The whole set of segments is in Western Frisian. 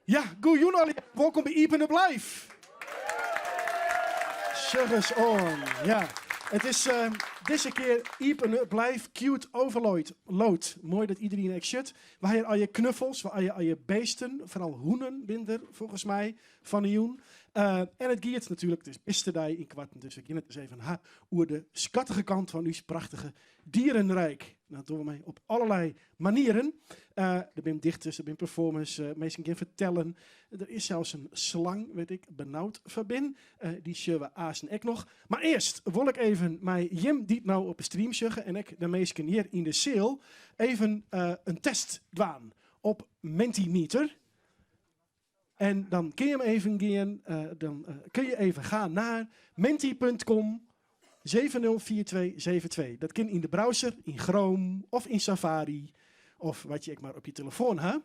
Ja, goejûn allegear. Wolkom by Iepen Up Live. Sjoch ris oan. Ja, it is dizze kear Iepen Up Live Cute Overload. Load. Moai dat iderien ek sjocht. We ha hjir allegear knuffels, we ha allegear beesten, foaral hûnen binne der folgens my fan 'e jûn. En it giet natuerlik, it is bistedei ynkoarten, dus we gean it ris even ha oer de skattige kant fan ús prachtige dierenrijk. Dat dogge we mei op allerlei manieren. Der binne dichters, der binne performers, minsken gean fertellen. Der is sels in slang, wêr't ik benaud foar bin. Dy sjogge we aansten ek noch. Mar earst wol ik even mei jim dy't no op 'e stream sjogge en ek de minsken hjir yn de seal even in test dwaan op Mentimeter. En dan kin je even gean, dan kun je even gaan naar menti.com 704272. Dat kin yn de browser, yn Chrome of yn Safari of wat je ek mar op je telefoan ha.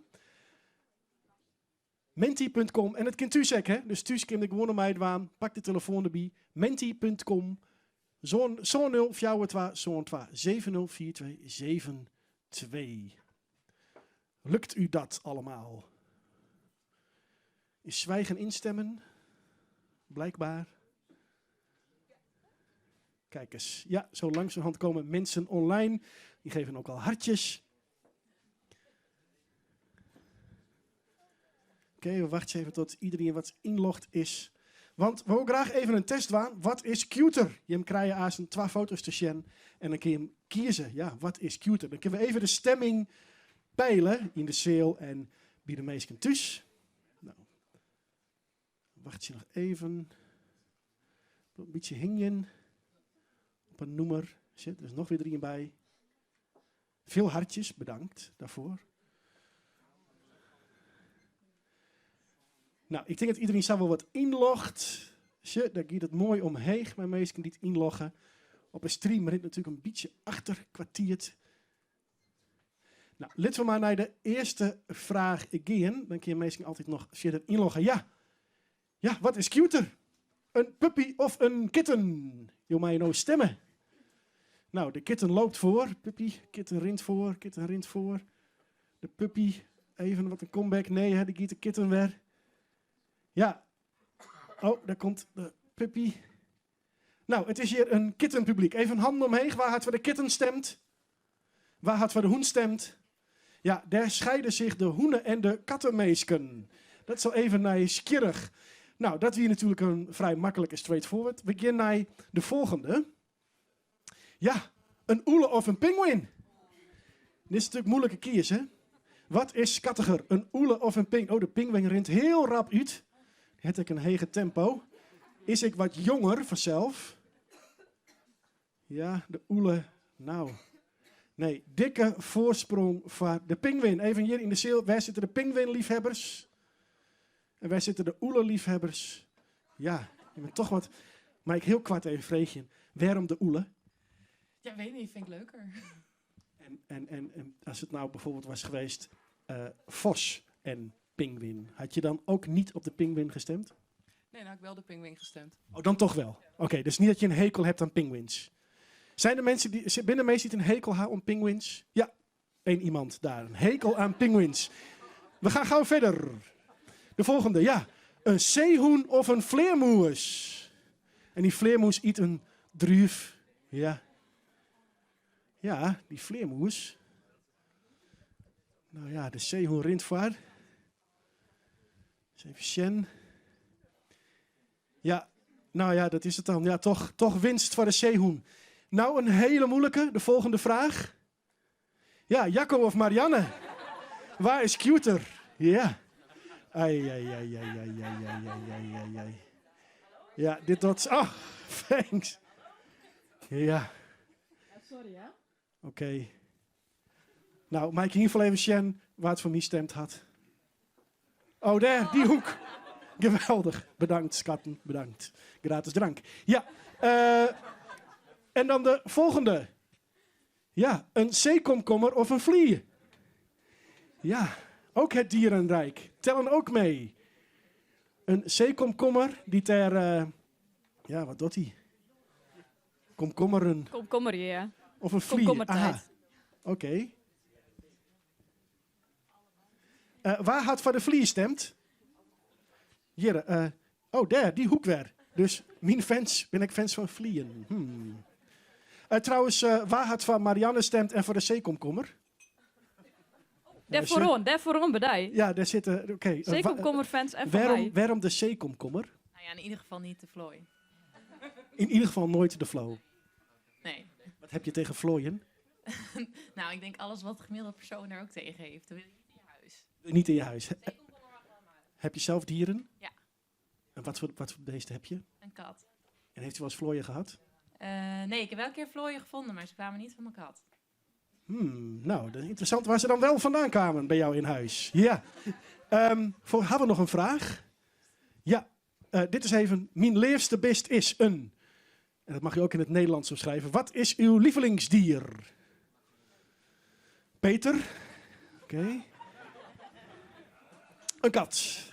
Menti.com en it kin thús ek, hè? Dus thús kin ik gewoan meidwaan. Pak de telefoan derby. Menti.com 7042 72 7042 72. Lukt u dat allemaal? Is zwijgen instemmen? Blijkbaar. Kijk eens. Ja, zo langzamerhand komen mensen online. Die geven ook al hartjes. Oké, we wachten even tot iedereen wat inlogd is. Want we willen graach even in test dwaan. Wat is cuter? Jim krije aansten twa foto's te sjen en dan kin je kieze. Ja, wat is cuter? Dan kinne we even de stemming peile yn de seal en by de minsken thús. No, wachtsje noch even. In bytsje hingjen op in nûmer. Sjoch, der is noch wer ien by. Veel hartjes, bedankt daarvoor. Nou, ik tink dat iderien sa wol wat ynlogt. Sjoch, dêr giet it moai omheech mei minsken dy't ynlogge. Op 'e stream rint natuerlik in bytsje achter kwa tiid. Nou, litte we mar nei de earste fraach gean. Dan kinne minsken altyd noch fierder ynlogge. Ja, ja, wat is cuter? In puppy of in kitten? Jo meie no stimme. Nou, de kitten loopt foar. Puppy, kitten rint foar, kitten rint foar. De puppy, even wat in comeback. Nee, hè, dêr giet de kitten wer. Ja. Oh, dêr komt de puppy. Nou, it is hjir in kittenpublyk. Even hannen omheech. Wa hat foar de kitten stemd? Wa hat foar de hûn stemd? Ja, dêr scheiden zich de hûne en de katteminsken. Dat is al even nijsgjirrich. Nou, dat wie natuerlik in frij maklike straightforward. We gean nei de folgjende. Ja, in ûle of in pinguïn? Dit is natuerlik muoilike kieze. Wat is skattiger, in ûle of in pinguïn? Oh, de pinguïn rint hiel rap út. Dy hat ek in hege tempo. Is ek wat jonger fansels. Ja, de ûle. Nou, nee, dikke foarsprong foar de pinguïn. Even hjir yn de seal, wêr sitte de pinguïnleafhebbers? En wêr sitte de ûleleafhebbers? Ja, je bent toch wat. Mei ik hiel koart even freegjen, wêrom de ûle? Ja, weet niet, vind ik leuker. En, en, en, en as it no bijvoorbeeld was geweest vos en pinguïn, had je dan ook niet op de pinguïn gestemd? Nee, dan had ik wel de pinguïn gestemd. Oh, dan toch wel? Oké, dus niet dat je een hekel hebt aan pinguïns. Zijn er mensen die, binne der minsken dy't in hekel ha oan pinguïns? Ja, één iemand daar. Een hekel aan pinguïns. We gaan gauw verder. De volgende, ja. Een seehûn of in flearmûs? En dy flearmûs yt in drúf. Ja. Ja, dy flearmûs. Nou ja, de seehûn rint foar. Even sjen. Ja, nou ja, dat is it dan. Ja, toch, toch winst foar de seehûn. Nou, in hiele muoilike. De folgjende fraach. Ja, Jacco of Marianne? Wa is cuter? Ja. Ai, ai, ai, ai, ai, ai, ai, ai, ai, ai, ai. Ja, dit dat. Oh, thanks. Ja. Sorry, hè? Oké. Nou, mei ik yn ieder gefal even sjen wa't foar my stemd hat. Oh, dêr, dy hoek. Geweldich. Bedankt, skatten. Bedankt. Gratis drank. Ja. Uh, en dan de folgjende. Ja, in seekomkommer of in flie? Ja, ook het dierenrijk. Tellen ook mee. In seekomkommer dy't dêr... Uh, ja, wat docht hy? Komkommeren. Komkommer, ja. Of in flie. Komkommertijd. Oké. Uh, wa hat foar de flie stemd? Hjir, oh dêr, dy hoek wer. Dus myn fans binne ek fans fan flieën. Hmm. Trouwens, wa hat foar Marianne stemd en foar de seekomkommer? Dêr foaroan, dêr foaroan by dy. Ja, dêr sitte, oké. Seekomkommerfans en foar my. Wêrom de seekomkommer? Nou ja, in ieder geval niet de vlooi. In ieder geval nooit de vlo. Nee. Wat heb je tegen vlooien? Nou, ik denk alles wat de gemiddelde persoon er ook tegen heeft. Dat wil je niet in je huis. Wil je niet in je huis. Heb je zelf dieren? Ja. En wat voor beesten heb je? Een kat. En heeft u wel eens vlooien gehad? Nee, ik heb wel een keer vlooien gevonden, maar ze kwamen niet van mijn kat. Nou, interessant waar ze dan wel vandaan kwamen bij jou in huis. Ja. Voor, hebben we nog een vraag? Ja, dit is even. Mijn leefste beest is een. En dat mag je ook in het Nederlands omschrijven. Wat is uw lievelingsdier? Peter? Oké. Een kat.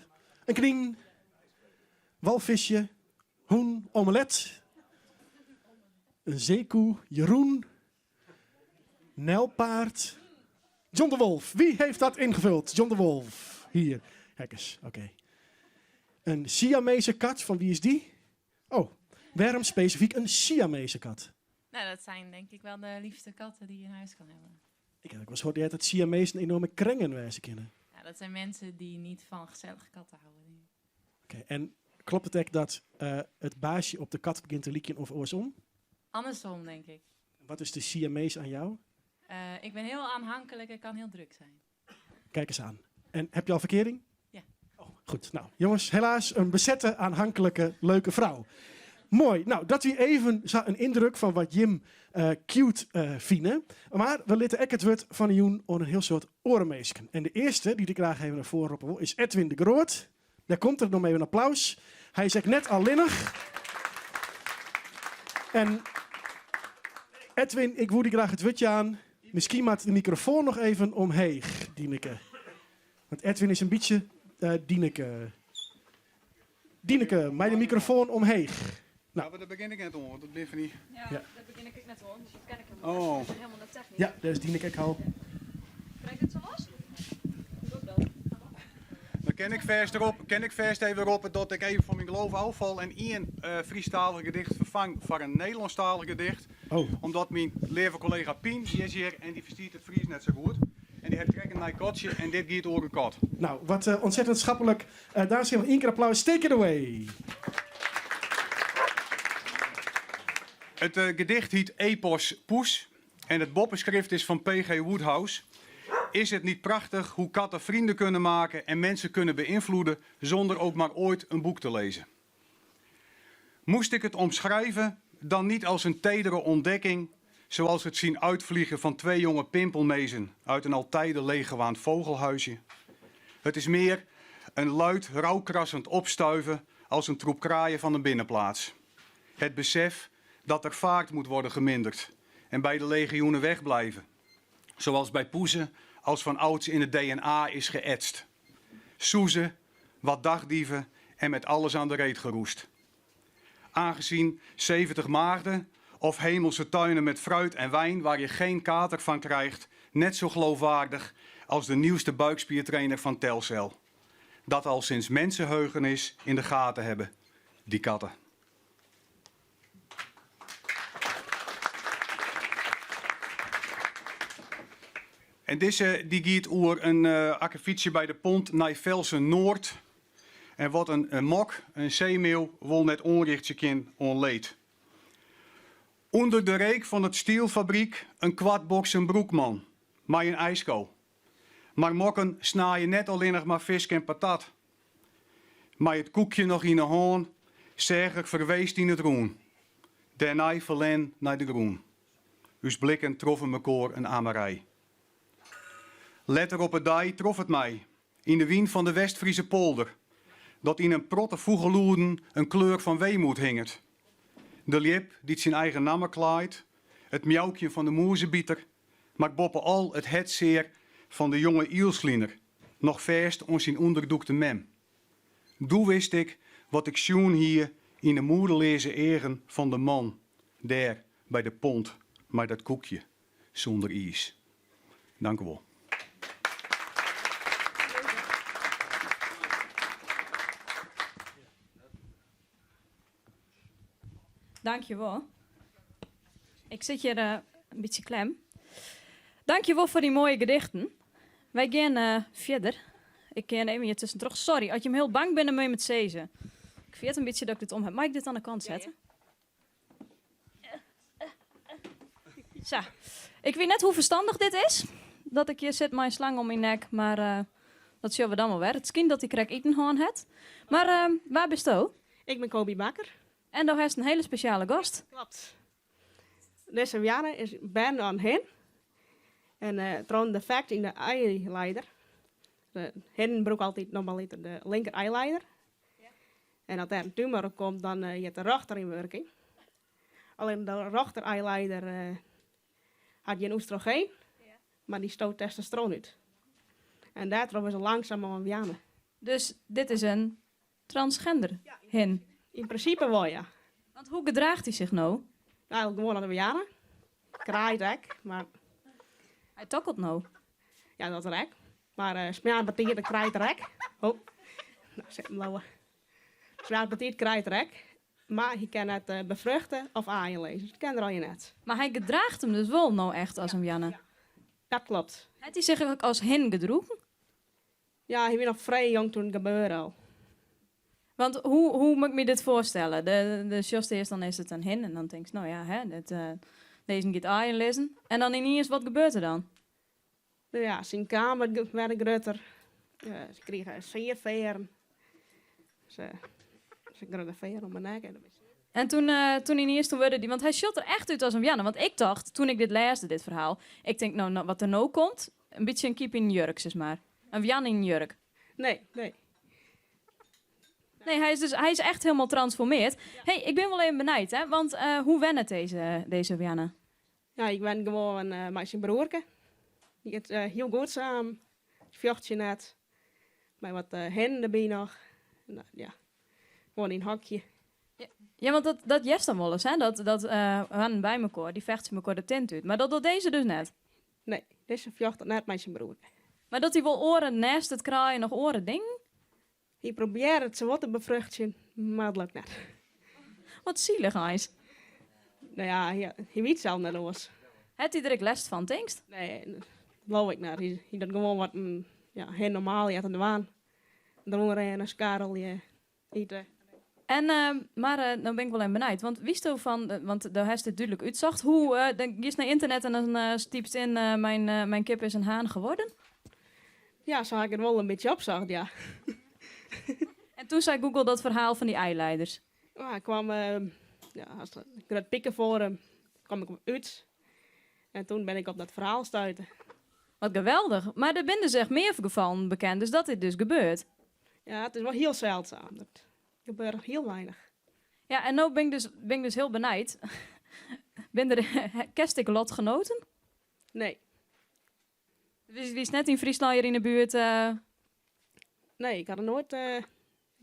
Een knien. Walvisje. Hoen. Omelet. Een zeekoe. Jeroen. Nijlpaard. John de Wolf. Wie heeft dat ingevuld? John de Wolf. Hier. Kijk eens. Oké. Een Siamese kat. Van wie is die? Oh, waarom specifiek een Siamese kat? Nou, dat zijn denk ik wel de liefste katten die je in huis kan hebben. Ik heb ook wel eens gehoord dat Siamezen enorme krengen wijzen kennen. Ja, dat zijn mensen die niet van gezellige katten houden. Denk ik. Oké, en klopt het ook dat het baasje op de kat begint te lieken of andersom? Andersom, denk ik. Wat is de Siamees aan jou? Ik ben heel aanhankelijk en kan heel druk zijn. Kijk eens aan. En heb je al verkering? Ja. Oh, goed. Nou, jongens, helaas een bezette, aanhankelijke, leuke vrouw. Mooi. Nou, dat wie even een indruk van wat Jim cute vinden. Maar we litten ek het woord van de joen om een heel soort orenmeesken. En de eerste die ik graag even naar voren roepen wil, is Edwin de Groot. Daar komt er nog even een applaus. Hij is echt net allinnig. En Edwin, ik woed die graag het wutje aan. Misschien maakt de microfoon nog even omheeg, Dineke. Want Edwin is een beetje Dineke. Dineke, mij de microfoon omheeg. Nou. Ja, maar daar begin ik net om, want dat ben van die... Ja, Ja. daar begin ik net om, dus dat ken ik hem. Oh. Dat is helemaal de techniek. Ja, daar is Dineke ook al. Krijg ik dit zo los? Doe ik dat. Dan ken ik vers erop, ken ik vers even erop dat ik even van mijn geloof afval en één Friestalig gedicht vervang voor een Nederlandstalig gedicht. Oh. Omdat mijn lieve collega Pien, die is hier en die verstiert het Fries net zo goed. En die heeft trek een naar kotje en dit giet oor een kot. Nou, wat ontzettend schappelijk. Daar is nog één keer applaus. Take it away. Het gedicht heet Epos Poes en het boppenschrift is van P.G. Wodehouse. Is het niet prachtig hoe katten vrienden kunnen maken en mensen kunnen beïnvloeden zonder ook maar ooit een boek te lezen? Moest ik het omschrijven, dan niet als een tedere ontdekking, zoals het zien uitvliegen van 2 jonge pimpelmezen uit een al tijden leeggewaand vogelhuisje. Het is meer een luid, rauwkrassend opstuiven als een troep kraaien van een binnenplaats. Het besef dat er vaart moet worden geminderd en bij de legioenen wegblijven. Zoals bij poezen als van ouds in het DNA is geëtst. Soezen, wat dagdieven en met alles aan de reet geroest. Aangezien 70 maagden of hemelse tuinen met fruit en wijn waar je geen kater van krijgt, net zo geloofwaardig als de nieuwste buikspiertrainer van Telcel. Dat al sinds mensenheugenis in de gaten hebben, die katten. En deze die giet oer een akkefietje bij de pont naar Velsen Noord. En wat een mok, een zeemeeuw, wol net onrichtje kin onleed. Onder de reek van het stielfabriek een kwartbox een broekman, maar een ijsko. Maar mokken snaaien net alleen nog maar vis en patat. Maar het koekje nog in de hoorn, zeg ik verweest in het roen. Daarna verlen naar de groen. Uw blikken troffen me koor een amerij. Letter op het dij trof het mij, in de wien van de West-Friese polder, dat in een protte voegeloeden een kleur van weemoed hinget. De lip die zijn eigen namen klaait, het miauwtje van de moerzebieter, maar boppen al het hetzeer van de jonge ielsliener, nog verst ons zijn onderdoekte mem. Doe wist ik wat ik sjoen hier in de moederleze eren van de man, daar bij de pont, maar dat koekje zonder ijs. Dank u wel. Dankjewol. Ik sit hjir in bytsje klem. Dankjewol foar dy moaie gedichten. Wy gean fierder. Ik gean even hjir tuskentroch. Sorry, as jim hiel bang binne, moatte jim it sizze. Ik ferjit in bytsje dat ik dit om ha. Mei ik dit oan de kant sette? Sa. Ik wit net hoe ferstannich dit is, dat ik hjir sit mei in slang om myn nek, mar uh, dat sjogge we dan wol wer. It skynt dat hy krekt iten hân hat. Mar uh, wa bisto? Ik bin Coby Bakker. En do hast in hiele spesjale gast. Klopt. Dizze Wianne is berne as hin. En uh, troch in defekt yn de eileider. De hinnen brûke altyd normaliter de linker eileider. En as dêr in tumor op komt, dan giet de rjochter yn wurking. Allinnich de rjochter eileider hat gjin oestrogeen, mar dy stoot testosteron út. En dêrtroch wurdt se langsumoan Wianne. Dus dit is in transgender hin? Yn prinsipe wol, ja. Want hoe gedraacht hy sich no? Eigenlik gewoan as in Wianne. Kraait ek, mar... Hy tokkelt no? Ja, dat er ek. Mar uh, smoarns betiid, dan kraait er ek. Oh, no, sit him leauwe. Smoarns betiid kraait er ek. Mar hy kin net befruchte of aaien lizze. Dat kin er allegear net. Mar hy gedraacht him dus wol no echt as in Wianne? Ja, dat klopt. Hat hy sich ek as hin gedroegen? Ja, hy wie noch frij jong toen it gebeurde al. Want hoe, hoe moat ik my dit foarstelle? De, de sjochst earst dan is it in hin en dan tinkst, no ja, hè, dit, uh, dizze giet aaien lizzen. En dan yniens, wat gebeurt der dan? No ja, syn kaam werd grutter. Se krige searfearren. Se, se grutte fear om 'e nek. En toen, uh, toen yniens toen wurde dy, want hy sjocht der echt út as in Wianne. Want ik tocht, toen ik dit lêsde, dit ferhaal, ik tink, no, no wat der no komt, in bytsje in kyp yn in jurk, sis mar. In Wianne yn in jurk. Nee, nee. Nee, hy is dus hy is echt hielendal transformeard. Hey, ik bin wol even benijd, hè, want uh, hoe wennet dizze, dizze Wianne? Ja, ik wen gewoan uh, mei syn broerke. Dy giet uh, hiel goed samen. Fjochtsje net. Mei wat uh, hinnen derby noch. No, ja, gewoan yn hokje. Ja, want dat, dat hearst dan wolris, hè? Dat, dat uh, hoannen by mekoar, dy fechtsje mekoar de tint út. Mar dat docht dizze dus net? Nee, dizze fjochtet net mei syn broerke. Mar docht hy wol oare neist it kraaien noch oare dingen? Hy probearret se wol te befruchtsjen, mar it lukt net. Wat sielich eins. No ja, hy, hy wit sels net oars. Hat hy der ek lêst fan, tinkst? Nee, leau ik net. Hy, hy docht gewoan wat in ja, hin normaal heart te dwaan. Rûnrinne, skarrelje, ite. En, uh, mar uh, no bin ik wol even benijd, want witsto fan, want do hast dit dúdlik útsocht, hoe, uh, dan giest nei ynternet en dan uh, typst yn mijn, mijn kip is een haan geworden? Ja, sa ha ik it wol in bytsje opsocht, ja. En toen sei Google dat ferhaal fan dy eileiders? Ja, ik kwam, ja, as in grut pikefoarum kwam ik út. En toen bin ik op dat ferhaal stuite. Wat geweldich. Mar der binne dus echt mear gefallen bekend, dus dat dit dus gebeurt. Ja, it is wol hiel seldsum. Dat gebeurt hiel weinich. Ja, en no bin ik dus, bin ik dus hiel benijd. Bin der, kenst ek lotgenoten? Nee. Wie witst net yn Fryslân hjir yn 'e buert? Uh... Nee, ik ha der noait uh,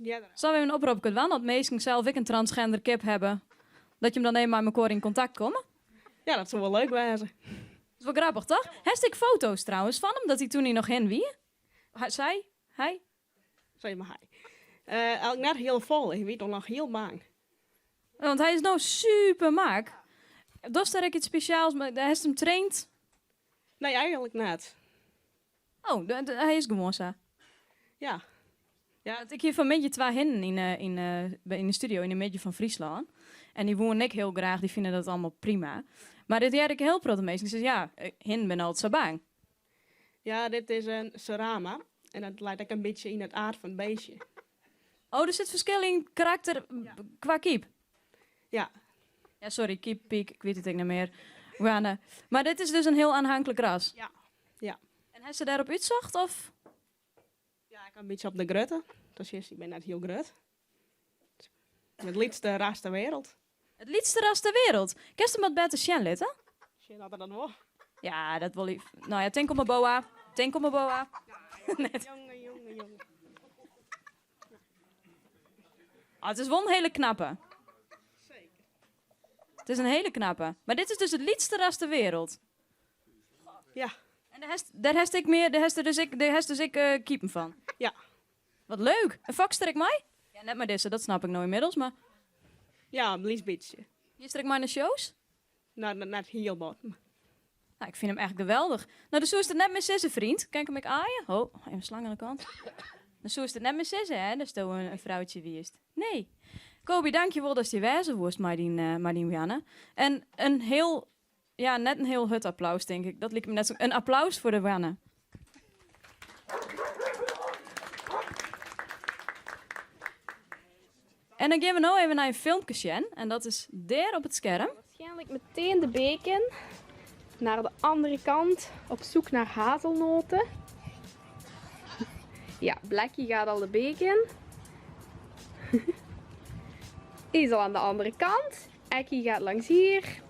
earder. Sille we even in oprop dwaan dat minsken sels ek in transgender kip hawwe, dat jim dan even mei mekoar yn kontakt komme? Ja, dat soe wol leuk wêze. Dat is wol grappich, toch? Hast ek foto's trouwens fan him, dat hy toen hy noch hin wie? Hy, sy? Hy? Sis mar hy. Uh, eigenlik net hiel folle. Hy wie toch noch hiel bang. Want hy is no super mak. Dochst dêr ek yts spesjaals mei? Hast him traind? Nee, eigenlik net. Oh, hy is gewoan sa. Ja. Ja. Want ik hie fan 'e middei twa hinnen yn 'e, yn 'e, yn 'e studio yn de middei fan Fryslân. En dy woene ek hiel graach, dy fine dat allegear prima. Mar dit hearde ik hiel protte minsken sizzen, ja, hinnen binne altyd sa bang. Ja, dit is in Serama. En dat leit ek in bytsje yn it aard fan it beestje. Oh, der sit ferskil yn karakter kwa kyp? Ja. Ja, sorry, kyp, pyk, ik wit it ek net mear. Hoanne. Mar dit is dus in hiel oanhanklik ras? Ja, ja. En hast se dêrop útsocht, of? Ja, ek in bytsje op de grutte. Dan sjochst, dy binne net hiel grut. It lytste ras ter wereld. It lytste ras ter wereld? Kinst him wat better sjen litte? Sjen oft er dat wol. Ja, dat wol hy. No ja, tink om 'e boa. Tink om 'e boa. Net. Jonge, jonge, jonge. Oh, it is wol in hiele knappe. Seker. It is in hiele knappe. Mar dit is dus it lytste ras ter wereld. Ja. En dêr hast, dêr hast ek mear, dêr hast der dus ek, dêr hast dus ek uh, kipen fan? Ja. Wat leuk! En fokst der ek mei? Ja, net mei dizze, dat snap ik no ynmiddels, mar... Ja, in lyts bytsje. Giest der ek mei nei shows? No, net hiel bot. Nou, ik fyn him echt geweldich. No, dan soest it net mear sizze, vriend. Kin ik him ek aaie? Ho, even slang oan de kant. Dan soest it net mear sizze, hè, datsto in froutsje wiest. Nee. Coby, dankjewol datst hjir wêze woest mei dyn, mei dyn Wianne. En in hiel, ja, net in hiel hurd applaus, tink ik. Dat liket my net sa. In applaus foar de Wianne. En dan gean we no even nei in filmke sjen en dat is dêr op it skerm. Waarschijnlijk meteen de beek in, naar de andere kant, op zoek naar hazelnoten. Ja, Blackie gaat al de beek in. Die is al aan de andere kant. Ekkie gaat langs hier.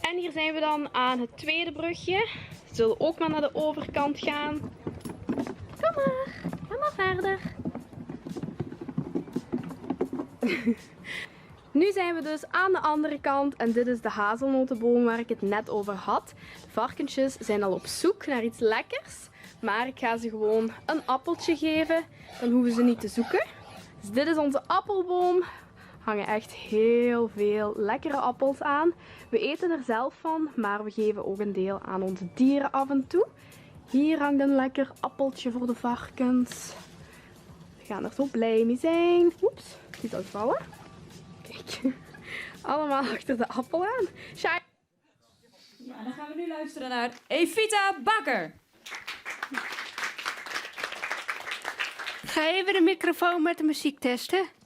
En hier zijn we dan aan het tweede brugje. Ze zullen ook maar naar de overkant gaan. Kom maar, ga maar verder. Nu zijn we dus aan de andere kant en dit is de hazelnotenboom waar ik het net over had. De varkentjes zijn al op zoek naar iets lekkers, maar ik ga ze gewoon een appeltje geven. Dan hoeven ze niet te zoeken. Dus dit is onze appelboom. Hangen echt heel veel lekkere appels aan. We eten er zelf van, maar we geven ook een deel aan onze dieren af en toe. Hier hangt een lekker appeltje voor de varkens. We gaan er zo blij mee zijn. Oeps, die is al gevallen. Kijk, allemaal achter de appel aan. Shai. Ja, dan gaan we nu luisteren naar Evita Bakker. Ga even de microfoon met de muziek testen.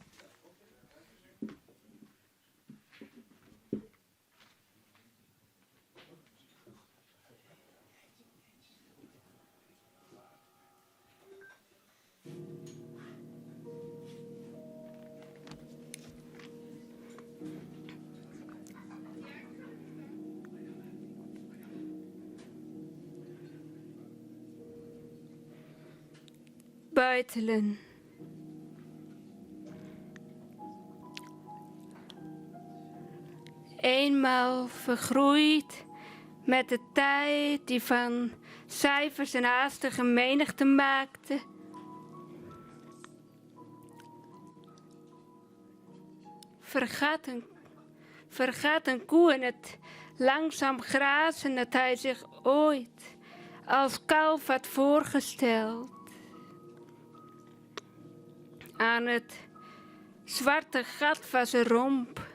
Buitelen. Eenmaal vergroeid met de tijd die van cijfers een haastige menigte maakte. Vergat een, vergat een koe in het langzaam grazen dat hij zich ooit als kalf had voorgesteld. Aan het zwarte gat van zijn romp.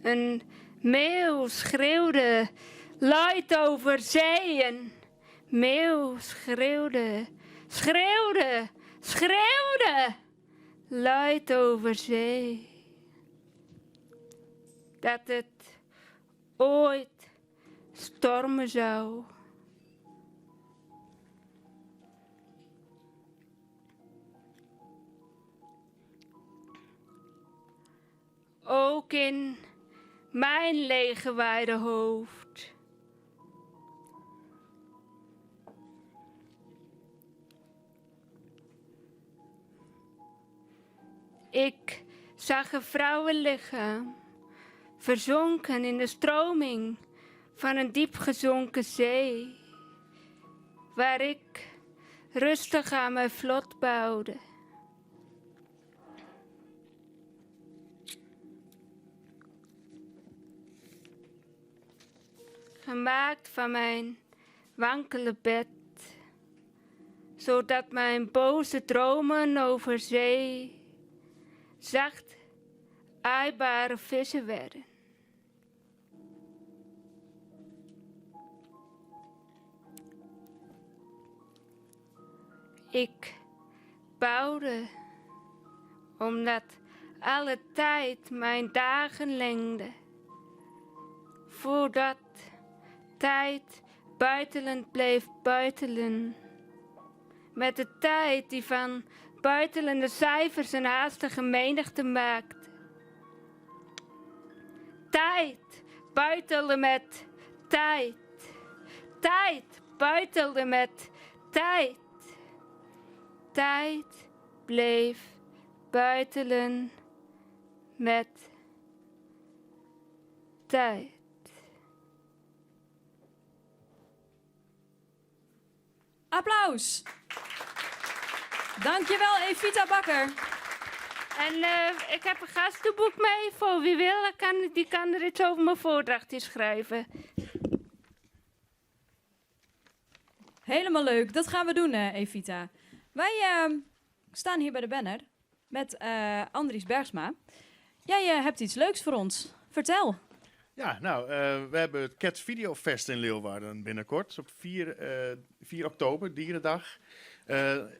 Een meeuw schreeuwde luid over zee. Een meeuw schreeuwde, schreeuwde, schreeuwde luid over zee. Dat het ooit stormen zou. Ook in mijn leeggewaaide hoofd. Ik zag een vrouwenlichaam verzonken in de stroming van een diepgezonken zee, waar ik rustig aan mijn vlot bouwde. Gemaakt van mijn wankele bed, zodat mijn boze dromen over zee zacht aaibare vissen werden. Ik bouwde omdat alle tijd mijn dagen lengde. Voordat tijd buitelend bleef buitelen. Met de tijd die van buitelende cijfers een haastige menigte maakt. Tijd buitelde met tijd. Tijd buitelde met tijd. Tijd bleef buitelen met tijd. Applaus! Dankjewel Evita Bakker. En eh, ik heb een gastenboek mee voor wie wil, kan, die kan er iets over mijn voordracht in schrijven. Helemaal leuk, dat gaan we doen, eh, Evita. Wij ehm, staan hier bij de banner met eh, Andries Bergsma. Jij eh, hebt iets leuks voor ons. Vertel. Ja, nou, we hebben het Cats Video Fest in Leeuwarden binnenkort. Op 4, 4 oktober, Dierendag.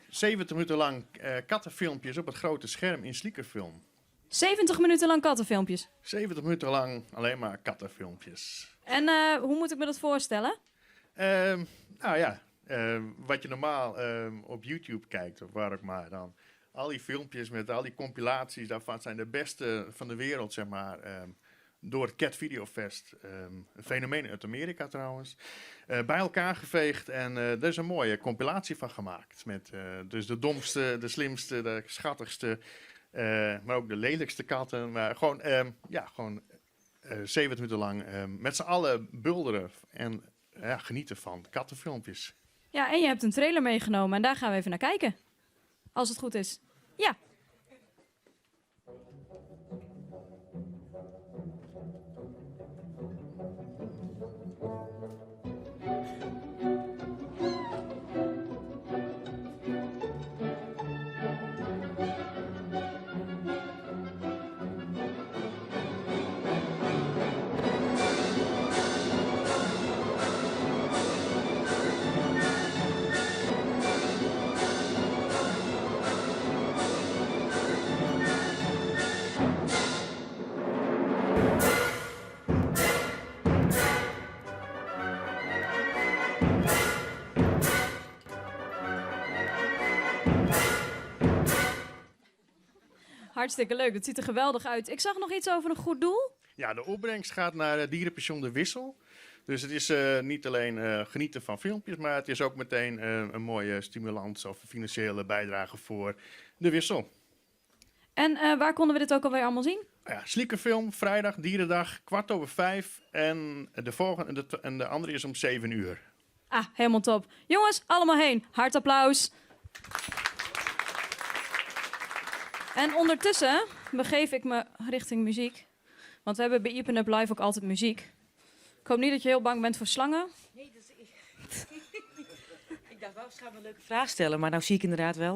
70 minuten lang kattenfilmpjes op het grote scherm in Sliekerfilm. 70 minuten lang kattenfilmpjes. 70 minuten lang alleen maar kattenfilmpjes. En hoe moet ik me dat voorstellen? Nou ja, wat je normaal op YouTube kijkt, of waar ook maar dan. Al die filmpjes met al die compilaties daarvan zijn de beste van de wereld, zeg maar. Door het Cat Video Fest. Een fenomeen uit Amerika trouwens. Bij elkaar geveegd en er is een mooie compilatie van gemaakt. Met dus de domste, de slimste, de schattigste, maar ook de lelijkste katten. Maar gewoon, ja, gewoon 70 minuten lang met z'n allen bulderen en ja, genieten van kattenfilmpjes. Ja, en je hebt een trailer meegenomen en daar gaan we even naar kijken. Als het goed is. Ja. Hartstikke leuk, dat ziet er geweldig uit. Ik zag nog iets over een goed doel. Ja, de opbrengst gaat naar het dierenpension De Wissel. Dus het is niet alleen genieten van filmpjes, maar het is ook meteen een mooie stimulans of financiële bijdrage voor De Wissel. En waar konden we dit ook alweer allemaal zien? Ja, Sliekerfilm, vrijdag, Dierendag, 5:15. En de volgende, en de andere is om 7 uur. Ah, helemaal top. Jongens, allemaal heen. Hard applaus. En ondertussen begeef ik me richting muziek. Want we hebben bij Iepen Up Live ook altijd muziek. Ik hoop niet dat je heel bang bent voor slangen. Nee, dat is... ik dacht wel, ze gaan me een leuke vraag stellen. Maar nou zie ik inderdaad wel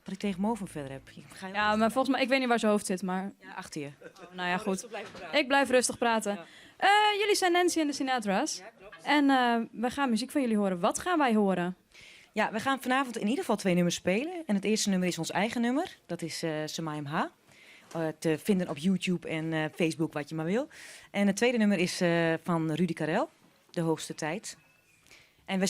wat ik tegen Mo van verder heb. Ga je ja, maar volgens mij, ik weet niet waar zijn hoofd zit, maar... Ja, achter je. Oh, nou ja, goed. Ik blijf rustig praten. Ja. Jullie zijn Nancy en de Sinatra's. Ja, klopt. En we gaan muziek van jullie horen. Wat gaan wij horen? Ja, we gaan vanavond in ieder geval 2 nummers spelen. En het eerste nummer is ons eigen nummer. Dat is Samaim H. Te vinden op YouTube en Facebook, wat je maar wil. En het tweede nummer is van Rudi Carrell, De Hoogste Tijd. En we,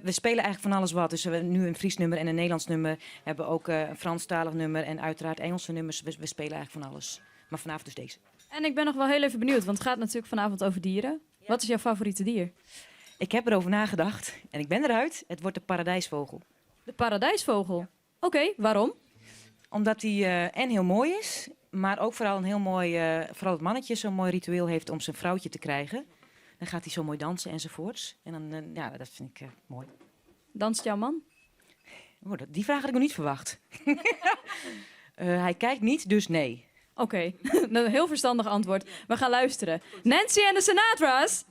we spelen eigenlijk van alles wat. Dus we hebben nu een Fries nummer en een Nederlands nummer. We hebben ook een Franstalig nummer en uiteraard Engelse nummers. We spelen eigenlijk van alles. Maar vanavond dus deze. En ik ben nog wel heel even benieuwd, want het gaat natuurlijk vanavond over dieren. Ja. Wat is jouw favoriete dier? Ik heb erover nagedacht en ik ben eruit. Het wordt de paradijsvogel. De paradijsvogel? Ja. Oké, okay, waarom? Omdat hij en heel mooi is, maar ook vooral een heel mooi, vooral het mannetje zo'n mooi ritueel heeft om zijn vrouwtje te krijgen. Dan gaat hij zo mooi dansen enzovoorts. En dan, ja, dat vind ik mooi. Danst jouw man? Oh, die vraag had ik nog niet verwacht. Hij kijkt niet, dus nee. Oké, okay. Een heel verstandig antwoord. We gaan luisteren. Nancy en de Sinatra's.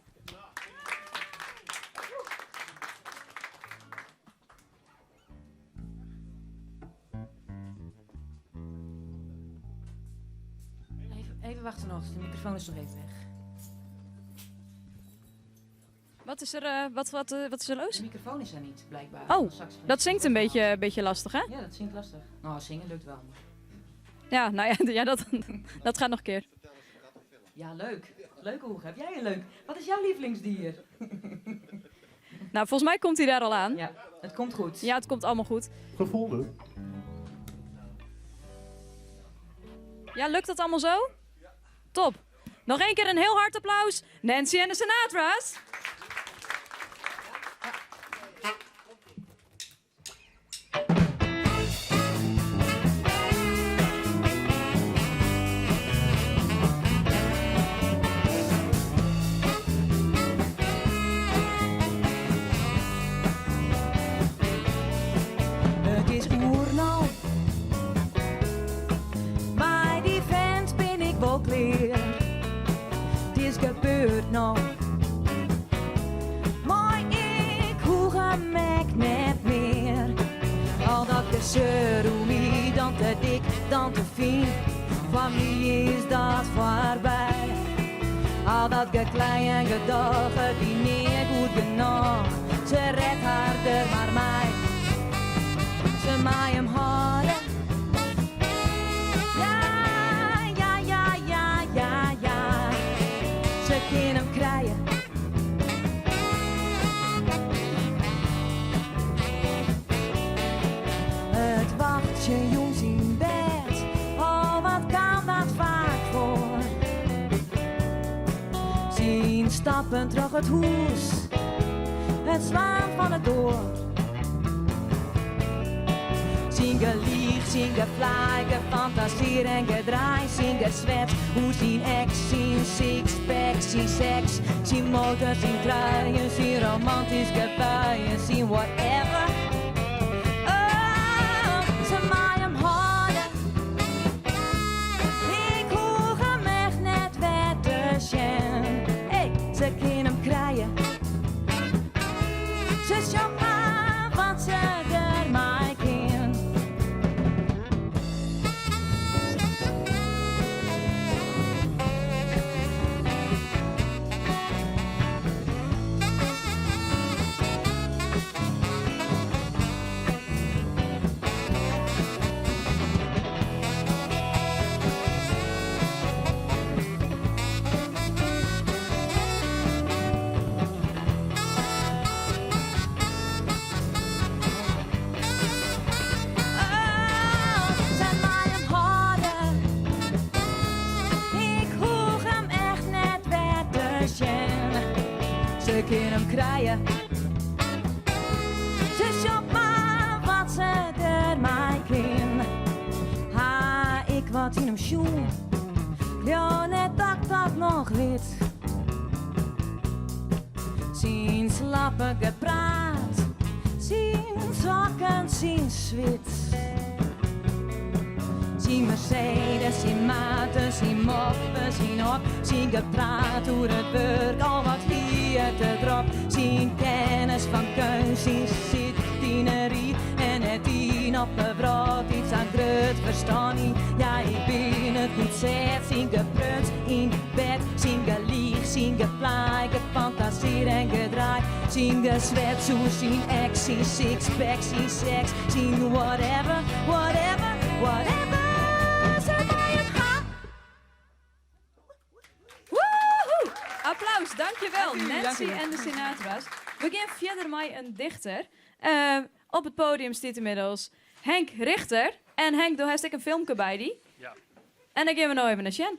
Even wachten nog, de microfoon is nog even weg. Wat is er, wat is er los? De microfoon is er niet, blijkbaar. Oh, dat zingt een beetje lastig, hè? Ja, dat zingt lastig. Nou, zingen lukt wel. Maar... Ja, nou ja, ja dat gaat nog een keer. Ja, leuk. Leuk, hoe heb jij een leuk? Wat is jouw lievelingsdier? Nou, volgens mij komt hij daar al aan. Ja, het komt goed. Ja, het komt allemaal goed. Gevonden. Ja, lukt dat allemaal zo? Top. Nog één keer een heel hard applaus. Nancy en de Sinatra's. Het is oer. beurt no. Mar ik hoech him ek net mear. Al dat geseur oer my, dan te dik, dan te fyn. Foar my is dat foarby. Al dat geklei en gedoch, it wie nea goed genôch. Se rêdt har der mar mei. Se mei him hâlde. Ja, ja, ja, ja, ja, ja. Se kin him krije. It wachtsjen jûns yn bêd, oh wat kaam dat faak foar. Syn stappen troch it hûs, it slaan fan 'e doar. Syn geliich, syn geflaai, gefantasear en gedraai, syn geswet oer syn eks, syn sixpack, syn seks, syn motor, syn truien, syn romantyske buien, syn whatever. Oh, se mei him hâlde. Ik hoech him echt net wer te sjen. Hey, se kin him krije. Se sjocht mar wat se der mei kin. Oh, se mei him hâlde. Ik hoech him echt net wer te sjen. Se kin him krije. Se sjocht mar wat se der mei kin. Ha ik wat yn him sjoen? Leau net dat ik dat noch wit. Syn slappe gepraat, syn sokken, syn swit. Syn Mercedes, syn maten, syn moppen, syn hok, syn gepraat oer it wurk, al wat hie it te drok. Syn kennis fan keunst, syn sit yn 'e rie en net ien op 'e wrâld dy't sa'n grut ferstân hie. Ja, ik bin it goed set, syn gepruts yn bed, syn geliich, syn geflaai, gefantasear en gedraai, syn geswets oer syn eks, syn sixpack, syn seks, syn whatever, whatever, whatever. Se mei him ha. Woehoe! Applaus, dankjewel Dank u, Nancy dank u. en de Sinatra's. We gean fierder mei in dichter. Op it podium stiet ynmiddels Henk Rigter. En Henk, do hast ek in filmke by dy. Ja. En dêr gean we no even nei sjen.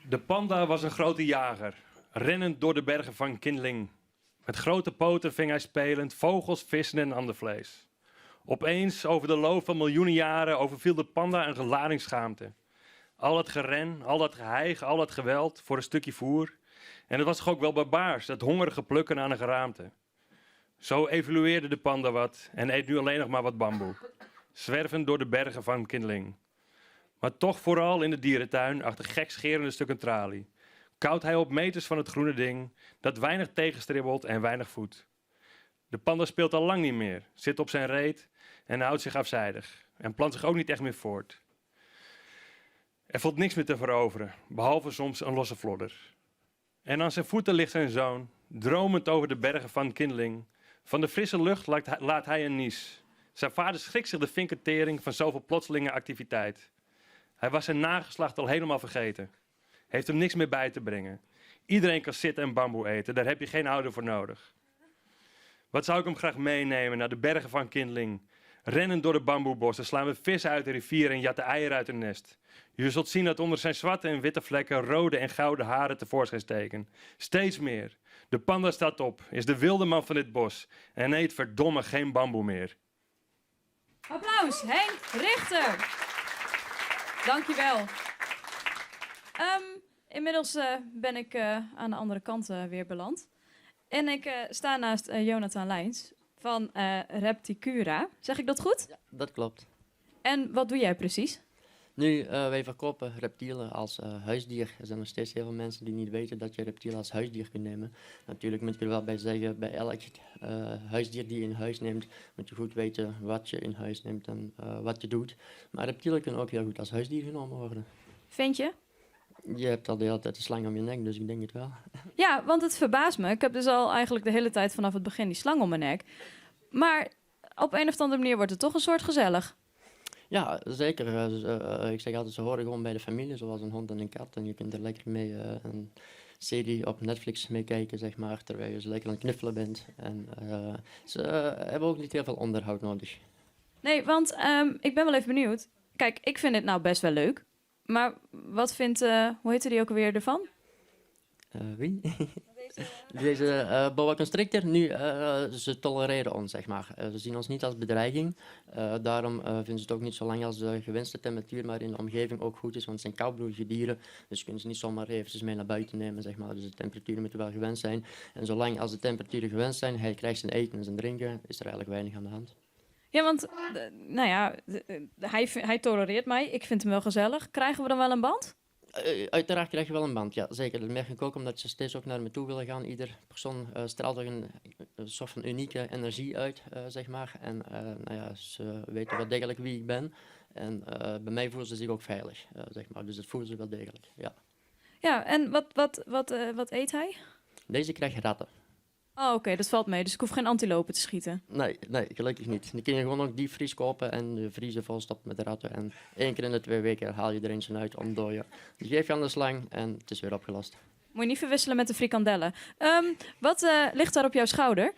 De panda was een grote jager, rennend door de bergen van Qinling. Met grote poten ving hij spelend vogels, vissen en ander vlees. Opeens, over de loop van miljoenen jaren, overviel de panda een lading schaamte. Al dat geren, al dat geheig, al dat geweld voor een stukje voer. En het was toch ook wel barbaars, dat hongerige plukken aan een geraamte. Zo evolueerde de panda wat en eet nu alleen nog maar wat bamboe. Zwervend door de bergen van Qinling. Maar toch vooral in de dierentuin achter gekscherende stukken tralie. Kauwt hij op meters van het groene ding dat weinig tegenstribbelt en weinig voedt. De panda speelt al lang niet meer, zit op zijn reet en houdt zich afzijdig. En plant zich ook niet echt meer voort. Er valt niks meer te veroveren, behalve soms een losse flodder. En aan zijn voeten ligt zijn zoon, dromend over de bergen van Qinling. Van de frisse lucht laat hij een nies. Zijn vader schrikt zich de vinkentering van zoveel plotselinge activiteit. Hij was zijn nageslacht al helemaal vergeten. Heeft hem niks meer bij te brengen. Iedereen kan zitten en bamboe eten, daar heb je geen ouder voor nodig. Wat zou ik hem graag meenemen naar de bergen van Qinling? Rennend door de bamboebossen slaan we vissen uit de rivier en jatten eieren uit een nest. Je zult zien dat onder zijn zwarte en witte vlekken rode en gouden haren tevoorschijn steken. Steeds meer. De panda staat op, is de wilde man van dit bos en eet verdomme geen bamboe meer. Applaus, Henk Richter. Dankjewel. Inmiddels ben ik aan de andere kant weer beland. En ik sta naast Jonathan Leijns van Repticura. Zeg ik dat goed? Ja, dat klopt. En wat doe jij precies? Nu, wij verkopen reptielen als huisdier. Er zijn nog steeds heel veel mensen die niet weten dat je reptielen als huisdier kunt nemen. Natuurlijk moet ik er wel bij zeggen, bij elk huisdier die je in huis neemt, moet je goed weten wat je in huis neemt en wat je doet. Maar reptielen kunnen ook heel goed als huisdier genomen worden. Vind je? Je hebt al de hele tijd de slang om je nek, dus ik denk het wel. Ja, want het verbaast me. Ik heb dus al eigenlijk de hele tijd vanaf het begin die slang om mijn nek. Maar op een of andere manier wordt het toch een soort gezellig. Ja, zeker. Ik zeg altijd, ze horen gewoon bij de familie, zoals een hond en een kat. En je kunt er lekker mee een serie op Netflix mee kijken, zeg maar, terwijl je ze lekker aan het knuffelen bent. En ze hebben ook niet heel veel onderhoud nodig. Nee, want ik ben wel even benieuwd. Kijk, ik vind het nou best wel leuk. Maar wat vindt, hoe heette die ook alweer ervan? Wie? Deze boa constrictor, nu, ze tolereren ons, zeg maar. Ze zien ons niet als bedreiging. Daarom vinden ze het ook niet zo lang als de gewenste temperatuur maar in de omgeving ook goed is, want het zijn koudbloedige dieren, dus kunnen ze niet zomaar eventjes mee naar buiten nemen, zeg maar. Dus de temperaturen moeten wel gewenst zijn. En zolang als de temperaturen gewenst zijn, hij krijgt zijn eten en zijn drinken, is er eigenlijk weinig aan de hand. Ja, want nou ja, hij tolereert mij. Ik vind hem wel gezellig. Krijgen we dan wel een band? Uiteraard krijg je wel een band, ja, zeker. Dat merk ik ook omdat ze steeds ook naar me toe willen gaan. Ieder persoon straalt toch een soort van unieke energie uit, zeg maar. En nou ja, ze weten wel degelijk wie ik ben. En bij mij voelen ze zich ook veilig, zeg maar. Dus dat voelen ze wel degelijk, ja. Ja, en wat eet hij? Deze krijgt ratten. Oh, oké, dat valt mee. Dus ik hoef geen antilopen te schieten. Nee, nee, gelukkig niet. Dan kun je gewoon ook diepvries kopen en de vriezen volstoppen met ratten. En 1 keer in de 2 weken haal je er eentje uit, ontdooien. Die geef je aan de slang en het is weer opgelost. Moet je niet verwisselen met de frikandellen. Wat ligt daar op jouw schouder?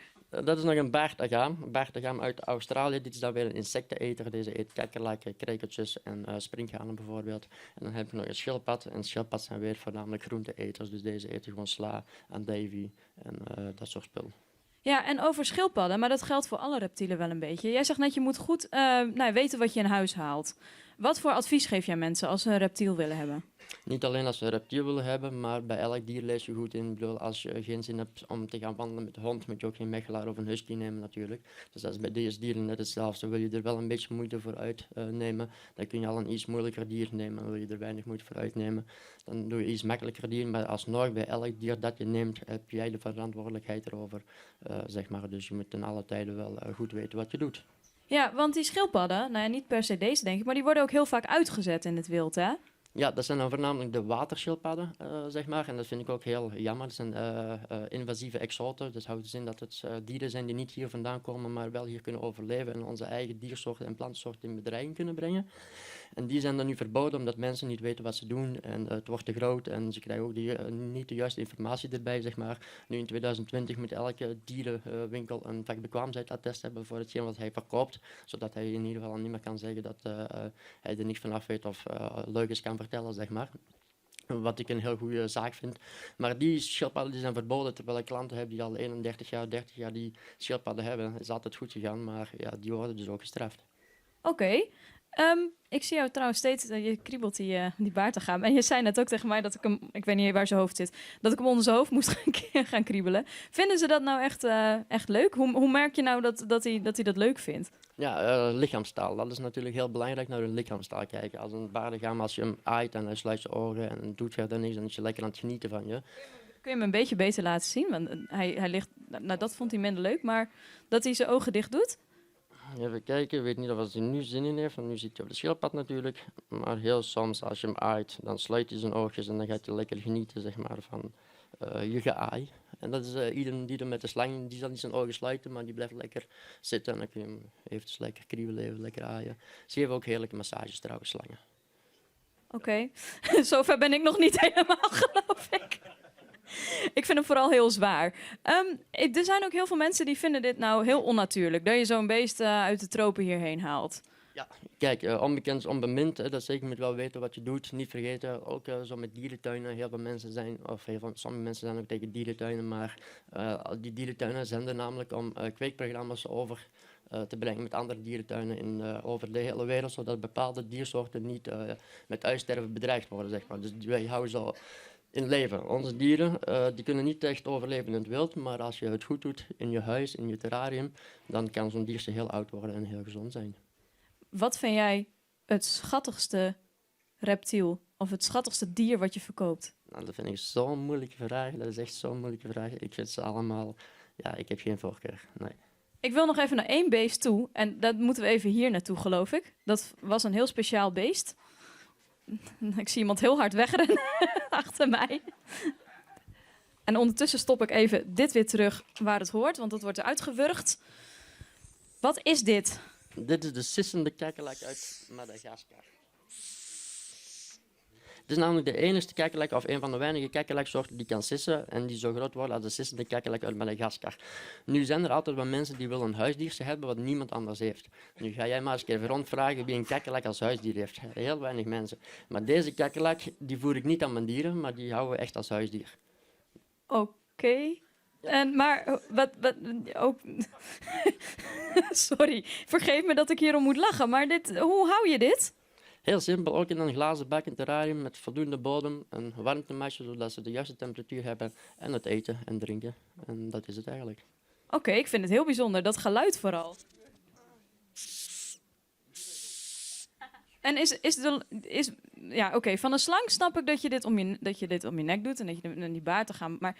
Dat is nog een baardagaam. Een baardagaam uit Australië. Dit is dan weer een insecteneter. Deze eet kakkerlakken, krekeltjes en sprinkhanen bijvoorbeeld. En dan heb ik nog een schildpad. En schildpad zijn weer voornamelijk groente-eters. Dus deze eten gewoon sla, andijvie en dat soort spul. Ja, en over schildpadden, maar dat geldt voor alle reptielen wel een beetje. Jij zegt net, je moet goed weten wat je in huis haalt. Wat voor advies geef jij mensen als ze een reptiel willen hebben? Niet alleen als ze een reptiel willen hebben, maar bij elk dier lees je goed in. Als je geen zin hebt om te gaan wandelen met de hond, moet je ook geen mechelaar of een husky nemen natuurlijk. Dus dat is bij deze dieren net hetzelfde. Wil je er wel een beetje moeite voor uitnemen, dan kun je al een iets moeilijker dier nemen. Wil je er weinig moeite voor uitnemen, dan doe je iets makkelijker dier. Maar alsnog, bij elk dier dat je neemt, heb jij de verantwoordelijkheid erover, zeg maar. Dus je moet ten alle tijde wel goed weten wat je doet. Ja, want die schildpadden, niet per se deze denk ik, maar die worden ook heel vaak uitgezet in het wild, hè? Ja, dat zijn dan voornamelijk de waterschildpadden, zeg maar. En dat vind ik ook heel jammer. Dat zijn invasieve exoten. Dat houdt dus in dat het dieren zijn die niet hier vandaan komen, maar wel hier kunnen overleven en onze eigen diersoorten en plantsoorten in bedreiging kunnen brengen. En die zijn dan nu verboden omdat mensen niet weten wat ze doen en het wordt te groot en ze krijgen ook niet de juiste informatie erbij, zeg maar. Nu in 2020 moet elke dierenwinkel een vakbekwaamheidsattest hebben voor hetgeen wat hij verkoopt, zodat hij in ieder geval niet meer kan zeggen dat hij er niks van af weet of leugens kan vertellen, zeg maar. Wat ik een heel goede zaak vind. Maar die schildpadden die zijn verboden, terwijl ik klanten heb die al 31 jaar, 30 jaar die schildpadden hebben. Het is altijd goed gegaan, maar die worden dus ook gestraft. Oké. Ik zie jou trouwens steeds, je kriebelt die baard te gaan. En je zei net ook tegen mij dat ik hem, ik weet niet waar zijn hoofd zit, dat ik hem onder zijn hoofd moest gaan kriebelen. Vinden ze dat nou echt leuk? Hoe merk je nou dat hij dat leuk vindt? Ja, lichaamstaal. Dat is natuurlijk heel belangrijk, naar hun lichaamstaal kijken. Als een baardagaam, als je hem aait en hij sluit zijn ogen en doet verder niks, dan is je lekker aan het genieten van je. Kun je hem een beetje beter laten zien? Want hij ligt, nou dat vond hij minder leuk, maar dat hij zijn ogen dicht doet? Even kijken, ik weet niet of hij nu zin in heeft, want nu zit hij op de schildpad natuurlijk. Maar heel soms, als je hem aait, dan sluit hij zijn oogjes en dan gaat hij lekker genieten, zeg maar, van je geaai. En dat is iedereen die er met de slang, die zal niet zijn ogen sluiten, maar die blijft lekker zitten. En dan kun je hem eventjes lekker kriebelen, even lekker aaien. Ze geven ook heerlijke massages trouwens, slangen. Oké, zover ben ik nog niet helemaal, geloof ik. Ik vind hem vooral heel zwaar. Er zijn ook heel veel mensen die vinden dit nou heel onnatuurlijk. Dat je zo'n beest uit de tropen hierheen haalt. Ja, onbekend is onbemind. Hè, dat zeker, je moet wel weten wat je doet. Niet vergeten, ook zo met dierentuinen. Heel veel mensen zijn, of heel veel, sommige mensen zijn ook tegen dierentuinen. Maar die dierentuinen zijn er namelijk om kweekprogramma's over te brengen met andere dierentuinen in, over de hele wereld, zodat bepaalde diersoorten niet met uitsterven bedreigd worden. Zeg maar. Dus wij houden ze in leven. Onze dieren die kunnen niet echt overleven in het wild, maar als je het goed doet in je huis, in je terrarium, dan kan zo'n diertje heel oud worden en heel gezond zijn. Wat vind jij het schattigste reptiel of het schattigste dier wat je verkoopt? Nou, dat vind ik zo'n moeilijke vraag. Dat is echt zo'n moeilijke vraag. Ik vind ze allemaal... Ja, ik heb geen voorkeur. Nee. Ik wil nog even naar één beest toe. En dat moeten we even hier naartoe, geloof ik. Dat was een heel speciaal beest. Ik zie iemand heel hard wegrennen achter mij. En ondertussen stop ik even dit weer terug waar het hoort, want dat wordt eruit gewurgd. Wat is dit? Dit is de sissende kakkerlak uit Madagaskar. Het is namelijk de enige kakkerlak, of een van de weinige kakkerlaksoorten die kan sissen en die zo groot wordt als de sissende kakkerlak uit Madagaskar. Nu zijn er altijd wel mensen die willen een huisdiertje hebben wat niemand anders heeft. Nu ga jij maar eens een keer rondvragen wie een kakkerlak als huisdier heeft. Heel weinig mensen. Maar deze kakkerlak die voer ik niet aan mijn dieren, maar die houden we echt als huisdier. Oké. En, maar wat, wat, ook, sorry, vergeef me dat ik hierom moet lachen, maar dit, hoe hou je dit? Heel simpel, ook in een glazen bak, een terrarium met voldoende bodem, een warmtematje, zodat ze de juiste temperatuur hebben en het eten en drinken. En dat is het eigenlijk. Oké, ik vind het heel bijzonder, dat geluid vooral. En is, is de, is, ja, oké, van een slang snap ik dat je dit om je, dat je dit om je nek doet en dat je naar die baard te gaan. Maar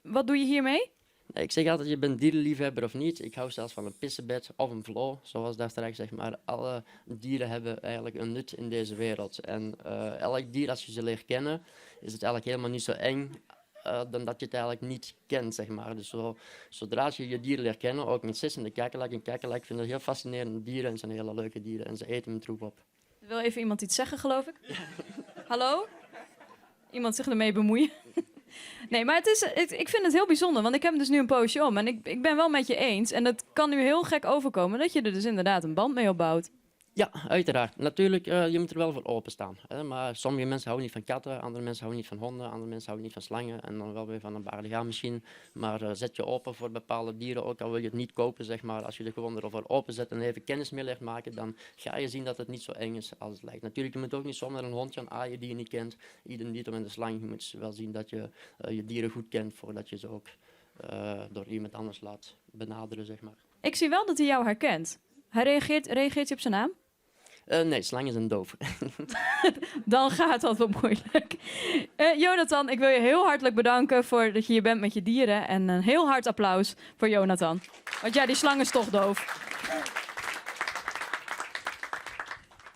wat doe je hiermee? Nee, ik zeg altijd, je bent dierenliefhebber of niet. Ik hou zelfs van een pissebed of een vlo, zoals daar straks zeg maar. Alle dieren hebben eigenlijk een nut in deze wereld. En elk dier, als je ze leert kennen, is het eigenlijk helemaal niet zo eng dan dat je het eigenlijk niet kent, zeg maar. Dus zodra je je dieren leert kennen, ook met sissende kakkerlak en kakkerlak, vind ik heel fascinerende dieren en zijn hele leuke dieren en ze eten mijn troep op. Er wil even iemand iets zeggen, geloof ik? Hallo? Iemand zich ermee bemoeien? Nee, maar ik vind het heel bijzonder, want ik heb hem dus nu een poosje om. En ik ben wel met je eens. En het kan nu heel gek overkomen dat je er dus inderdaad een band mee opbouwt. Ja, uiteraard. Natuurlijk, je moet er wel voor openstaan. Hè? Maar sommige mensen houden niet van katten, andere mensen houden niet van honden, andere mensen houden niet van slangen en dan wel weer van een baardigaan misschien. Maar zet je open voor bepaalde dieren, ook al wil je het niet kopen, zeg maar. Als je er gewoon ervoor openzet en even kennis mee leert maken, dan ga je zien dat het niet zo eng is als het lijkt. Natuurlijk, je moet ook niet zomaar een hond gaan aaien die je niet kent. Idem dito met de slang. Je moet wel zien dat je je dieren goed kent voordat je ze ook door iemand anders laat benaderen, zeg maar. Ik zie wel dat hij jou herkent. Hij reageert hij op zijn naam? Nee, slang is een doof. Dan gaat dat wat moeilijk. Jonathan, ik wil je heel hartelijk bedanken voor dat je hier bent met je dieren. En een heel hard applaus voor Jonathan. Want ja, die slang is toch doof.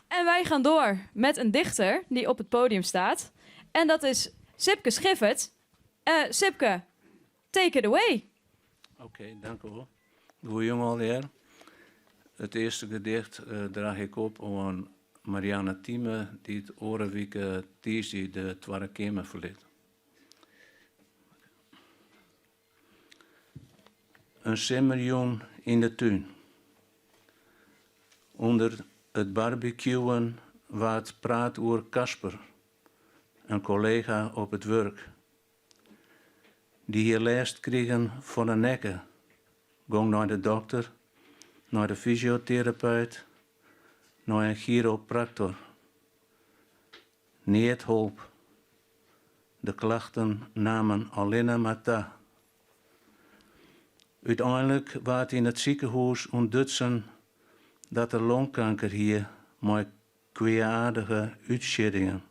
En wij gaan door met een dichter die op het podium staat. En dat is Sipke Schiffert. Sipke, take it away. Oké, dank u wel. Goeie alweer. Het eerste gedicht draach ik op oan Marianne Thieme, dy't oare wike tiisdei de Twadde Keamer ferlit. In simmerjûn yn de tún. Under it barbecueën waard praat oer Kasper, in kollega op it wurk. Dy hie lêst krigen fan 'e nekke, gong nei de dokter, nei de fysioterapeut, nei in chiropraktor. Neat holp. De klachten namen allinne mar ta. Uteinlik waard yn it sikehûs ûntdutsen dat er longkanker hie mei kwea-aardige útsjittingen.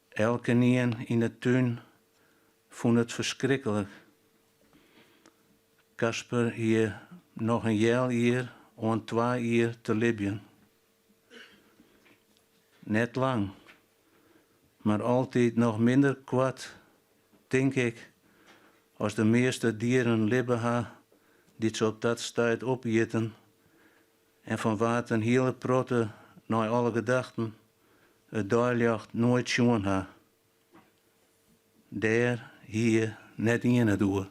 Elkenien yn 'e tún fûn it ferskriklik. Kasper hie noch in healjier oant twa jier te libjen. Net lang, mar altyd noch minder koart, tink ik, as de measte dieren libbe ha dy't se op dat stuit opieten en fan wa't in hiele protte nei alle gedachten it deiljocht noait sjoen ha. Dêr hie net ien it oer.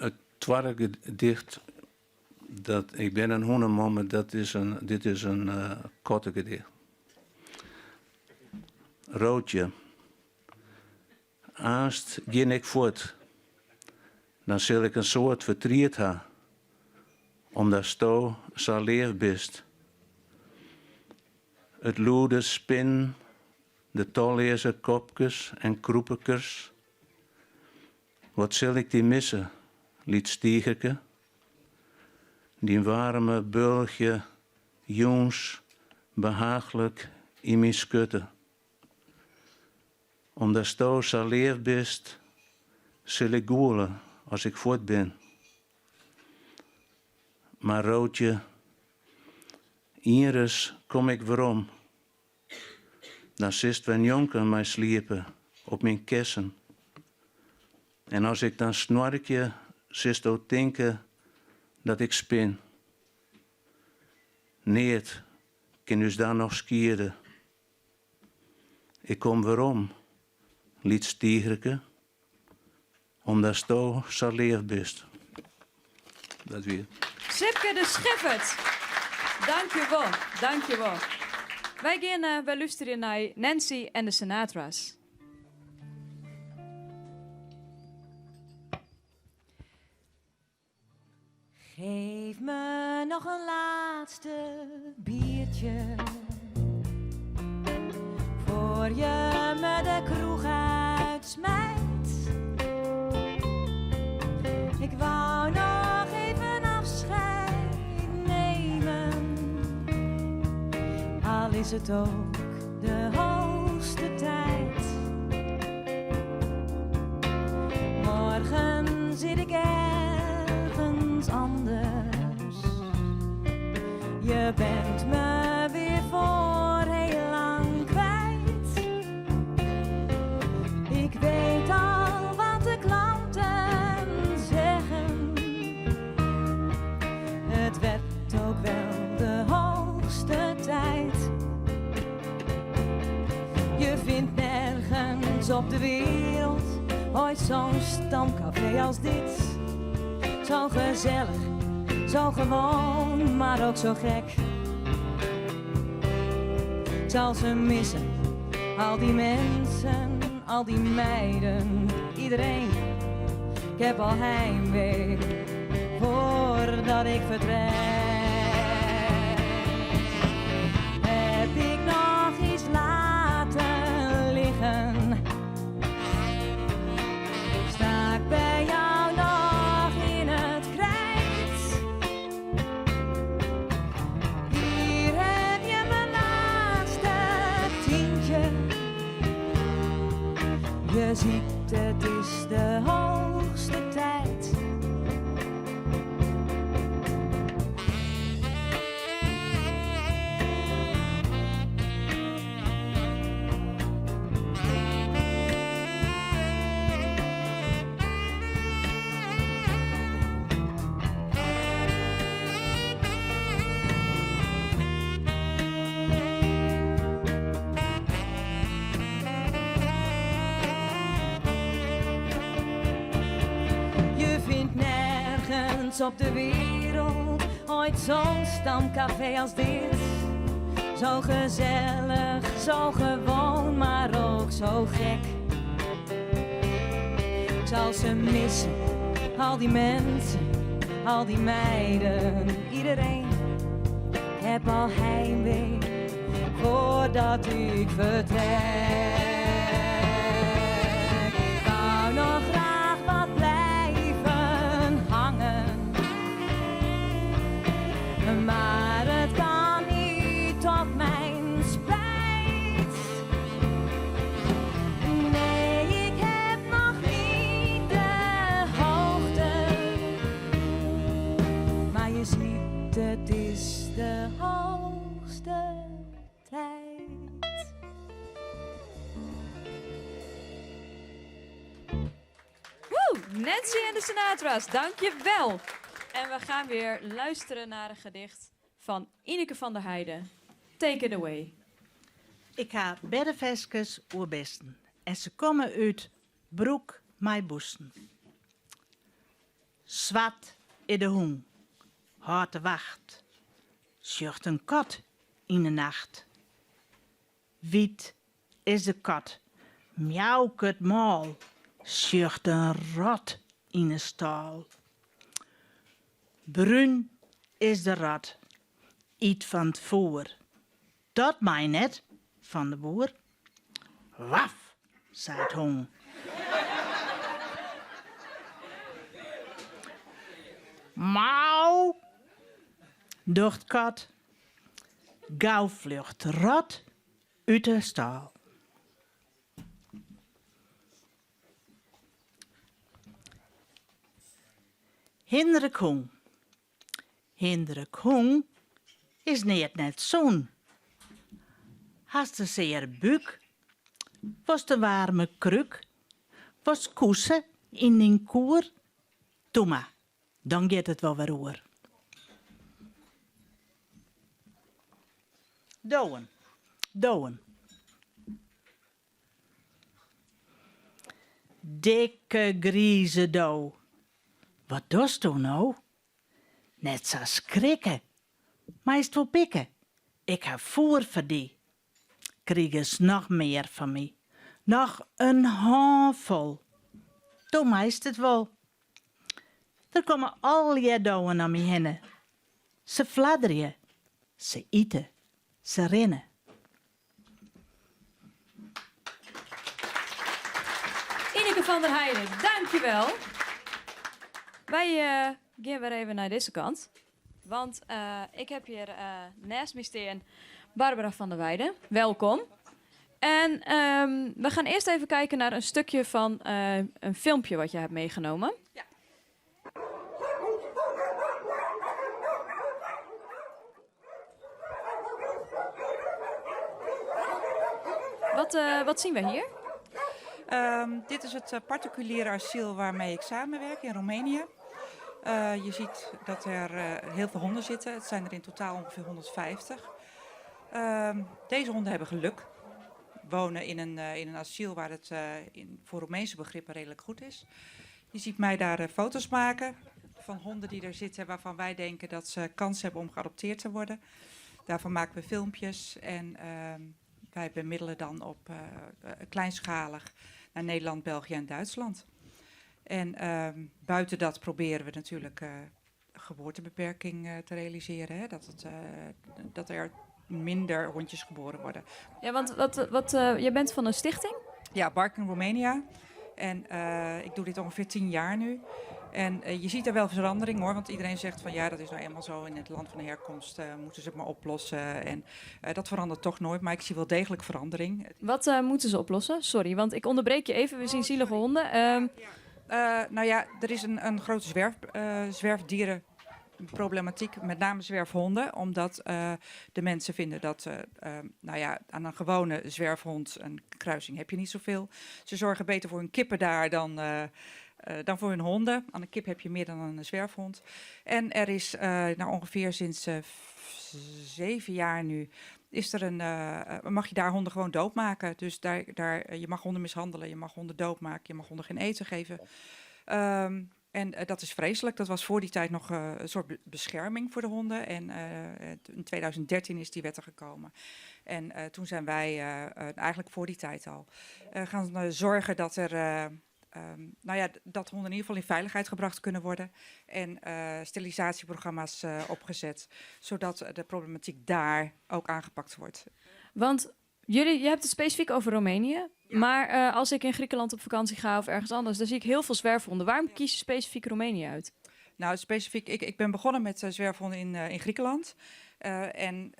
It twadde gedicht, dat Ik bin in hûneman, mar dat is in, dit is in kattegedicht. Roodje. Aanst gean ik fuort. Dan sil ik in soad fertriet ha, omdatsto sa leaf bist. It lûde spinnen, de talleaze kopkes en krûperkes. Wat sil ik dy misse, lyts tigerke. Dyn waarme bulchje jûns behaachlik yn myn skurte. Omdatsto sa leaf bist, sil ik gûle as ik fuort bin. Mar Roodje, ienris kom ik werom. Dan silst wer njonken my sliepe op myn kessen. En as ik dan snoarkje, silsto tinke dat ik spin. Neat kin ús dan noch skiede. Ik kom werom, lyts tigerke, omdatsto sa leaf bist. Dat wie it. Sipke de Schiffert! Dankjewol, dankjewol. Wy gean wer lústerje nei Nancy en de Sinatra's. Geef me nog een laatste biertje Voor je me de kroeg uitsmijt Ik wou nog even afscheid nemen Al is het ook de hoogste tijd Morgen zit ik ergens anders. Je bent me weer voor heel lang kwijt. Ik weet al wat de klanten zeggen. Het werd ook wel de hoogste tijd. Je vindt nergens op de wereld ooit zo'n stamcafé als dit. Zo gezellig, zo gewoon, maar ook zo gek. Ik zal ze missen, al die mensen, al die meiden, iedereen. Ik heb al heimwee voordat ik vertrek. Heb ik nog iets laten liggen? Sta ik bij jou nog in het krijt? Hier heb je mijn laatste tientje. Je ziet, het is de hoogste tijd. Je vindt nergens op de wereld ooit zo'n stamcafé als dit. Zo gezellig, zo gewoon, maar ook zo gek. Ik zal ze missen, al die mensen, al die meiden, iedereen. Ik heb al heimwee voordat ik vertrek. Ik wou nog graag wat blijven hangen. Maar het kan niet tot mijn spijt. Nee, ik heb nog niet de hoogte. Maar je ziet, het is de hoogste tijd. Woe, Nancy en de Sinatra's, dankjewel. En we gaan weer luisteren naar een gedicht van Ineke van der Heijden. Take it away. Ik ha berneferskes oer bisten en se komme út Broek mei Bûsen. Swart is de hûn, hâldt de wacht, sjocht in kat yn 'e nacht. Wyt is de kat. Miauket mâl, sjocht in rat yn 'e stâl. Brún is de rat, yt fan 't foer. Dat mei net, fan de boer. Waf, seit hûn. Mau, docht kat. Gau fljocht rat út 'e stâl. Hindrik Hûn Hindrik Hûn is neat net sûn. Hast in seare búk, wolst in waarme krúk, wolst koese yn dyn koer? Toe mar, dan giet it wol wer oer. Dowen, dowen. Dikke grize do, wat dochsto no? Net sa skrikke, meist wol pikke, ik ha foer foar dy. Krigest noch mear fan my, noch in hânfol, do meist it wol. Der komme allegear dowen om my hinne, se fladderje, se ite, se rinne. Ineke van der Heijden, dankjewel. Wy gean wer even nei dizze kant. Want ik ha hjir neist my stean Barbara van der Weijden. Welkom. En we gaan eerst even kijken naar een stukje van een filmpje wat je hebt meegenomen. Ja. Wat, uh, wat zien we hier? Dit is het particuliere asiel waarmee ik samenwerk in Roemenië. Uh, je ziet dat er heel veel honden zitten. Het zijn er in totaal ongeveer 150. Deze honden hebben geluk. Wonen in een asiel waar het voor Roemeense begrippen redelijk goed is. Je ziet mij daar foto's maken van honden die er zitten waarvan wij denken dat ze kans hebben om geadopteerd te worden. Daarvan maken we filmpjes en wij bemiddelen dan op kleinschalig naar Nederland, België en Duitsland. En buiten dat proberen we natuurlijk geboortebeperking te realiseren. Hè? Dat er minder hondjes geboren worden. Ja, want wat, jij bent van een stichting? Ja, Barking Romania. En ik doe dit ongeveer 10 jaar nu. En je ziet er wel verandering hoor, want iedereen zegt van ja, dat is nou eenmaal zo in het land van de herkomst, moeten ze het maar oplossen. En dat verandert toch nooit, maar ik zie wel degelijk verandering. Wat moeten ze oplossen? Sorry, want ik onderbreek je even. We zien zielige honden. Ja. Nou ja, er is een grote zwerfdierenproblematiek, met name zwerfhonden, omdat de mensen vinden dat, nou ja, aan een gewone zwerfhond, een kruising heb je niet zoveel. Ze zorgen beter voor hun kippen daar dan voor hun honden. Aan een kip heb je meer dan een zwerfhond. En er is nou ongeveer sinds 7 jaar nu is er een, mag je daar honden gewoon doodmaken. Dus je mag honden mishandelen, je mag honden doodmaken, je mag honden geen eten geven. En dat is vreselijk. Dat was voor die tijd nog een soort bescherming voor de honden. En in 2013 is die wet er gekomen. En toen zijn wij eigenlijk voor die tijd al gaan zorgen dat er nou ja, dat honden in ieder geval in veiligheid gebracht kunnen worden. En sterilisatieprogramma's opgezet, zodat de problematiek daar ook aangepakt wordt. Want jullie, je hebt het specifiek over Roemenië. Ja. Maar als ik in Griekenland op vakantie ga of ergens anders, dan zie ik heel veel zwerfhonden. Waarom ja. kies je specifiek Roemenië uit? Nou, specifiek, ik ben begonnen met zwerfhonden in Griekenland. En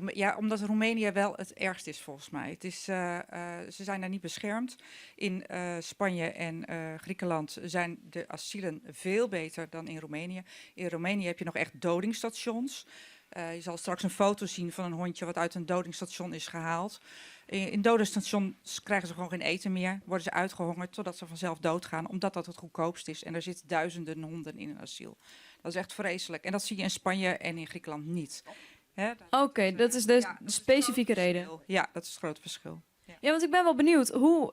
ja, omdat Roemenië wel het ergst is volgens mij. Ze zijn daar niet beschermd. In Spanje en Griekenland zijn de asielen veel beter dan in Roemenië. In Roemenië heb je nog echt dodingsstations. Je zal straks een foto zien van een hondje wat uit een dodingsstation is gehaald. In dodingsstations krijgen ze gewoon geen eten meer. Worden ze uitgehongerd totdat ze vanzelf doodgaan, omdat dat het goedkoopst is. En er zitten duizenden honden in een asiel. Dat is echt vreselijk. En dat zie je in Spanje en in Griekenland niet. Oké, dat is de ja, specifieke reden. Ja, dat is het grote verschil. Ja, want ik ben wel benieuwd hoe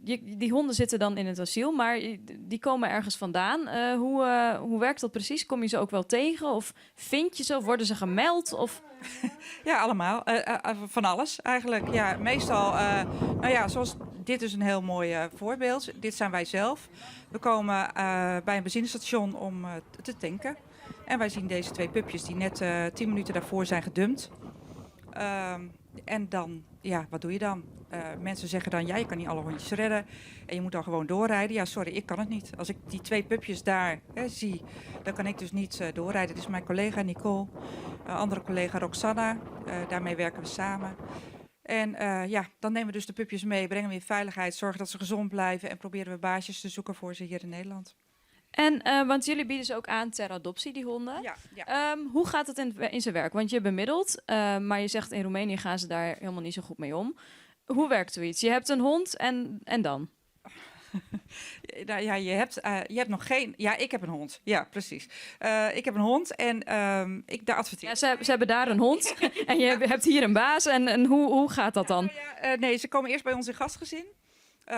je, die honden zitten dan in het asiel, maar die komen ergens vandaan. Hoe werkt dat precies? Kom je ze ook wel tegen of vind je ze of worden ze gemeld? Of? Ja, allemaal. Van alles eigenlijk. Ja, meestal, nou ja, zoals dit is een heel mooi voorbeeld. Dit zijn wij zelf. We komen bij een benzinestation om te tanken. En wij zien deze twee pupjes die net 10 minuten daarvoor zijn gedumpt. En dan, ja, wat doe je dan? Mensen zeggen dan, ja, je kan niet alle hondjes redden. En je moet dan gewoon doorrijden. Ja, sorry, ik kan het niet. Als ik die twee pupjes daar, hè, zie, dan kan ik dus niet doorrijden. Dit is mijn collega Nicole, een andere collega Roxanna. Daarmee werken we samen. En ja, dan nemen we dus de pupjes mee, brengen we in veiligheid, zorgen dat ze gezond blijven en proberen we baasjes te zoeken voor ze hier in Nederland. En, want jullie bieden ze ook aan ter adoptie, die honden. Ja. Hoe gaat het in zijn werk? Want je bemiddelt, maar je zegt in Roemenië gaan ze daar helemaal niet zo goed mee om. Hoe werkt zoiets? Je hebt een hond en dan? Nou ja, je hebt nog geen. Ja, ik heb een hond. Ja, precies. Ik heb een hond en ik daar adverteer. Ja, ze hebben daar een hond en je hebt hier een baas. En hoe gaat dat dan? Nou ja, nee, ze komen eerst bij ons in gastgezin.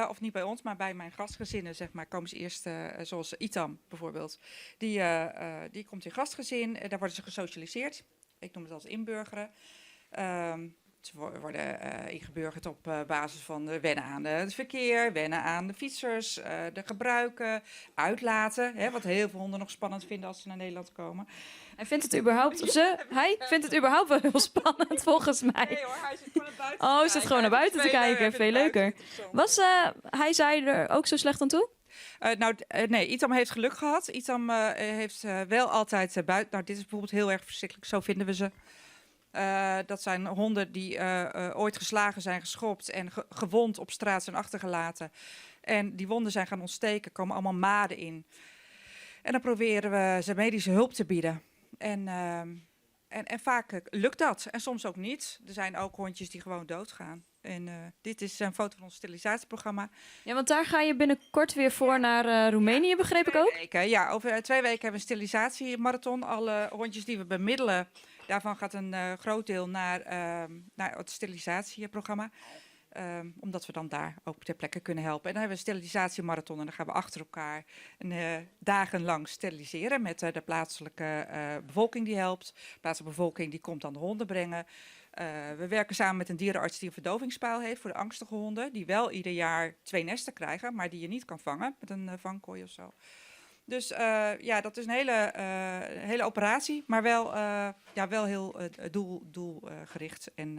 Of niet bij ons, maar bij mijn gastgezinnen, zeg maar, komen ze eerst, zoals Itam bijvoorbeeld. Die komt in gastgezin, daar worden ze gesocialiseerd. Ik noem het altijd inburgeren. Ze worden ingeburgerd op basis van wennen aan het verkeer, wennen aan de fietsers, de gebruiken, uitlaten. Hè, wat heel veel honden nog spannend vinden als ze naar Nederland komen. Hij vindt het überhaupt, of ze, hij vindt het überhaupt wel heel spannend volgens mij. Nee hoor, hij zit gewoon naar buiten Oh, te zit kijken. gewoon naar Hij buiten te vindt het kijken. veel Veel leuker. leuker. Was hij zei er ook zo slecht aan toe? Nou, nee, Itam heeft geluk gehad. Itam heeft wel altijd buiten. Nou, dit is bijvoorbeeld heel erg verschrikkelijk. Zo vinden we ze. Dat zijn honden die ooit geslagen zijn, geschopt en gewond op straat zijn achtergelaten. En die wonden zijn gaan ontsteken, komen allemaal maden in. En dan proberen we ze medische hulp te bieden. En vaak lukt dat. En soms ook niet. Er zijn ook hondjes die gewoon doodgaan. En dit is een foto van ons sterilisatieprogramma. Ja, want daar ga je binnenkort weer voor naar Roemenië, begreep ik ook? Weken. Ja, over 2 weken hebben we een sterilisatiemarathon. Alle hondjes die we bemiddelen, daarvan gaat een groot deel naar het sterilisatieprogramma. Omdat we dan daar ook ter plekke kunnen helpen. En dan hebben we een sterilisatiemarathon en dan gaan we achter elkaar dagenlang steriliseren met de plaatselijke bevolking die helpt. De plaatselijke bevolking die komt dan de honden brengen. We werken samen met een dierenarts die een verdovingspijl heeft voor de angstige honden. Die wel ieder jaar twee nesten krijgen, maar die je niet kan vangen met een vangkooi of zo. Dus ja, dat is een hele operatie, maar wel, ja, wel heel doelgericht en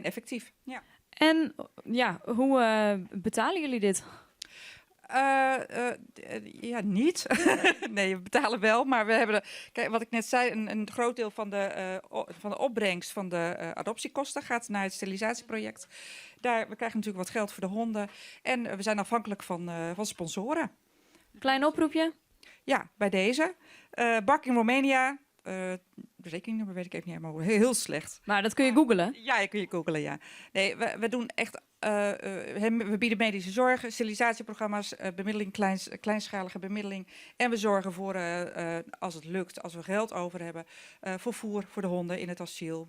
effectief. Ja. En ja, hoe betalen jullie dit? Ja, niet. Nee, we betalen wel, maar we hebben, kijk, wat ik net zei, een groot deel van de opbrengst van de adoptiekosten gaat naar het sterilisatieproject. We krijgen natuurlijk wat geld voor de honden en we zijn afhankelijk van sponsoren. Klein oproepje? Ja, bij deze. Barking Romania. De rekeningnummer weet ik even niet helemaal. Heel, heel slecht. Maar dat kun je googlen? Ja, je kun je googlen, ja. Nee, we doen echt. We bieden medische zorg, sterilisatieprogramma's, bemiddeling, kleinschalige bemiddeling. En we zorgen voor, als het lukt, als we geld over hebben, voor voer voor de honden in het asiel.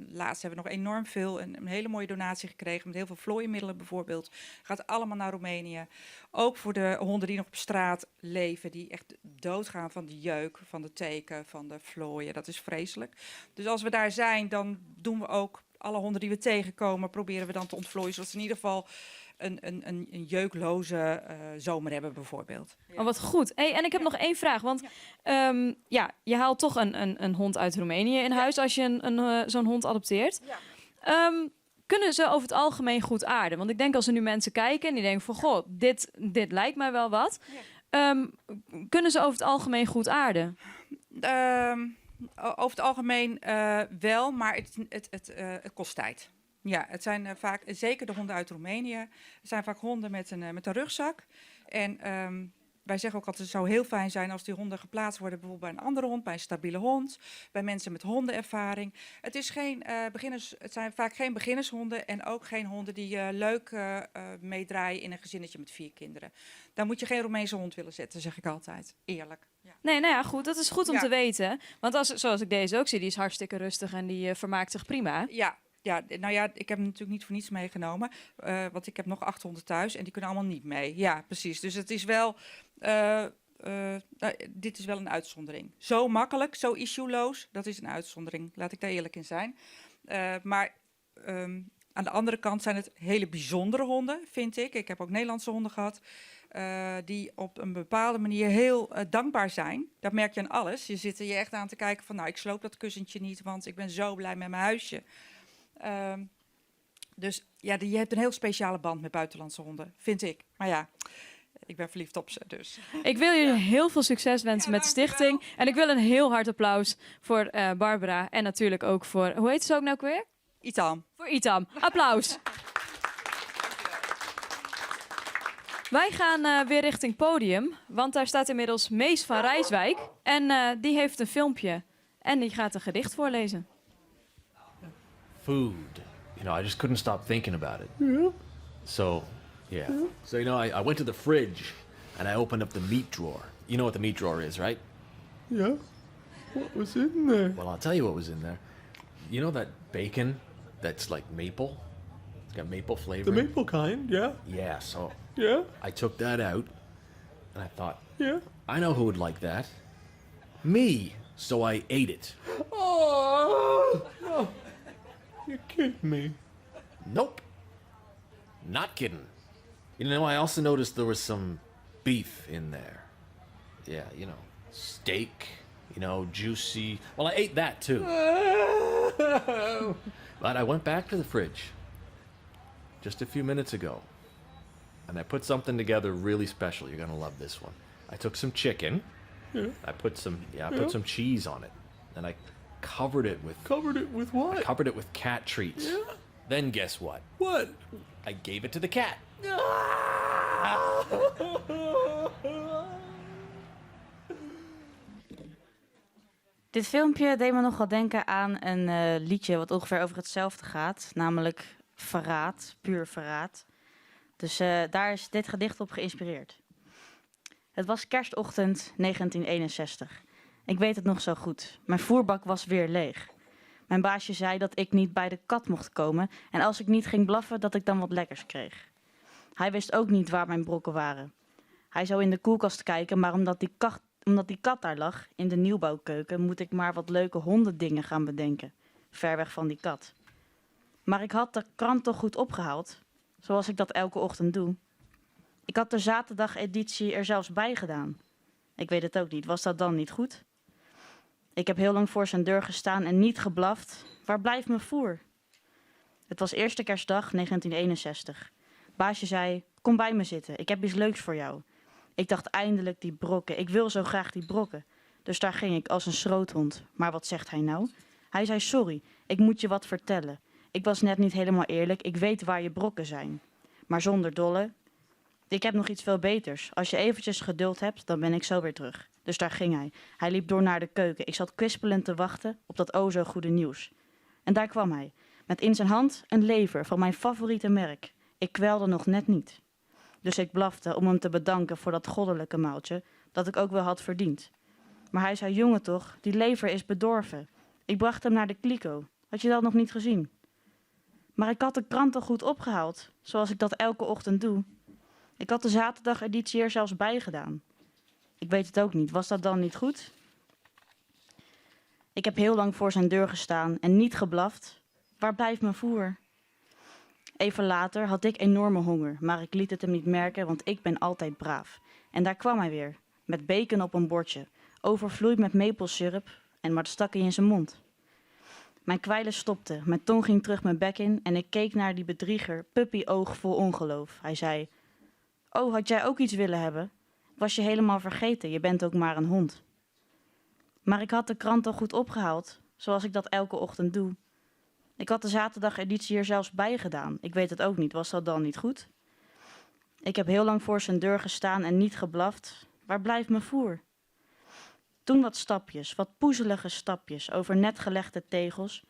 Laatst hebben we nog enorm veel, een hele mooie donatie gekregen met heel veel vlooienmiddelen bijvoorbeeld. Gaat allemaal naar Roemenië. Ook voor de honden die nog op straat leven, die echt doodgaan van de jeuk, van de teken, van de vlooien. Dat is vreselijk. Dus als we daar zijn, dan doen we ook alle honden die we tegenkomen, proberen we dan te ontvlooien, zodat ze in ieder geval een jeukloze zomer hebben bijvoorbeeld. Oh, wat goed. Hey, en ik heb nog één vraag. Want ja, ja je haalt toch een hond uit Roemenië in huis als je zo'n hond adopteert. Kunnen ze over het algemeen goed aarden? Want ik denk als er nu mensen kijken en die denken van... Goh, dit lijkt mij wel wat. Kunnen ze over het algemeen goed aarden? Over het algemeen wel, maar het kost tijd. Ja, het zijn vaak, zeker de honden uit Roemenië, het zijn vaak honden met een rugzak. En wij zeggen ook altijd, het zou heel fijn zijn als die honden geplaatst worden bijvoorbeeld bij een andere hond, bij een stabiele hond, bij mensen met hondenervaring. Het, is geen, beginners, het zijn vaak geen beginnershonden en ook geen honden die leuk meedraaien in een gezinnetje met vier kinderen. Daar moet je geen Roemeense hond willen zetten, zeg ik altijd. Eerlijk. Ja. Nee, nou ja, goed. Dat is goed om te weten. Want zoals ik deze ook zie, die is hartstikke rustig en die vermaakt zich prima. Ja. Ja, nou ja, ik heb hem natuurlijk niet voor niets meegenomen. Want ik heb nog 800 thuis en die kunnen allemaal niet mee. Ja, precies. Dus het is wel. Nou, dit is wel een uitzondering. Zo makkelijk, zo issueloos, dat is een uitzondering. Laat ik daar eerlijk in zijn. Maar aan de andere kant zijn het hele bijzondere honden, vind ik. Ik heb ook Nederlandse honden gehad. Die op een bepaalde manier heel dankbaar zijn. Dat merk je aan alles. Je zit er je echt aan te kijken van, nou, ik sloop dat kussentje niet, want ik ben zo blij met mijn huisje. Dus ja, je hebt een heel speciale band met buitenlandse honden, vind ik. Maar ja, ik ben verliefd op ze, dus. Ik wil jullie heel veel succes wensen met de stichting. En ik wil een heel hard applaus voor Barbara en natuurlijk ook voor... Hoe heet ze ook nou ook weer? Itam. Voor Itam. Applaus. Wij gaan weer richting podium, want daar staat inmiddels Mees van Rijswijk. En die heeft een filmpje en die gaat een gedicht voorlezen. Food. I just couldn't stop thinking about it. So, yeah. So, I went to the fridge and I opened up the meat drawer. You know what the meat drawer is, right? Yeah. What was in there? Well, I'll tell you what was in there. You know that bacon that's like maple? It's got maple flavor. The maple kind, yeah. Yeah, so I took that out and I thought, I know who would like that. Me. So I ate it. Oh, no. You're kidding me. Nope. Not kidding. I also noticed there was some beef in there. Yeah, steak, juicy. Well, I ate that too. But I went back to the fridge just a few minutes ago and I put something together really special. You're going to love this one. I took some chicken. I put some cheese on it. And I covered it with Covered it with what? I covered it with cat treats. Then guess what? What? I gave it to the cat. Ah! Dit filmpje deed me nogal denken aan een liedje wat ongeveer over hetzelfde gaat. Namelijk verraad, puur verraad. Dus daar is dit gedicht op geïnspireerd. Het was kerstochtend 1961. Ik weet het nog zo goed. Mijn voerbak was weer leeg. Mijn baasje zei dat ik niet bij de kat mocht komen en als ik niet ging blaffen, dat ik dan wat lekkers kreeg. Hij wist ook niet waar mijn brokken waren. Hij zou in de koelkast kijken, maar omdat die kat daar lag, in de nieuwbouwkeuken, moet ik maar wat leuke hondendingen gaan bedenken. Ver weg van die kat. Maar ik had de krant toch goed opgehaald, zoals ik dat elke ochtend doe. Ik had de zaterdageditie er zelfs bij gedaan. Ik weet het ook niet, was dat dan niet goed? Ik heb heel lang voor zijn deur gestaan en niet geblaft. Waar blijft mijn voer? Het was eerste kerstdag 1961. Baasje zei, kom bij me zitten, ik heb iets leuks voor jou. Ik dacht eindelijk die brokken, ik wil zo graag die brokken. Dus daar ging ik als een schroothond. Maar wat zegt hij nou? Hij zei, sorry, ik moet je wat vertellen. Ik was net niet helemaal eerlijk, ik weet waar je brokken zijn. Maar zonder dolle, ik heb nog iets veel beters. Als je eventjes geduld hebt, dan ben ik zo weer terug. Dus daar ging hij. Hij liep door naar de keuken. Ik zat kwispelend te wachten op dat o zo goede nieuws. En daar kwam hij, met in zijn hand een lever van mijn favoriete merk. Ik kwelde nog net niet. Dus ik blafte om hem te bedanken voor dat goddelijke maaltje, dat ik ook wel had verdiend. Maar hij zei, jongen toch, die lever is bedorven. Ik bracht hem naar de kliko. Had je dat nog niet gezien? Maar ik had de krant al goed opgehaald, zoals ik dat elke ochtend doe. Ik had de zaterdageditie er zelfs bij gedaan. Ik weet het ook niet, was dat dan niet goed? Ik heb heel lang voor zijn deur gestaan en niet geblaft. Waar blijft mijn voer? Even later had ik enorme honger, maar ik liet het hem niet merken, want ik ben altijd braaf. En daar kwam hij weer, met bacon op een bordje, overvloeid met maple en maar stak hij in zijn mond. Mijn kwijlen stopte, mijn tong ging terug mijn bek in en ik keek naar die bedrieger, puppy-oog vol ongeloof. Hij zei, oh, had jij ook iets willen hebben? Was je helemaal vergeten, je bent ook maar een hond. Maar ik had de krant al goed opgehaald, zoals ik dat elke ochtend doe. Ik had de zaterdageditie er zelfs bij gedaan. Ik weet het ook niet, was dat dan niet goed? Ik heb heel lang voor zijn deur gestaan en niet geblaft. Waar blijft mijn voer? Toen wat stapjes, wat poezelige stapjes over net gelegde tegels.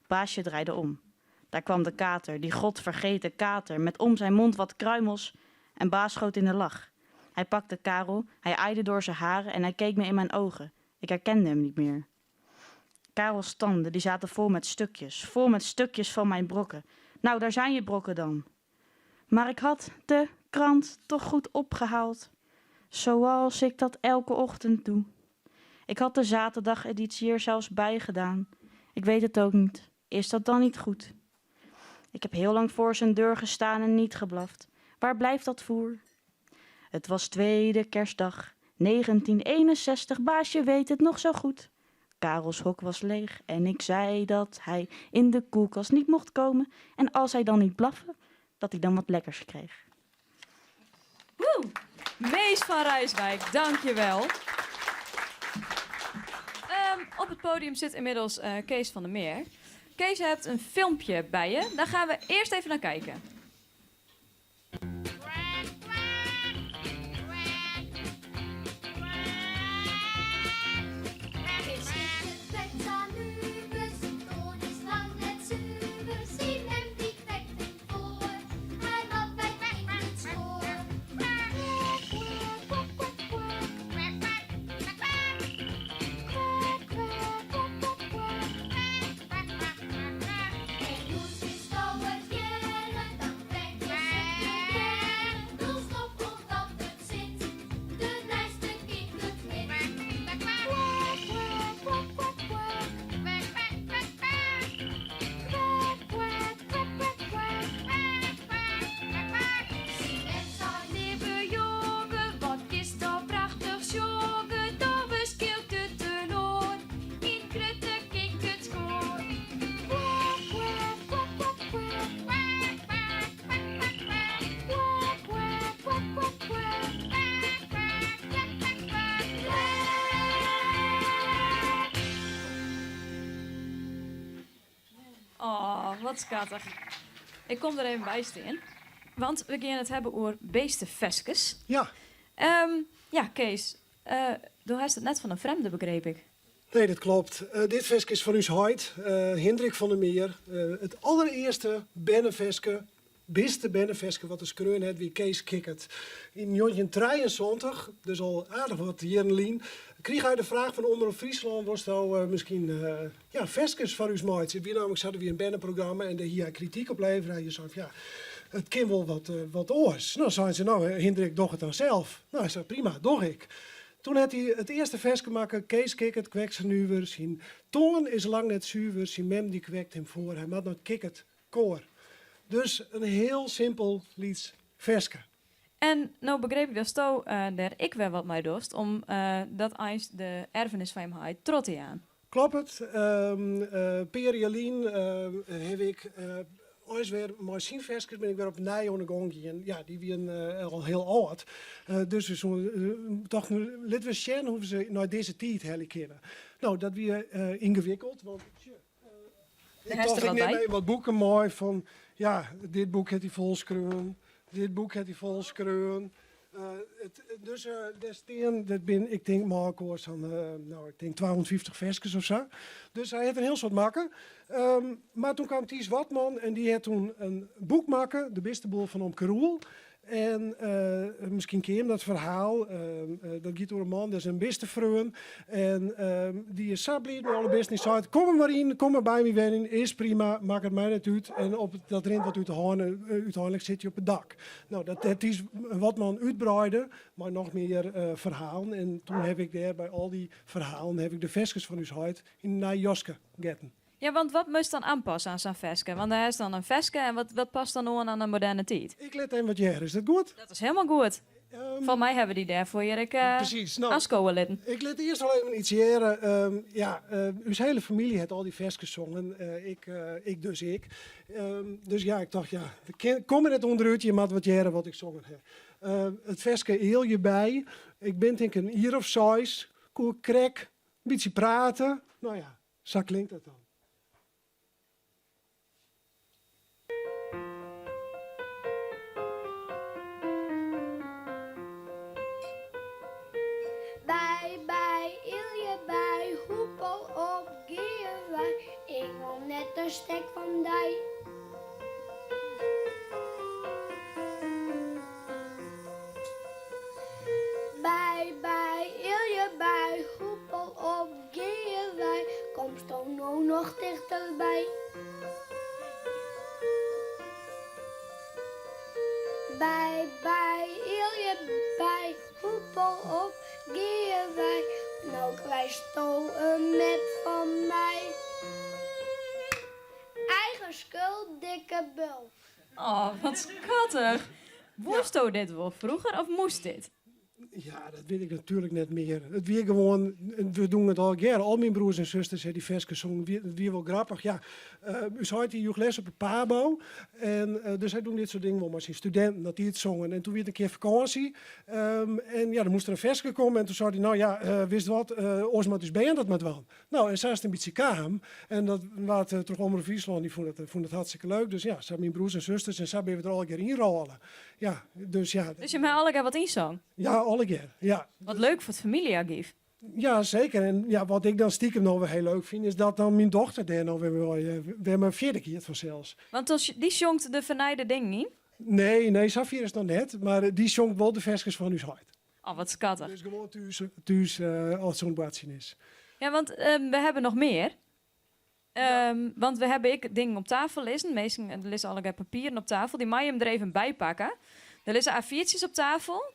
Baasje draaide om. Daar kwam de kater, die godvergeten kater, met om zijn mond wat kruimels. En baas schoot in de lach. Hij pakte Karel, hij aaide door zijn haren en hij keek me in mijn ogen. Ik herkende hem niet meer. Karels tanden die zaten vol met stukjes, vol met stukjes van mijn brokken. Nou, daar zijn je brokken dan. Maar ik had de krant toch goed opgehaald, zoals ik dat elke ochtend doe. Ik had de zaterdageditie er zelfs bij gedaan. Ik weet het ook niet. Is dat dan niet goed? Ik heb heel lang voor zijn deur gestaan en niet geblaft. Waar blijft dat voer? Het was tweede kerstdag, 1961, baasje weet het nog zo goed. Karels hok was leeg en ik zei dat hij in de koelkast niet mocht komen. En als hij dan niet blafte, dat hij dan wat lekkers kreeg. Woe! Mees van Rijswijk, dankjewel. Op het podium zit inmiddels Kees van der Meer. Kees, je hebt een filmpje bij je. Daar gaan we eerst even naar kijken. Oh, wat schattig. Ik kom er even bij staan. Want we gaan het hebben over beestenveskes. Kees. Du hast het net van een vreemde, begreep ik. Nee, dat klopt. Dit veske is van uw heit, Hendrik van der Meer. Het allereerste bernenveske, beste bernenveske wat de skreun het, wie Kees Kikkert. In 1973, dus al aardig wat jaren lien, kreeg hij de vraag van Omroep Friesland, was nou misschien veskes van uw maat. Wie namelijk zaten we een bernenprogramma en daar hier kritiek op leveren. En je zei van, ja, het kan wel wat oors. Nou, zeiden ze, nou, Hendrik, doe het dan zelf. Nou, hij zei, prima, doe ik. Toen had hij het eerste vers gemaakt, Kees Kikkert, kwekt zijn nuver, zijn tongen is lang net zuiver, zijn mem die kwekt hem voor, hij maakt nog kikkert koor. Dus een heel simpel lieds verske. En nou begreep ik dat sto daar ik weer wat mee dorst, om dat eens de erfenis van hem had trot hij aan. Klopt het. Peer Jolien heb ik ooit weer mijn zinverskes ben ik weer op nij aan de gang gegaan. Ja, die waren al heel oud. Dus we zo'n dachten, laten we zien hoe we ze naar deze tijd halen kunnen. Nou, dat weer ingewikkeld. Want, tje, Daar ik heeft dacht, er ik wat neem bij. even wat boeken mooi van, ja, dit boek heeft hij volschreeuwen, dit boek heeft hij volschreeuwen. Het, dus daar staan, dat ben, ik denk, maar van nou, ik denk 250 verskes of zo. Dus hij had een heel soort makken. Maar toen kwam Ties Watman en die had toen een boek maken, De Beste Boel van Omke Roel. En misschien ken je hem dat verhaal. Dat gaat door een man, dat is een beste vreun. En die is zo blij met alle beesten. Die zei, kom er maar in, kom maar bij me wennen, is prima, maak het mij net uit. En op het, dat rint wat uit de hoorn uiteindelijk zit je op het dak. Nou, dat is wat man uitbreidde, maar nog meer verhalen. En toen heb ik daar bij al die verhalen heb ik de verskes van uw huid in naar Joske getten. Ja, want wat moest dan aanpassen aan zo'n veske? Want daar is dan een veske en wat past dan aan een moderne tijd? Ik let even wat jij is dat goed? Dat is helemaal goed. Van mij hebben die daarvoor hier ik Precies, nou, aanskomen litten. Ik let eerst al even iets jaren. Uw hele familie heeft al die verskes gezongen. Ik dus ik. Dus ja, ik dacht, ja, kom er net onderuit, je maat wat jaren wat ik zongen heb. Het veske heel je bij. Ik ben denk ik een uur of zes. Koe krek, een beetje praten. Nou ja, zo klinkt dat dan. Bij, bij, Ilje, bij, hoepel op, geer wij. Ik wil net een stek van dij. Bij, bij, Ilje, bij, hoepel op, geer wij. Komst dan By, by, Ilje by, hoepel op, gean wy. No krijsto in mep fan my. Eigen skuld, dikke bult. Oh, wat skattich. Woesto dit wol froeger of moast dit? Ja, dat wit ik natuerlik net mear. It wie gewoan, we doen it allegearre. Al myn broers en susters ha dy ferskes songen. It wie wol grappich. Ja, ús heit dy joech les op de Pabo. En dus hy doe dit soart dingen wol mei syn studinten, dat dy it songen. En toen wie it in kear fakânsje. En ja, dan moast der in ferske komme. En toen sei hy, no ja, witst wat, oars moat ús bern dat mar dwaan. No, en sa is it in bytsje kaam. En dat waard troch Omrop Fryslân, dy fûn it hartstikke leuk. Dus ja, sa myn broers en susters en sa binne we der allegear ynrôle. Ja, dus ja. Dus jim ha allegear wat ynsong? Ja, allegear, ja. Wat leuk foar it famyljeargyf. Ja, seker. En ja, wat ik dan stikem noch wer hiel leuk fyn, is dat dan myn dochter dêr noch wer mei, wer mei fierder giet fansels. Want as dy sjongt de fernijde dingen yn? Nee, nee, safier is it noch net. Mar dy sjongt wol de ferskes fan ús heit. Oh, wat skattich. Dus gewoan thús, thús as it oan it boartsjen is. Ja, want we hebben noch mear. Want we hebben ek dingen op tafel lizzen. Minsken, der lizze allegear papieren op tafel. Dy meie jim der even by pakke. Der lizze A4'tsjes op tafel,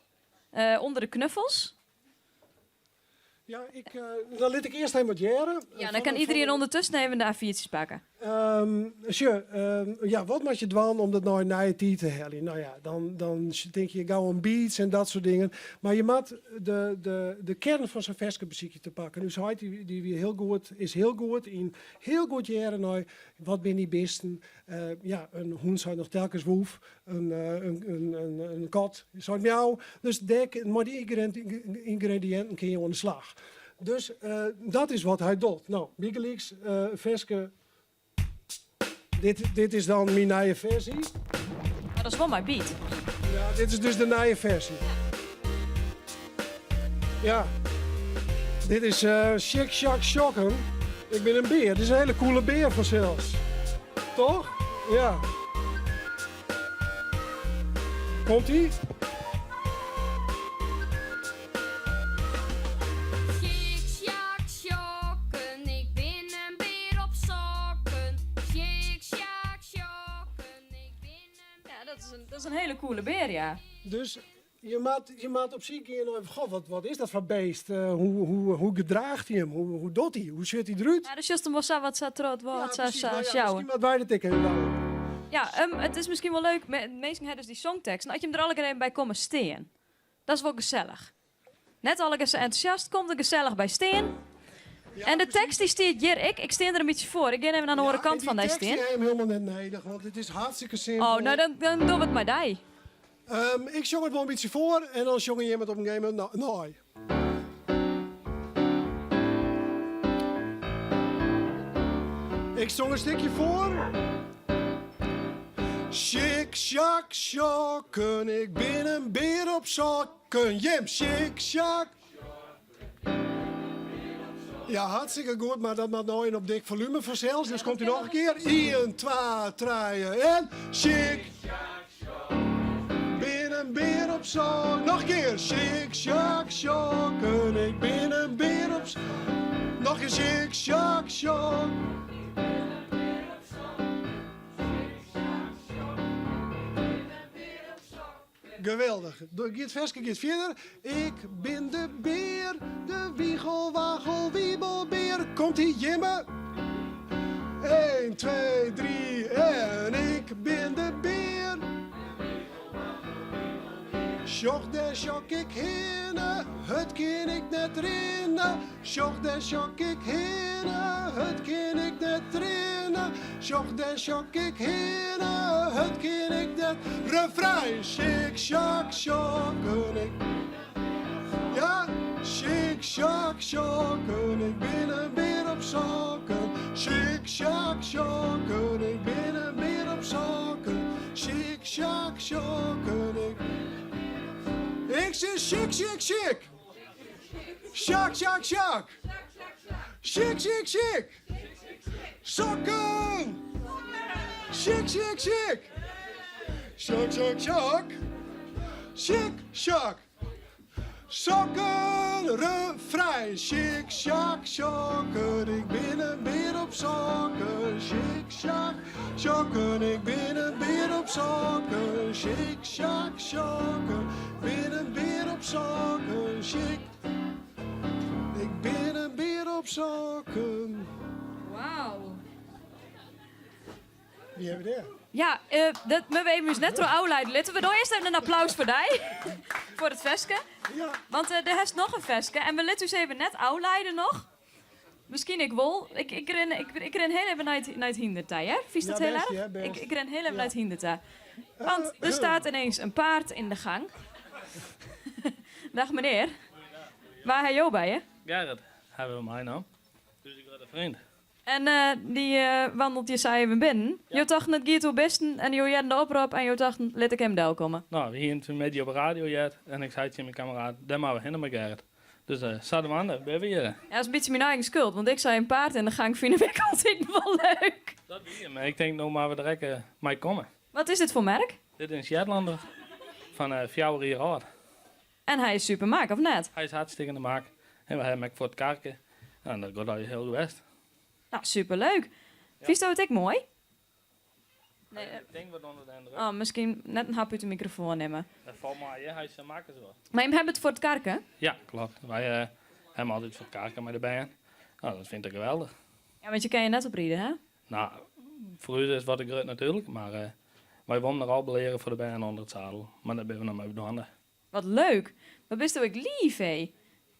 ûnder de knuffels. Ja, ik, dan lit ik earst even wat hearre. Ja, dan kan iedereen ûndertusken even de A4'tsjes pakke. Sjoch, ja, wat moat je dwaan om dat nei in nije tiid te heljen? No ja, dan, dan tink je gau oan beats en dat soart dingen. Mar je moat de, de, de kern fan sa'n ferske besykje te pakken. Us heit dy, dy wie hiel goed, is hiel goed yn hiel goed hearre nei wat binne dy bisten. Ja, in hûn seit noch telkens woef, in, in, in, in, in kat seit miauw. Dus dêr, mei dy yngrediïnten kinne je oan de slach. Dus dat is wat hy docht. No, bygelyks in ferske. Dit, dit is dan myn nije fersy. Mar dat is wol mei beat. Ja, dit is dus de nije fersy. Ja. Dit is Sjik Sjak Sjokken. Ik bin in bear. Dit is in hiele coole bear fansels. Toch? Ja. Komt ie? Sjik, sjak, sjokken, ik bin in bear op sokken. Sjik, sjak, sjokken, ik bin in Ja, dat is in, dat is in hiele coole bear, ja. Dus je moat, je moat op syk gean nei, goh, wat, wat is dat foar beest? Hoe, hoe, hoe gedraacht hy him? Hoe, hoe docht hy? Hoe sjocht hy derút? Ja, dus sjochst him wol sa wat sa troch it wâld, sa, Precies, sa nou ja, sjouwen. miskien moatte wy dat ek even dwaan. Ja, it is miskien wol leuk, minsken ha dus dy songteksten, as jim der allegear even by komme stean. Dat is wol gesellich. Net allegear sa entûsjast, kom der gesellich by stean. En de tekst dy stiet hjir ek. Ik stean der in bytsje foar. Ik gean even oan de oare kant fan dy Die tekst stean. die ha jim hielendal net nedich, want it is hartstikke simpel. Oh, no dan, dan dogge we it mei dy. Ik sjong it wol in bytsje foar en dan sjonge jim it op in gegeven momint nei. Ik sjong in stikje foar. Sjik, sjak, sjokken, ik bin in bear op sokken. Jim, sjik, sjak. Ja, hartstikke goed, mar dat moat no yn op dik folume fansels. Dus komt ie noch in kear. Ien, twa, trije en sjik. Bin in bear op sok. Noch in kear. Sjik, sjak, sjokken, ik bin in bear op sok. Noch in kear. Sjik, sjak, sjok. Geweldich. Giet ferske giet fierder. Ik bin de bear, de wiegel, wagel, wiebelbeer. Komt ie, jimme? 1, 2, 3 en ik bin de bear. Sjoch, dêr sjok ik hinne, hurd kin ik net rinne. Sjoch, dêr sjok ik hinne, hurd kin ik net rinne. Sjoch, dêr sjok ik hinne, hurd kin ik net. Refrein, sjik, sjak, sjokken, ik. Ja, sjik, sjak, sjokken, ik bin in bear op sokken. Sjik, sjak, sjokken, ik bin in bear op sokken. Sjik, sjak, sjokken, ik. Ik sis sjik, sjik, sjik. Sjak, sjak, sjak. Sjik, sjik, sjik. Sokken. Sjik, sjik, sjik. Sjak, sjak, sjak. Sjik, sjak. Sokken. In refrein. Sjik, sjak, sjokken, ik bin in bear op sokken. Sjik, sjak, sjokken, ik bin in bear op sokken. Sjik, sjak, sjokken, bin in bear op sokken. Sjik, ik bin in bear op sokken. Wauw. Wie hawwe we dêr? Ja, dat moatte we even ús net troch ôfleide litte. We dogge earst even in applaus foar dy. Foar it ferske. Ja. Want der hast noch in ferske en we litte ús even net ôfleide noch. Miskien ik wol. Ik, ik, rin, ik, ik rin heel even nei it hynder ta, hear. Fynst dat Ja, heel bêst, erch? hear, bêst. Ik rin heel even nei it hynder ta. Want der staat ineens in paard in de gang. Dag menear. Wa ha jo by je? Gerrit hawwe we meinaam. Dus ik grutte freon. En dy wandelt hjir sa even binnen. Jo tochten it giet oer bisten en jo hearden de oprop en jo tochten lit ik him delkomme. No, we hienen it middei op de radio heard en ik sei tsjin myn kammeraat, dêr moatte we hinne mei Gerrit. Dus sadwaande binne we hjir. Ja, dat is in bytsje myn eigen skuld, want ik sei in paard in de gang fine ik altyd wol leuk. Dat wie him. Ik tink no moatte we der ek mei komme. Wat is dit foar merk? Dit is in Shetlander fan 4 jier âld. En hy is super mak, of net? Hy is hartstikkene mak. En we hawwe him ek foar it karke. En dat giet al hiel bêst. No, superleuk. Fynsto it ek moai? Nee, ik tink wat ûnder de yndruk. Oh, miskien net in hap út de mikrofoan nimme. Dat falt mei, hè? Hy is sa mak as wat. Mar jim hawwe it foar it karke? Ja, kloppet. Wy hawwe him altyd foar it karke mei de bern. No, dat fynt er geweldich. Ja, want je kinne je net opride, hè? No, foar ús is it wat te grut natuerlik, mar wy wolle noch al beleare foar de bern ûnder it sadel. Mar dêr binne we noch mei dwaande. Wat leuk! Wat bisto ek lief, hé.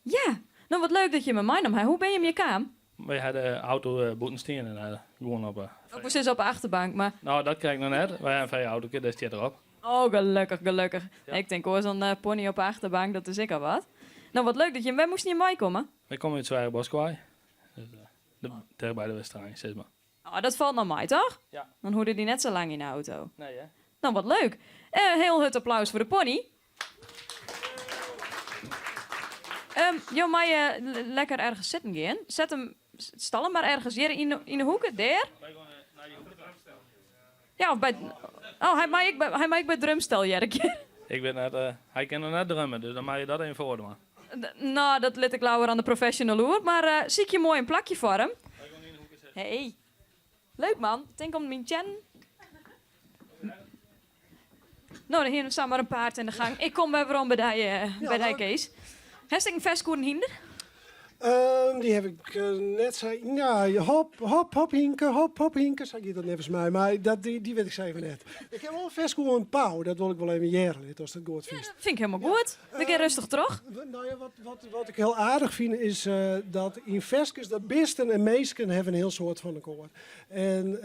Ja! No, wat leuk dat jim him meinaam ha. Hoe binne jim hjir kaam? Wy ha de auto bûten stean en gewoan op 'e. Ik woe sizze op 'e achterbank, mar. No, dat krij ik noch net. Wy ha in frije autoke, dêr stiet er op. Oh, gelukkich, gelukkich. Ik tink oars in pony op 'e achterbank, dat is ek al wat. No, wat leuk dat jim. Wêr moasten jim weikomme? Wy komme út Sweagerbosk wei. Dus, ticht by de Westereen, sis mar. Oh, dat falt noch mei, toch? Ja. Dan hoege dy net sa lang yn de auto. Nee, hè? No, wat leuk. Hiel hurd applaus foar de pony. Jo meie lekker ergens sitten gean. Set him, stal him mar ergens hjir yn de hoeke, dêr. Ja, of by. Oh, hy mei ek by, hy mei ek by it drumstel hear ik hjir. Ik wit net, hy kin noch net drumme, dus dan mei je dat even foardwaan. No, dat lit ik leaver oan de professional oer. Mar sykje moai in plakje foar him. Hey. Leuk man. Tink om myn teannen. No, dan hiene we samar in paard yn de gang. Ik kom wer werom by dy, by dy Kees. Hast ek in ferske oer in hynder? Dy haw ik net sa. Ja, hop, hop, hop, Hinke, hop, hop, Hinke. Sa giet dat neffens my. Mar dat, dy wit ik sa even net. Ik haw wol in ferske oer in pau. Dat wol ik wol even hearre litte, ast dat goed fynst. Ja, dat fyn ik hielendal goed. We gean rêstich troch. No ja, wat ik hiel aardich fyn is dat yn ferskes dat bisten en minsken hawwe in hiel soad fan elkoar. En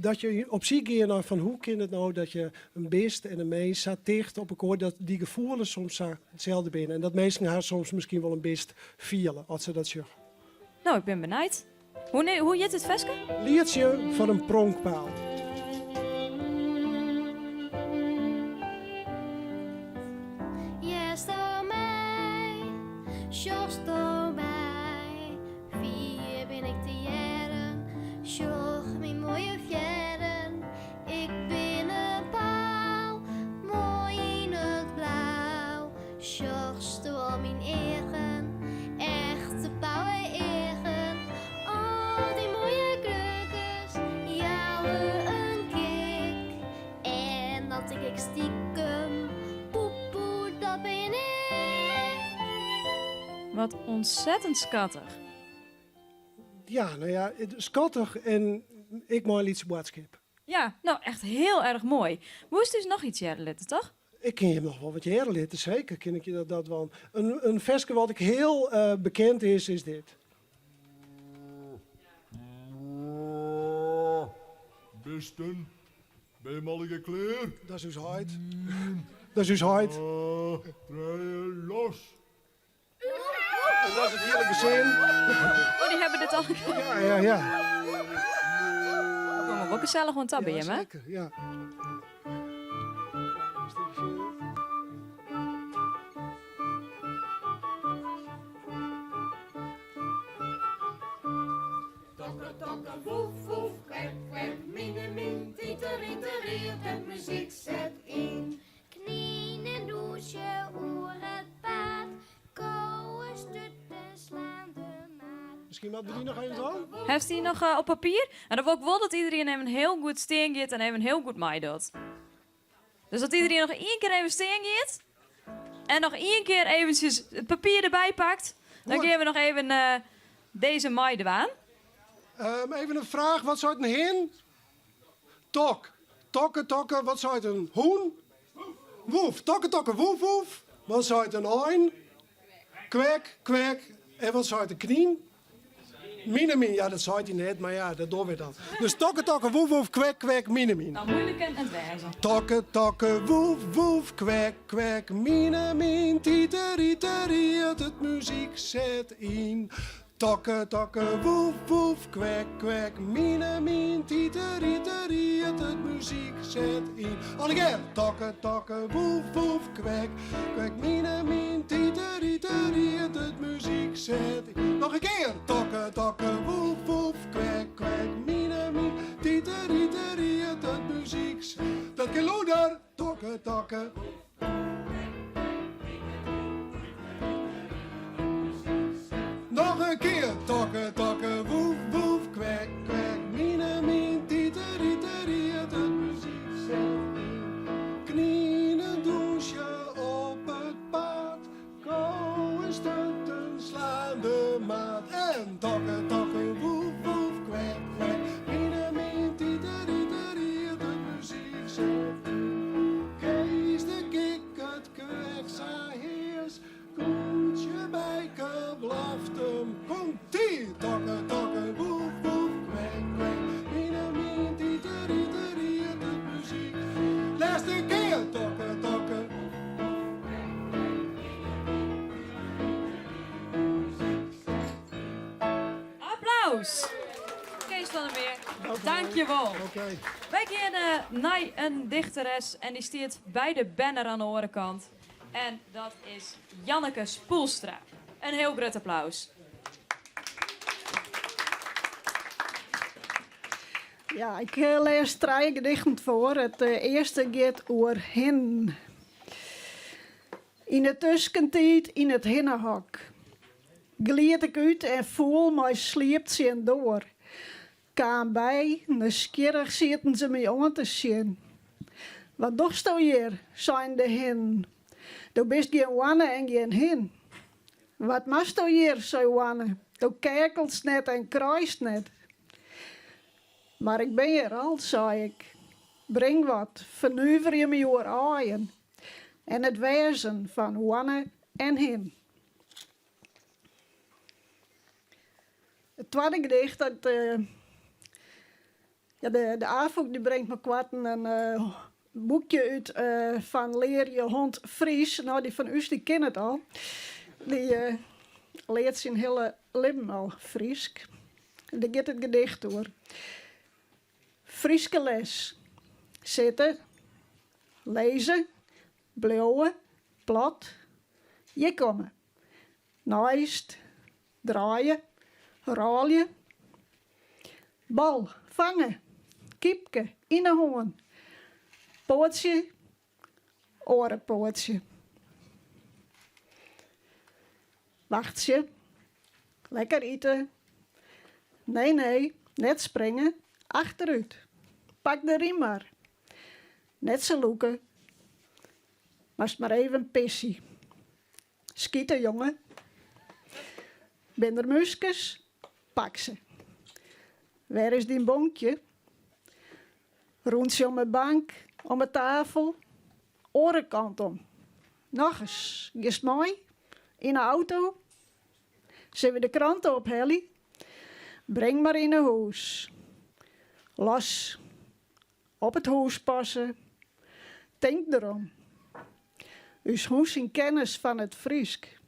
dat je op syk gean nei fan hoe kin it no dat je in bist en in mins sa ticht op elkoar, dat dy gefoelens soms sa itselde binne. En dat minsken har soms miskien wol in bist fiele as se dat sjogge. No, ik bin benijd. Hoe hjit it ferske? Lietsje foar in pronkpaal. Hearsto my, sjochsto my, fier bin ik te hearren, sjoch myn moaie fearren. Ik bin in paal, moai yn it blau. Sjochsto al myn eagen, echte pauwe-eagen. Al dy moaie kleurkes jouwe in kick. En dan tink ik stikem, poepoe, dat bin ik. Wat ontzettend skattich. Ja, no ja, skattich en ek mei in lytse boadskip. Ja, no echt hiel erch moai. Woest ús noch iets hearre litte, toch? Ik kin jim noch wol wat hearre litte, seker kin ik je dat dwaan. In ferske wat ek hiel bekend is, is dit. Bisten, binne jim allegear klear? Dat is ús heit. Dat is ús heit. Trije, los! En dat is it hiele gesin. Oh, dy hawwe dit al. Ja. Kom wol gesellich oan ta by jim, hè? Seker, ja. Tokke, tokke, woef, woef, kwek, kwek, mine, myn, titer, riter, riet, de muzyk set yn. Knyn en dûnsje oer it paad, kowen Miskien moatte we dy noch even dwaan? Hast dy noch eh, op papier? En dan wol ik wol dat iedereen even hiel goed stean giet en even hiel goed meidocht. Dus dat iedereen noch ien kear even stean giet en noch ien kear eventsjes it papier derby pakt, dan gean we noch even eh, dizze meidwaan. Ehm, even in fraach, wat seit in hin? Tok. Tokke, tokke, wat seit in hûn? Woef. Tokke, tokke, woef, woef. Wat seit in ein? Kwek, kwek. En wat seit de knyn? Minemyn. Ja, dat seit hy net, mar ja, dat dogge we dan. Dus tokke, tokke, woef, woef, kwek, kwek, minemyn. Nou, moeilijk kin it wêze. Tokke, tokke, woef, woef, kwek, kwek, minemyn, titeriterriet, it muzyk set yn. Tokke, tokke, woef, woef, kwek, kwek, minemyn, titeriterriet, it muzyk set yn. Allegear! Tokke, tokke, woef, woef, kwek, kwek, minemyn, titeriterriet, it muzyk set yn. Noch in kear! Tokke, tokke, woef, woef, kwek, kwek, minemyn, titeriterriet, it muzyk set Dat kin lûder! Tokke, tokke. Noch in kear, tokke, tokke, woef, woef, kwek, kwek, minemyn, titeriterriet, it muzyk set yn. Kninen dûnsje op it paad, kowen sturten slaan de maat. En tokke, tokke, woef, woef, kwek, kwek, minemyn, titeriterriet, it muzyk set yn. Kees de kikkert kwekt sa heas, Koetsje Bijke blaft him, komt-ie! Tokke, tokke, woef, woef, kwek, kwek, minemyn, titeriterriet, it muzyk. Lêste kear, tokke, tokke. Applaus! Kees van der Meer, dankjewol. Wy gean nei in dichteres en dy stiet by de banner oan de oare kant. En dat is Janneke Spoelstra. In hiel grut applaus. Ja, ik lês trije gedichten foar. It earste giet oer hinnen. Yn 'e tuskentiid yn it hinnehok glied ik út en foel mei sliep tsjin doar. Kaam by, nijsgjirrich sieten se my oan te sjen. Wat dochsto hjir? seinen de hinnen. Do bist gjin hoanne en gjin hin. Wat moatsto hjir? sei hoanne. Do keakelst net en kraaist net. Mar ik bin hjir al, sei ik. Bring wat, fernuverje my oer aaien en it wêzen fan hoanne en hin. It twadde gedicht, dat, ja, de, de Afûk dy bringt meikoarten in boekje út fan Leer je hond Fries. No, dy fan ús dy kin it al. Dy leart syn hiele libben al Frysk. Dêr giet it gedicht oer. Fryske les. Sitte, lizze, bliuwe, plat, hjir komme. Neist, draaie, rôlje, bal, fange, kypke, yn 'e hân, poatsje, oare poatsje. Wachtsje, lekker ite, nee nee, net springe, achterút, pak de rym mar, net sa lûke, moatst mar even pisje. Skite, jonge. Bin der múskes? Pak se. Wêr is dyn bonkje? Rûntsje om 'e bank, om 'e tafel, oare kant om. Nochris, giest mei? Yn 'e auto? Sille we de krante ophelje? Bring mar yn 'e hûs. Los. Op it hûs passe. Tink derom. Us hûn syn kennis fan it Frysk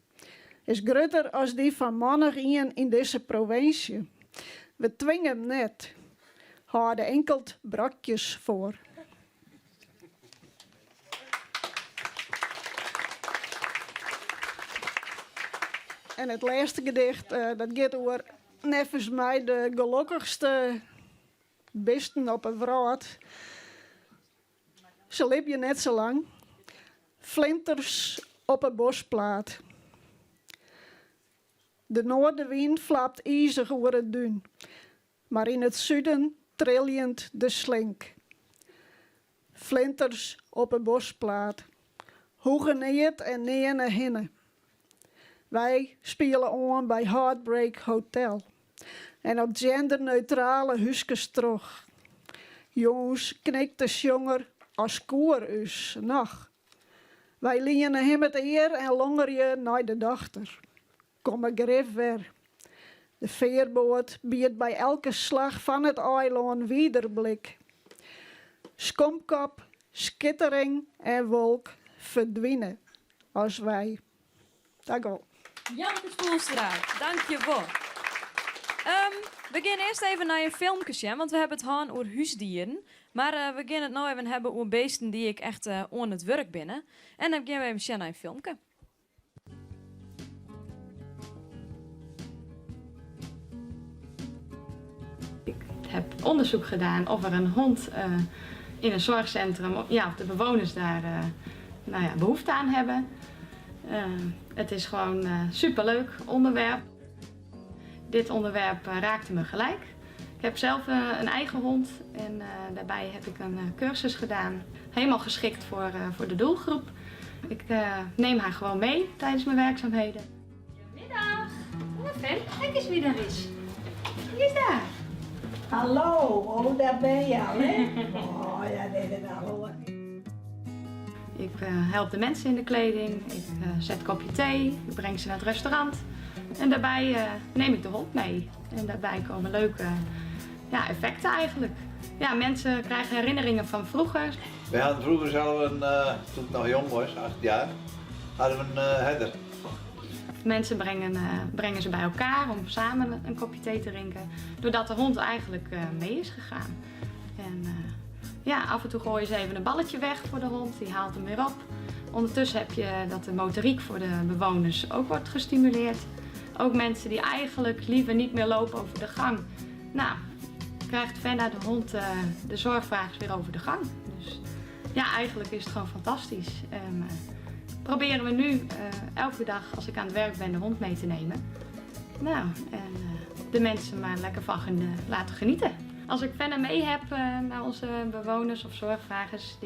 is grutter as dy fan mannich ien yn dizze provinsje. We twinge him net. Hâlde inkeld brokjes foar. En it lêste gedicht, dat giet oer neffens my de gelokkichste Bisten op 'e wrâld. Se libje net sa lang. Flinters op 'e boskplaat. De noardewyn flapt izich oer it dún, mar yn it suden triljend de slink. Flinters op 'e boskplaat hoege neat en nearne hinne. Wy spiele oan by Heartbreak Hotel en op genderneutrale húskes troch. Jûns knikt de sjonger as koe er ús noch. Wy liene him it ear en longerje nei de dochter. Komme grif wer. De fearboat biedt by elke slach fan it eilân wider blik. Skompkop, skittering en wolk ferdwine as wy. Tankewol. Janneke Spoelstra, dankjewol. We gean earst even nei in filmke sjen, want we hawwe it hân oer húsdieren. Mar we gean it no even hawwe oer beesten dy't ek echt oan it wurk binne. En dan gean we even sjen nei in filmke. Ik heb onderzoek gedaan of er een hond in een zorgcentrum, ja, of de bewoners daar nou ja, behoefte aan hebben. Het is gewoon een superleuk onderwerp. Dit onderwerp raakte me gelijk. Ik heb zelf een eigen hond en daarbij heb ik een cursus gedaan. Helemaal geschikt voor de doelgroep. Ik neem haar gewoon mee tijdens mijn werkzaamheden. Goedemiddag. Fen, kijk eens wie daar is. Wie is daar? Hallo, oh daar ben je al, hè? Oh ja, nee, dat al hoor. Ik help de mensen in de kleding, ik zet een kopje thee, ik breng ze naar het restaurant. En daarbij neem ik de hond mee. En daarbij komen leuke ja, effecten eigenlijk. Ja, mensen krijgen herinneringen van vroeger. Wij hadden vroeger zelf een, toen ik nog jong was, 8 jaar, hadden we een herder. Mensen brengen ze bij elkaar om samen een kopje thee te drinken. Doordat de hond eigenlijk mee is gegaan. En ja, af en toe gooien ze even een balletje weg voor de hond, die haalt hem weer op. Ondertussen heb je dat de motoriek voor de bewoners ook wordt gestimuleerd. Ook mensen die eigenlijk liever niet meer lopen over de gang. Nou, krijgt Fenna de hond de zorgvragers weer over de gang. Dus ja, eigenlijk is het gewoon fantastisch. En proberen we nu elke dag als ik aan het werk ben de hond mee te nemen. Nou, en de mensen maar lekker van laten genieten. Als ik Fenna mee heb naar onze bewoners of zorgvragers,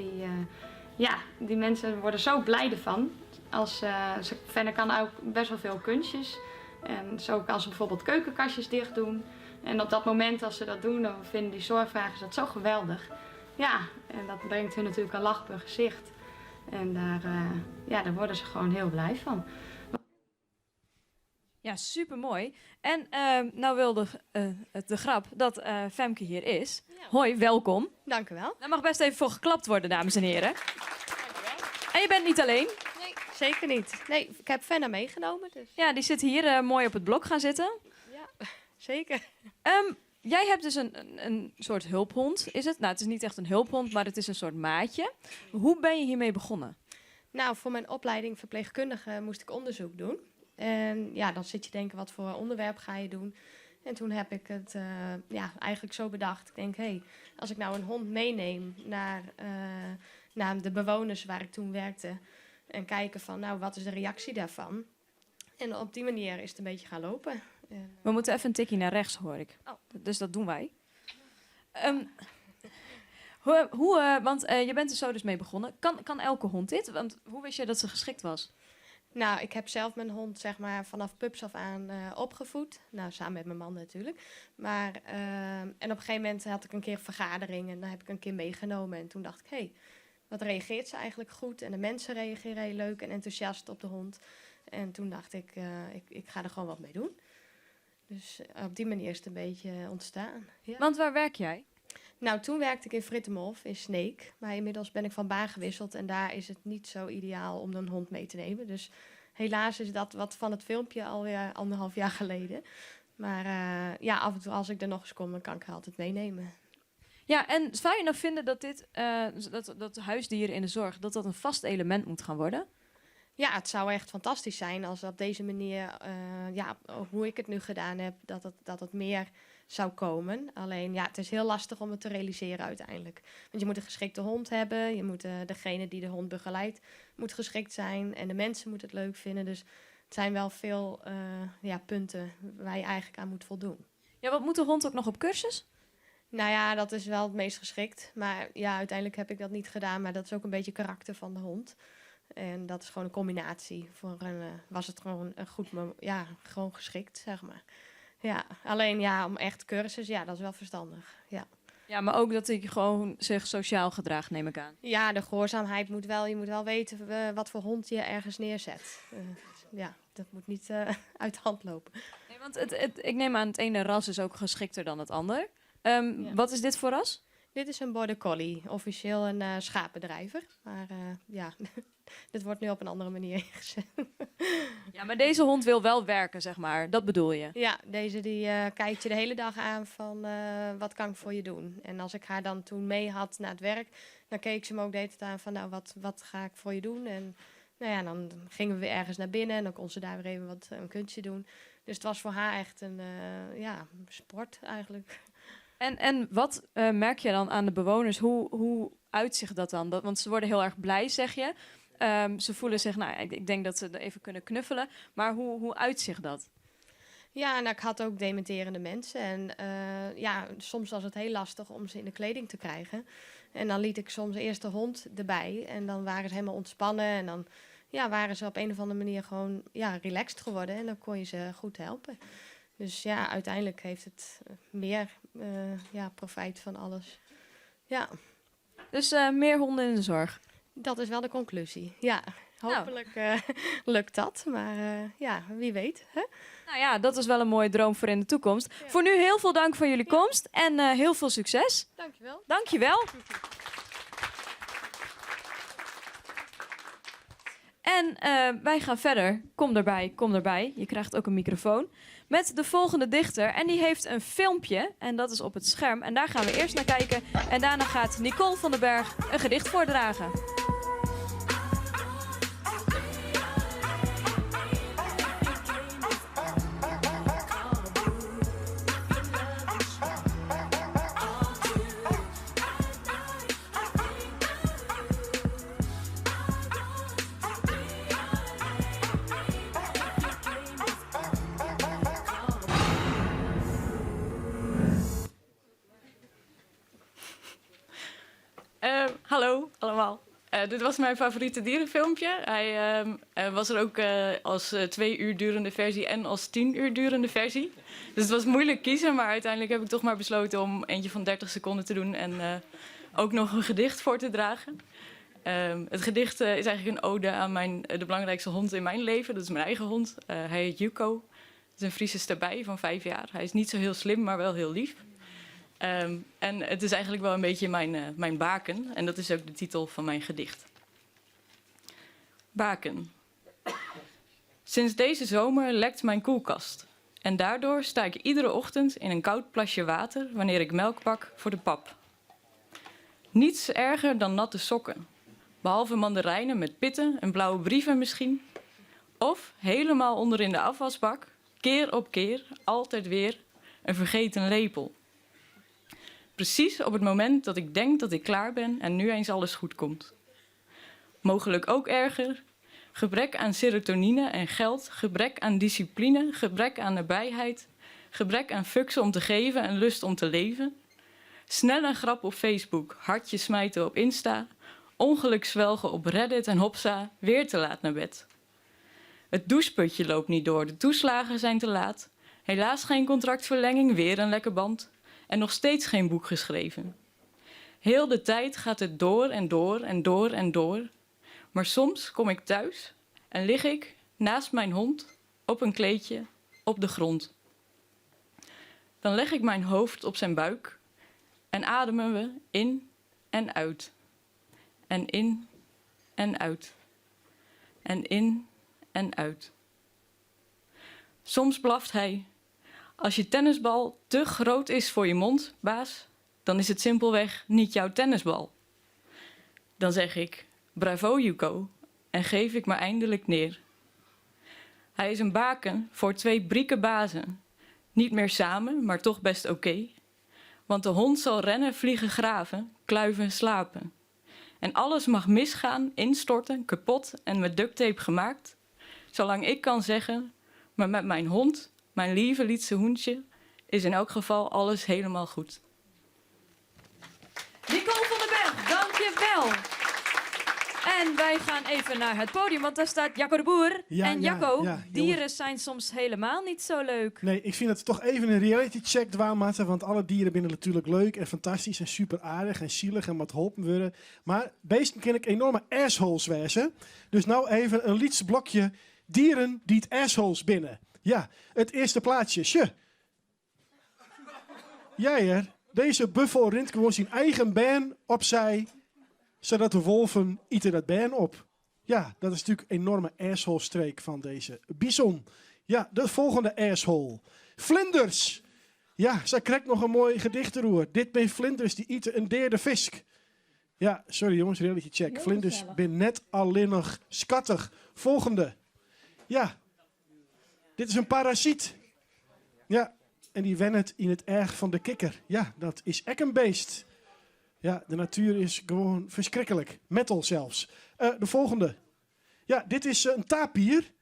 die mensen worden zo blij ervan. Fenna kan ook best wel veel kunstjes. En zo kan ze bijvoorbeeld keukenkastjes dicht doen. En op dat moment als ze dat doen, dan vinden die zorgvragers dat zo geweldig. Ja, en dat brengt hun natuurlijk een lach op hun gezicht. En daar worden ze gewoon heel blij van. Ja, supermooi. En nou wilde het de grap dat Femke hier is. Ja. Hoi, welkom. Dank u wel. Daar mag best even voor geklapt worden, dames en heren. Dank u wel. En je bent niet alleen? Nee, zeker niet. Nee, ik heb Fenna meegenomen. Dus. Ja, die zit hier mooi op het blok gaan zitten. Ja, zeker. Jij hebt dus een soort hulphond, is het? Nou, het is niet echt een hulphond, maar het is een soort maatje. Hoe ben je hiermee begonnen? Nou, voor mijn opleiding verpleegkundige moest ik onderzoek doen. En dan zit je denken, wat voor onderwerp ga je doen? En toen heb ik het eigenlijk zo bedacht. Ik denk, hey, als ik nou een hond meeneem naar de bewoners waar ik toen werkte... en kijken van, wat is de reactie daarvan? En op die manier is het een beetje gaan lopen. We moeten even een tikje naar rechts, hoor ik. Oh. Dus dat doen wij. Want je bent er zo dus mee begonnen. Kan elke hond dit? Want hoe wist jij dat ze geschikt was? Nou, ik heb zelf mijn hond vanaf pups af aan opgevoed. Nou, samen met mijn man natuurlijk. En op een gegeven moment had ik een keer een vergadering en daar heb ik een keer meegenomen. En toen dacht ik, hé, wat reageert ze eigenlijk goed? En de mensen reageren heel leuk en enthousiast op de hond. En toen dacht ik, ik ga er gewoon wat mee doen. Dus op die manier is het een beetje ontstaan. Ja. Want waar werk jij? Nou, toen werkte ik in Frittenhof in Sneek. Maar inmiddels ben ik van baan gewisseld en daar is het niet zo ideaal om een hond mee te nemen. Dus helaas is dat wat van het filmpje alweer anderhalf jaar geleden. Maar af en toe als ik er nog eens kom, dan kan ik haar altijd meenemen. Ja, en zou je nou vinden dat huisdieren in de zorg, dat dat een vast element moet gaan worden? Ja, het zou echt fantastisch zijn als op deze manier, hoe ik het nu gedaan heb, dat het meer zou komen. Alleen, het is heel lastig om het te realiseren uiteindelijk. Want je moet een geschikte hond hebben, degene die de hond begeleidt moet geschikt zijn en de mensen moeten het leuk vinden. Dus Het zijn wel veel ja, punten waar je eigenlijk aan moet voldoen. Ja, wat moet de hond ook nog op cursus? Nou ja, dat is wel het meest geschikt. Maar ja, uiteindelijk heb ik dat niet gedaan. Maar dat is ook een beetje karakter van de hond. En dat is gewoon een combinatie. Voor een, was het gewoon een goed, ja, gewoon geschikt, zeg maar. Ja, alleen ja, om echt cursus, ja, dat is wel verstandig. Ja. Ja, maar ook dat hij gewoon zich sociaal gedraagt, neem ik aan. Ja, de gehoorzaamheid moet wel. Je moet wel weten wat voor hond je ergens neerzet. Ja, dat moet niet uit de hand lopen. Nee, want ik neem aan, het ene ras is ook geschikter dan het ander. Wat is dit voor ras? Dit is een border collie, officieel een schapendrijver. Maar ja, dit wordt nu op een andere manier ingezet. Ja, maar deze hond wil wel werken, zeg maar. Dat bedoel je? Ja, deze die kijkt je de hele dag aan van wat kan ik voor je doen? En als ik haar dan toen mee had naar het werk, dan keek ze me ook de hele tijd aan van nou, wat ga ik voor je doen? En dan gingen we weer ergens naar binnen en dan kon ze daar weer even wat een kunstje doen. Dus het was voor haar echt een sport eigenlijk. En wat merk je dan aan de bewoners? Hoe uitzicht dat dan? Want ze worden heel erg blij, zeg je. Ze voelen zich, nou, ik denk dat ze er even kunnen knuffelen. Maar hoe uitzicht dat? Ja, ik had ook dementerende mensen. En soms was het heel lastig om ze in de kleding te krijgen. En dan liet ik soms eerst de hond erbij. En dan waren ze helemaal ontspannen. En dan waren ze op een of andere manier gewoon, relaxed geworden. En dan kon je ze goed helpen. Dus uiteindelijk heeft het meer profijt van alles. Ja. Dus meer honden in de zorg? Dat is wel de conclusie, ja. Hopelijk lukt dat, maar wie weet. Hè? Dat is wel een mooie droom voor in de toekomst. Voor nu heel veel dank voor jullie komst en heel veel succes. Dankjewel. Dankjewel. En wij gaan verder. Kom erbij, kom erbij. Je krijgt ook een microfoon. Met de volgende dichter. En die heeft een filmpje. En dat is op het scherm. En daar gaan we eerst naar kijken. En daarna gaat Nicole van den Berg een gedicht voordragen. Hallo allemaal. Dit was mijn favoriete dierenfilmpje. Hij was er ook als 2 uur durende versie en als 10 uur durende versie. Dus het was moeilijk kiezen, maar uiteindelijk heb ik toch maar besloten om eentje van 30 seconden te doen en ook nog een gedicht voor te dragen. Het gedicht is eigenlijk een ode aan de belangrijkste hond in mijn leven. Dat is mijn eigen hond. Hij heet Juco. Het is een Friese stabij van 5 jaar. Hij is niet zo heel slim, maar wel heel lief. En het is eigenlijk wel een beetje mijn baken. En dat is ook de titel van mijn gedicht. Baken. Sinds deze zomer lekt mijn koelkast. En daardoor sta ik iedere ochtend in een koud plasje water wanneer ik melk pak voor de pap. Niets erger dan natte sokken. Behalve mandarijnen met pitten en blauwe brieven misschien. Of helemaal onder in de afwasbak, keer op keer, altijd weer, een vergeten lepel. Precies op het moment dat ik denk dat ik klaar ben en nu eens alles goed komt. Mogelijk ook erger, gebrek aan serotonine en geld, gebrek aan discipline, gebrek aan nabijheid, gebrek aan fucksen om te geven en lust om te leven. Snel een grap op Facebook, hartjes smijten op Insta, ongeluk zwelgen op Reddit en hopsa, weer te laat naar bed. Het doucheputje loopt niet door, de toeslagen zijn te laat. Helaas geen contractverlenging, weer een lekke band. En nog steeds geen boek geschreven. Heel de tijd gaat het door en door en door en door. Maar soms kom ik thuis en lig ik naast mijn hond op een kleedje op de grond. Dan leg ik mijn hoofd op zijn buik en ademen we in en uit. En in en uit. En in en uit. Soms blaft hij. Als je tennisbal te groot is voor je mond, baas, dan is het simpelweg niet jouw tennisbal. Dan zeg ik, bravo Juco, en geef ik me eindelijk neer. Hij is een baken voor 2 brieke bazen. Niet meer samen, maar toch best oké. Want de hond zal rennen, vliegen, graven, kluiven, slapen. En alles mag misgaan, instorten, kapot en met duct tape gemaakt. Zolang ik kan zeggen, maar met mijn hond, mijn lieve lytse hûntsje, is in elk geval alles helemaal goed. Nicole van den Berg, dankjewel. En wij gaan even naar het podium, want daar staat Jacco de Boer. Ja, en ja, Jacco, ja, dieren zijn soms helemaal niet zo leuk. Nee, ik vind het toch even een reality check dwaan moatte, want alle dieren binne natuurlijk leuk en fantastysk en super aardich en sielich en moatte holpen wurde. Mar bisten kinne ek enorme assholes wêze. Dus no even in lyts blokje dieren dy't assholes binne. Ja, it earste plaatsje. Sjoch. Ja hear, dizze buffel rint gewoan syn eigen bern opsij, sadat de wolven ite dat bern op. Ja, dat is natuerlik enorme asshole-streek fan dizze bison. Ja, de folgjende asshole. Flinders! Ja, sa krekt noch in moai gedicht deroer. Dit binne flinders dy ite in deade fisk. Ja, sorry jonges, reality check. Hiel Flinders gesellich. binne net allinnich skattich. Folgjende. Ja, dit is in parasyt. Ja, en dy wennet yn it each fan de kikker. Ja, dat is ek in beest. Ja, de natuer is gewoan ferskriklik. Metal sels. Eh, de folgjende. Ja, dit is eh, in tapier.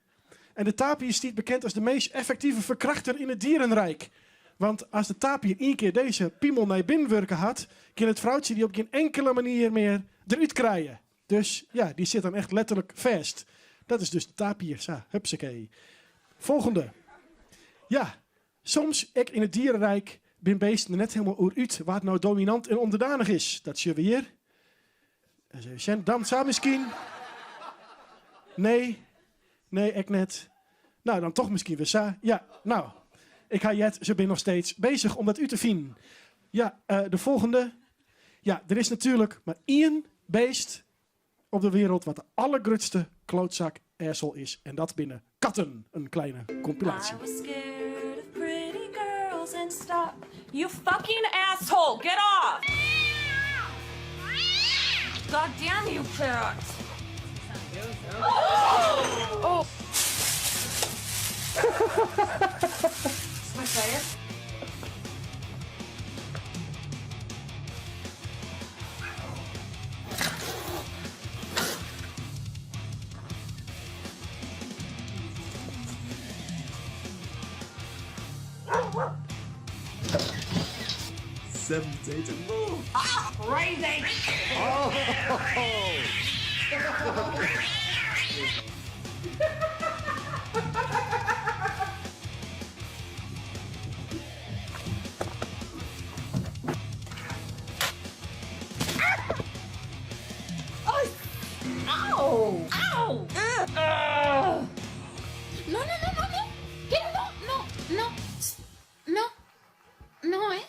En de tapier stiet bekend as de meast effektive ferkrachter yn it dierenrijk. Want as de tapier ien kear dizze piemel nei binnen wurke hat, kin it froutsje dy op gjin inkele manier mear derút krije. Dus ja, dy sit dan echt letterlik fêst. Dat is dus de tapier. Sa, hupsakee. Folgjende. Ja, soms, ek yn it dierenrijk, binne beesten der net hielendal oer út wa't no dominant en ûnderdanich is. Dat sjogge we hjir. Ris even sjen. Dan sa miskien. Nee, nee, ek net. No, dan toch miskien wer sa. Ja, no. Ik ha heard, se binne noch steeds besich om dat út te finen. Ja, eh, de folgjende. Ja, der is natuerlik mar ien beest op de wereld wat de allergrutste klootzak asshole is. En dat binne katten. In kleine kompilaasje. I was scared of pretty girls and stop. You fucking asshole, get off! God damn you, cat! Oh! Wat sei je? Seven potato move. Ah, crazy! Oh. Au! Au! No, no, no, no, no. ¿Qué? No, no, no. No. No, hè?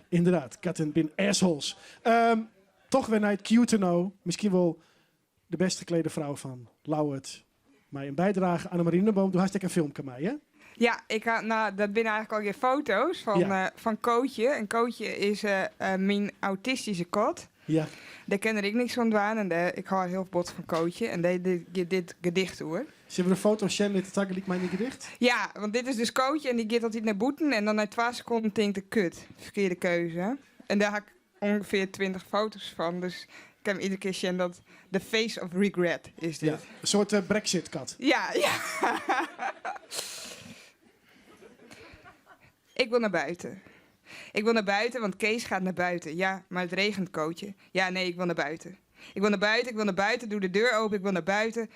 Ynderdaad, katten binne assholes. Toch wer nei it cute no. Miskien wol de bêst geklede frou fan Ljouwert. Mei in bydrage Annemarie Lindeboom. Do hast ek in filmke mei, hè? Ja, ik ha, no, dat binne eigentlik allegear foto's fan, fan Kootje. En Kootje is myn autistyske kat. Dêr kin er ek niks oan dwaan en dêr, ik hâld hiel bot fan Kootje. En dêr giet dit gedicht oer. Sille we de foto sjen litte tagelyk mei dyn gedicht? Ja, want dit is dus Kootje en dy giet altyd nei bûten. En dan nei twa sekonden tinkt er, kut, ferkearde keuze. En dêr ha ik ûngefear 20 foto's fan. Dus ik kin iedere kear sjen dat the face of regret is dit. Ja, in soart eh, Brexit-kat. Ja. Ik wil naar buiten. Ik wil naar buiten, want Kees gaat naar buiten. Ja, maar het regent, Kootje. Ja, nee, ik wil naar buiten. Ik wil naar buiten, ik wil naar buiten. Doe de deur open, ik wil naar buiten.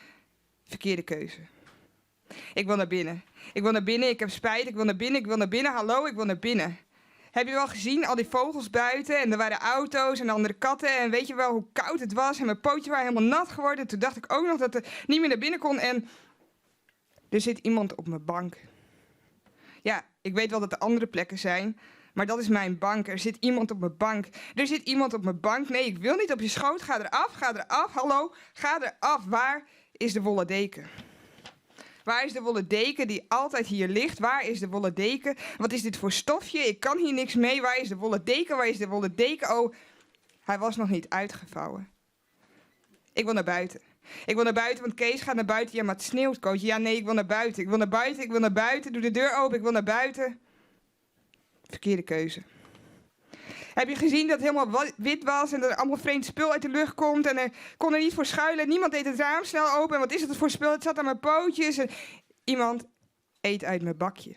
Verkeerde keuze. Ik wil naar binnen. Ik wil naar binnen, ik heb spijt. Ik wil naar binnen, ik wil naar binnen. Hallo, ik wil naar binnen. Heb je wel gezien, al die vogels buiten en er waren auto's en andere katten. En weet je wel hoe koud het was en mijn pootjes waren helemaal nat geworden. Toen dacht ik ook nog dat ik niet meer naar binnen kon en er zit iemand op mijn bank. Ja, ik weet wel dat er andere plekken zijn, maar dat is mijn bank. Er zit iemand op mijn bank. Er zit iemand op mijn bank. Nee, ik wil niet op je schoot. Ga eraf, ga eraf. Hallo, ga eraf. Waar is de wollen deken? Waar is de wollen deken die altijd hier ligt? Waar is de wollen deken? Wat is dit voor stofje? Ik kan hier niks mee. Waar is de wollen deken? Waar is de wollen deken? Oh, hij was nog niet uitgevouwen. Ik wil naar buiten. Ik wil naar buiten, want Kees gaat naar buiten. Ja, maar het sneeuwt, Kootje. Ja, nee, ik wil naar buiten. Ik wil naar buiten, ik wil naar buiten. Doe de deur open, ik wil naar buiten. Verkeerde keuze. Heb je gezien dat het helemaal wit was en dat er allemaal vreemd spul uit de lucht komt en er kon er niet voor schuilen. Niemand deed het raam snel open. En wat is het voor spul? Het zat aan mijn pootjes. En iemand eet uit mijn bakje.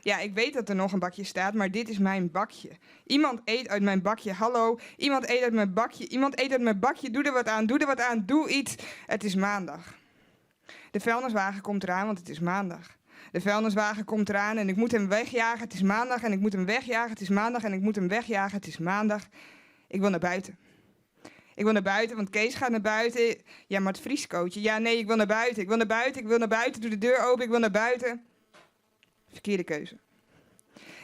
Ja, ik weet dat er nog een bakje staat, maar dit is mijn bakje. Iemand eet uit mijn bakje. Hallo, iemand eet uit mijn bakje. Iemand eet uit mijn bakje. Doe er wat aan, doe er wat aan, doe iets. Het is maandag. De vuilniswagen komt eraan, want het is maandag. De vuilniswagen komt eraan en ik moet hem wegjagen. Het is maandag en ik moet hem wegjagen. Het is maandag en ik moet hem wegjagen. Het is maandag. Ik wil naar buiten. Ik wil naar buiten, want Kees gaat naar buiten. Ja, maar het vriest, Kootje. Ja, nee, ik wil naar buiten. Ik wil naar buiten, ik wil naar buiten. Doe de deur open, ik wil naar buiten. Verkeerde keuze.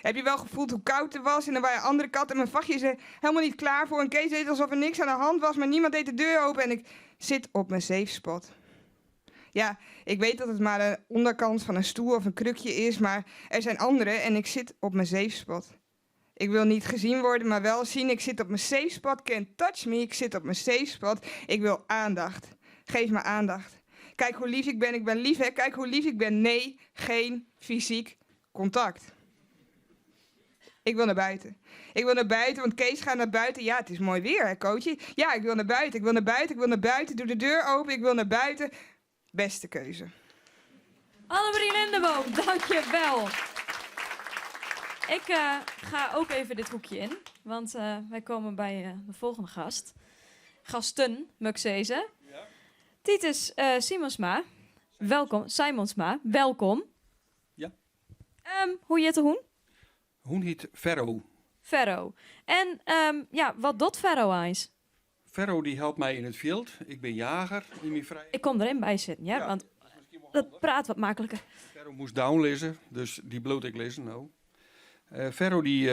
Heb je wel gevoeld hoe koud het was? En dan waren andere kat en mijn vachtje is er helemaal niet klaar voor. En Kees deed alsof er niks aan de hand was, maar niemand deed de deur open. En ik zit op mijn safe spot. Ja, ik weet dat het maar de onderkant van een stoel of een krukje is, maar er zijn anderen en ik zit op mijn safe spot. Ik wil niet gezien worden, maar wel zien. Ik zit op mijn safe spot. Can't touch me. Ik zit op mijn safe spot. Ik wil aandacht. Geef me aandacht. Kijk hoe lief ik ben. Ik ben lief, hè? Kijk hoe lief ik ben. Nee, geen fysiek contact. Ik wil naar buiten. Ik wil naar buiten, want Kees gaat naar buiten. Ja, het is mooi weer, hè, coachie? Ja, ik wil naar buiten. Ik wil naar buiten. Ik wil naar buiten. Doe de deur open. Ik wil naar buiten. Beste keuze. Annemarie Lindeboom, dankjewel. Ik ga ook even dit hoekje in, want wij komen bij de volgende gast. Gasten, Muxese. Ja. Titus Simonsma, welkom. Simonsma, welkom. Ja. Hoe heet de hoen? Hoen heet Ferro. Ferro. En wat doet Ferro eens? Ferro die helpt mij in het veld. Ik ben jager in mijn vrije Ik kom erin bij zitten, ja, Ja, want dat is misschien wel dat handig. praat wat makkelijker. Ferro moest down lezen, dus die bloot ik lezen nou. Ferro die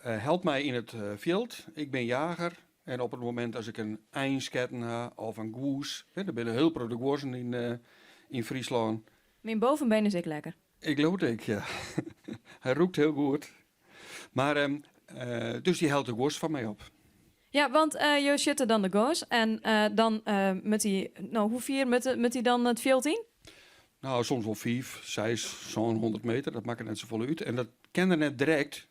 helpt mij in het veld. Ik ben jager. En op het moment als ik een einsketten ha of een goes, hè, er zijn heel veel goezen in Friesland. Mijn bovenbeen is ik lekker. Ik geloof het, ja. Hij roept heel goed. Maar dus die helpt de goes van mij op. Ja, want je zit er dan de goes en dan met die, nou, hoe vier met die dan het veld in? Nou, soms wel 5, 6, zo'n 100 meter. Dat maakt het net zoveel uit. En dat kende net direct.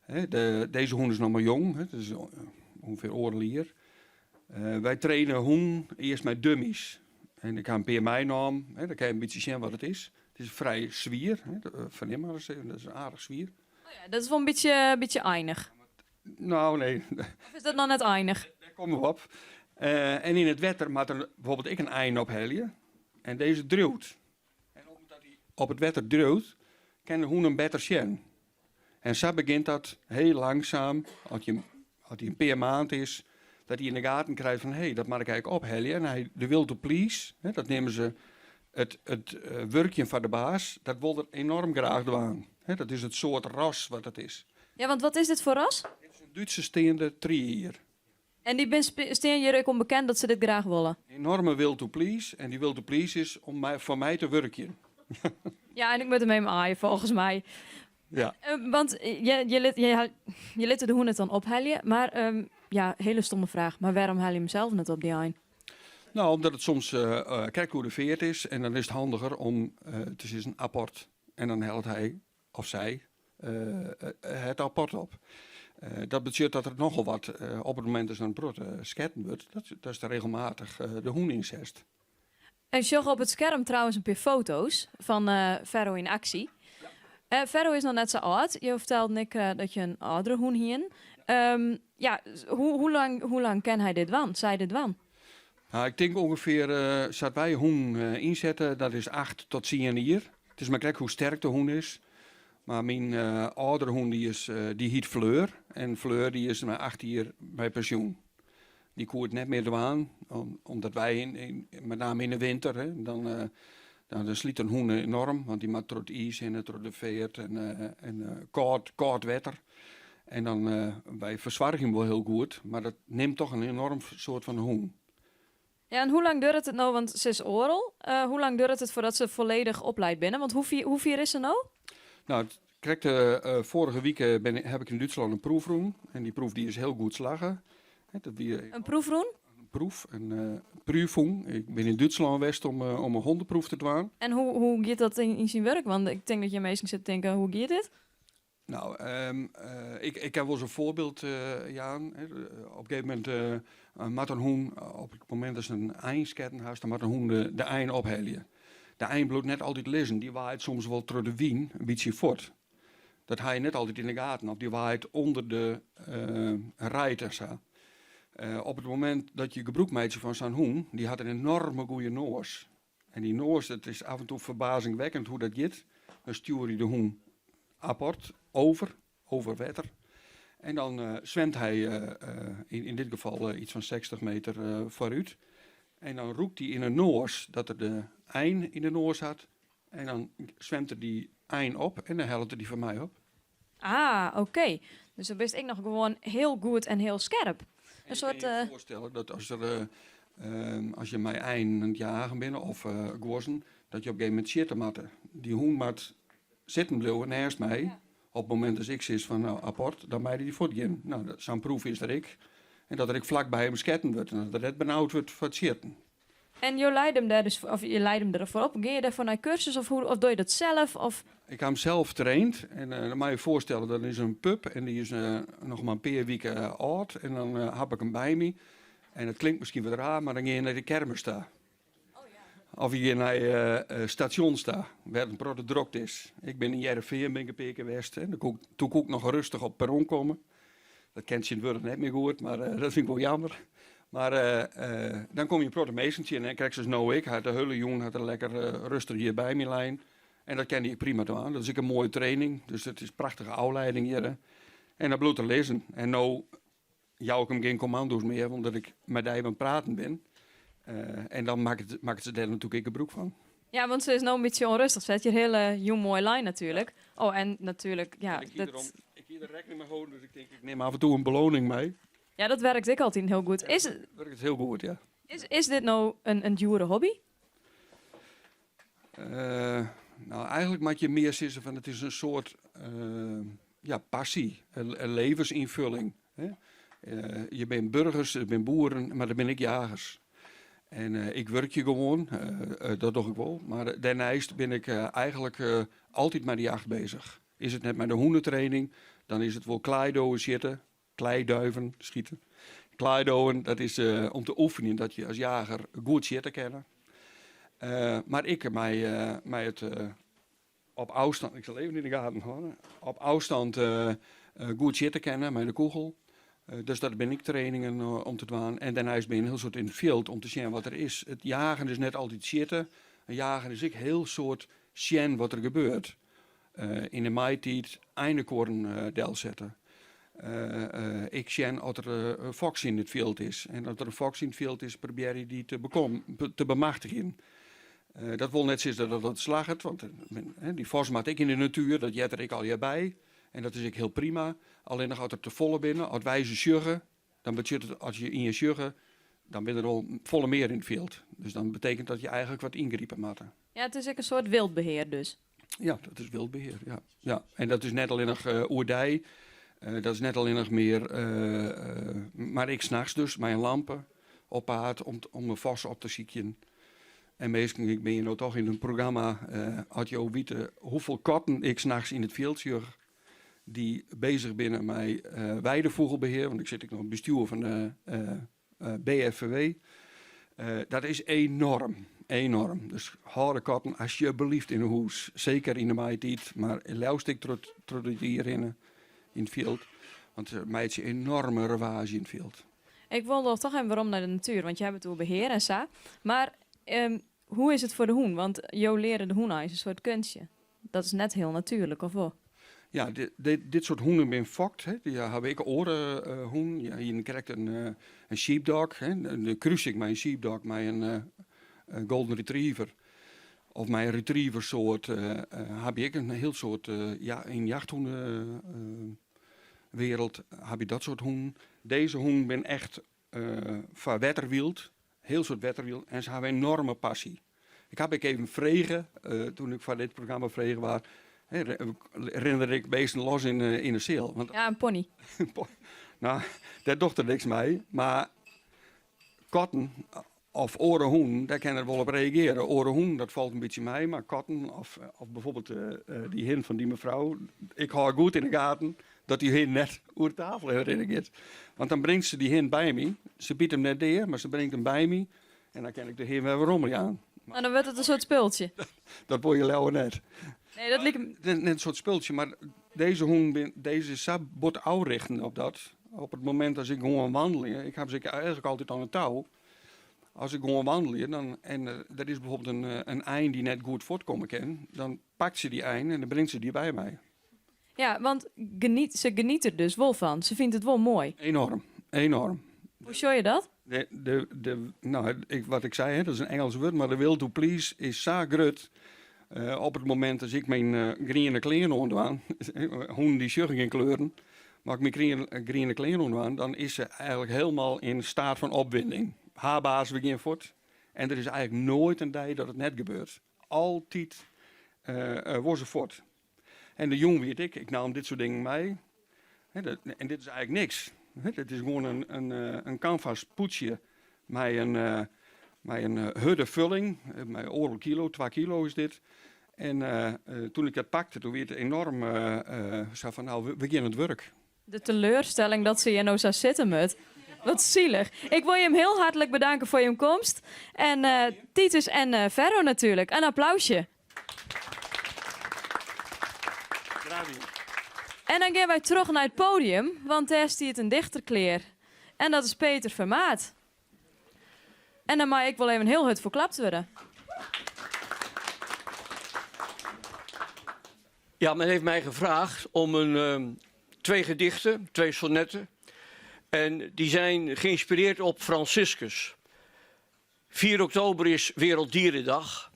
Hè, deze hoen is nog maar jong. Hè, dat is ongeveer oorlier. Wij trainen hoen eerst met dummies. En ik ga een paar meenaam. Hè, dan kan je een beetje zien wat het is. Het is vrij zwier. Hè, dat verneem maar eens even, dat is een aardig zwier. Oh ja, dat is wel een beetje eindig. Nou, nee. Of is dat nog net eindig? Daar komen we op. En in het wetter maakt er bijvoorbeeld ik een eind op helje. En deze druwt. En omdat hij op het wetter druwt, kan de hoen een beter zien. En zo begint dat heel langzaam, als hij een paar maand is, dat hij in de gaten krijgt van, hé, hey, dat mag ik eigenlijk opheljen. En hij, de will to please, hè, dat nemen ze het werkje van de baas, dat wil er enorm graag doen. Hè, dat is het soort ras wat het is. Ja, want wat is dit voor ras? Dit is een Duitse steende trier. En die ben steen hier ook onbekend dat ze dit graag willen? Enorme will to please. En die will to please is om voor mij te werken. Ja, en ik moet hem even aaien, volgens mij. Ja. Want je liet de hoen het dan ophalen. Maar ja, hele stomme vraag. Maar waarom haal je hem zelf net op die ein? Nou, omdat het soms kijk hoe de veert is. En dan is het handiger om te zeggen apport. En dan haalt hij of zij het apport op. Dat betekent dat er nogal wat op het moment dat er een brood sketten wordt, dat is er regelmatig de hoen incest. En zag op het scherm trouwens een paar foto's van Ferro in actie. Ja. Ferro is nog net zo oud. Je vertelde Nick dat je een oudere hoen hier. Ja, hoe lang ken hij dit wan? Zij dit wan? Nou, ik denk ongeveer, zat wij hoen inzetten, dat is 8 tot 10 jaar. Het is maar gek hoe sterk de hoen is. Maar mijn oudere hoen die heet Fleur. En Fleur die is na 8 jaar bij pensioen. Die koert net meer aan, omdat wij, met name in de winter, hè, dan sliet een hoen enorm. Want die maakt door het ijs en door de veert en koud wetter. En dan wij verzorgen hem wel heel goed, maar dat neemt toch een enorm soort van hoen. Ja, en hoe lang duurt het nou, want ze is oorl. Hoe lang duurt het voordat ze volledig opleid binnen? Want hoe vier is ze nou? Nou, het krijgt vorige week heb ik in Duitsland een proefroen. En die proef die is heel goed slagen. Hè, dat die Een proefroen? Een proef, in Prüfung. Ik bin yn Dútslân west om om in hondeproef te dwaan. En hoe, hoe giet dat yn, yn syn wurk? Want ik tink dat hjir minsken sitte te tinken, hoe giet dit? Nou, ik, ik kin wolris in foarbyld jaan. Op in gegeven momint moat in hûn, op it momint datst in ein sketten hast, dan moat in hûn de, de ein ophelje. De ein bliuwt net altyd lizzen, dy waait soms wol troch de wyn in bytsje fuort. Dat ha je net altyd yn de gaten, of dy waait ûnder de reid en sa. Op it momint dat je gebrûk meitsje fan sa'n hûn, dy hat in enorme goede noas. En dy noas, it is af en toe ferbazingwekkend hoe dat giet. Dan stjoer je de hûn apart over, over wetter. En dan swimt hy yn, yn dit gefal iets fan 60 meter foarút. En dan rûkt hy yn 'e noas dat er de ein yn 'e noas hat. En dan swimt er dy ein op en dan hellet er dy foar my op. Ah, oké. Dus dan bist ek noch gewoan hiel goed en hiel skerp. In soart. Ik kin je foarstelle dat as der, as je mei einen oan it jagen binne of guozzen, dat je op in gegeven momint sjitte moatte. Dy hûn moat sitten bliuwe nêst my. Op it momint dat ik sis fan no apport, dan mei dy fuortgean. No, sa'n proef is der ek. En dat der ek flak by him sketten wurdt en dat er net benaud wurdt foar it sjitten. En jo leide him dêr dus, of je leide him derfoar op. Gean je dêrfoar nei kursus of hoe, of doch je dat sels? Of? Ik ha him sels traind en dan moat je je foarstelle dat is in pup en dy is noch mar in pear wike âld en dan ha ik him by my. En it klinkt miskien wat raar, mar dan gean je nei de kermis ta. Of je gean nei stasjons ta, wêr't in protte drokte is. Ik bin yn Hearrenfean bin ik in pear kear west. Hè. Toen koe ik noch rêstich op it perron komme. Dat kin tsjintwurdich net mear goed, mar dat fyn ik wol jammer. Mar dan komme je in protte minsken tsjin. En krekt sa as no ek, hat de hiele jûn hat er lekker rêstich hjir by my lein. En dat kin hy ek prima dwaan. Dat is ek in moaie training. Dus it is prachtige ôflieding hjir. En dan bliuwt er lizzen. En no jou ik him gjin kommando's mear, omdat ik mei dy oan it praten bin. En dan makket, makket se dêr natuerlik ek gebrûk fan. Ja, want se is no in bytsje ûnrêstich. Se hat hjir hiele jûn moai lein natuerlik. Oh, en natuerlik, ja. En ik hie derom, ik hie der rekken mei holden, dus ik tink ik nim af en toe in beloning mei. Ja, dat werkt ek altyd hiel goed. Is, Wurket hiel goed, ja. is, is dit no in, in djoere hobby? No, eigentlik moat je mear sizze fan it is in soart ja, passy, in levensynfulling. Hè. Je binne burgers, der binne boeren, mar der binne ek jagers. En ik wurkje gewoan, dat doch ik wol. Mar dêrneist bin ik eigentlik altyd mei de jacht bezich. Is it net mei de hûnetraining, dan is it wol klaaidowen sjitte, Klaaiduven schieten. Klaaidowen, dat is om te oefenjen dat je as jager goed sjitte kinne. Mar ek mei, mei it op ôfstân, ik sil even yn de gaten hâlde, op ôfstân goed sjitte kinne mei de kûgel. Dus dat binne ek trainingen om te dwaan. En dêrneist bin je in hiel soad yn it fjild om te sjen wat der is. It jagen is net altyd sjitte. In jager is ek hiel soad sjen wat der gebeurt. Yn de maitiid einekoarn delsette. Ek sjen oft der in foks yn it fjild is. En as der in foks yn it fjild is, probearje dy te bekommen, te bemachtigjen. Dat wol net sizze dat dat slagget, want dy vos moat ek yn de natuer, dat heart der ek allegear by. En dat is ek hiel prima. Allinnich as der te folle binne, as wy se sjogge, dan betsjut it as je ien sjogge, dan binne der al folle mear yn it fjild. Dus dan betekent dat je eigentlik wat yngripe moatte. Ja, it is ek in soart wildbehear dus. Ja, dat is wildbehear, ja. ja. En dat is net allinnich uh, oerdei, uh, dat is net allinnich mear, uh, mar ek nachts dus, mei in lampe op paad om, om in vos op te sykjen. En minsken, ik bin hjir no toch yn in programma, as jo witte hoefolle katten ik nachts yn it fjild sjoch, dy't bezich binne mei weidefûgelbehear, want ik sit ek noch yn it bestjoer fan de BFVW. Dat is enorm, enorm. Dus hâld de katten asjebleaft yn 'e hûs, seker yn de maitiid, mar leafst ek troch, troch it jier hinne yn it fjild, want se meitsje enorme ravaazje yn it fjild. Ik wol noch toch even werom nei de natuer, want je hawwe it oer behear en sa. Mar hoe is it foar de hûn? Want jo leare de hûn eins in soart kunstje. Dat is net hiel natuerlik, of wol? Ja, dit, dit soart hûnen binne fokt. Hè. Dy hawwe ek oare uh, hûnen. Ja, hiene krekt in, uh, in sheepdog. Hè. De krusing mei in sheepdog mei in uh, golden retriever. Of mei in retrieversoart uh, ha je ek in hiel soad ja, yn jachthûnewereld ha je dat soart hûnen. Dizze hûnen binne echt foar wetterwyld, hiel soad wetterwyld en se hawwe enorme passy. Ik ha ek even frege, toen ik foar dit programma frege waard, rinne der ek beesten los yn, yn de seal? Want, ja, in pony. Nou, dêr docht er niks mei. Mar Katten of oare hûnen, dêr kin er wol op reagearje. Oare hûnen, dat falt in bytsje mei, mar katten of, of bijvoorbeeld dy hin fan dy mefrou, ik hâld goed yn de gaten dat dy hin net oer de tafel hinne rinne giet. Want dan bringt se dy hin by my. Se byt him net dea, mar se bringt him by my en dan kin ik de hin wer werom jaan. En dan wurdt it in soart spultsje. Dat wol je leaver net. Nee, dat liket Net in soart spultsje, mar dizze hûn, dizze is sa bot ôfrichten op dat. Op it momint as ik gewoan wandelje, ik haw se eigentlik altyd oan 'e tou. As ik gewoan wandelje dan, en der is bijvoorbeeld in ein dy't net goed fuortkomme kin, dan pakt se dy ein en dan bringt se dy by my. Ja, want geniet, se geniet der dus wol fan. Se fynt it wol moai. Enorm, enorm. Hoe sjoch je dat? De, no, ik, wat ik sei, hè, dat is in Ingelsk wurd, mar de will to please is sa grut. Op it momint as ik myn griene klean oandwaan, hûnen dy sjogge gjin kleuren, mar as ik myn griene klean oandwaan, dan is se eigentlik hielendal yn staat fan opwinding. Ha baas, we gean fuort. En der is eigentlik noait in dei dat it net gebeurt. Altyd wol se fuort. En de jûn wie it ek, ik naam dit soart dingen mei. En dit is eigentlik niks. Dit is gewoan in canvas pûdsje mei in hurde fulling, mei oardel kilo, twa kilo is dit. En toen ik dat pakte, toen wie it enoarm sa fan, no, we gean oan it wurk. De teleurstelling dat se hjir no sa sitte moat. Wat sielich. Ik wol jim hiel hartlik bedanke foar jim komst. En Titus en Ferro natuerlik. In applausje. En dan gean wy troch nei it podium, want dêr stiet in dichter klear. En dat is Peter Vermaat. En dan mei ek wol even hiel hurd foar klapt wurde. Ja, men heeft mij gevraagd om een, twee gedichten, twee sonnetten. En die zijn geïnspireerd op Franciscus. 4 oktober is Werelddierendag.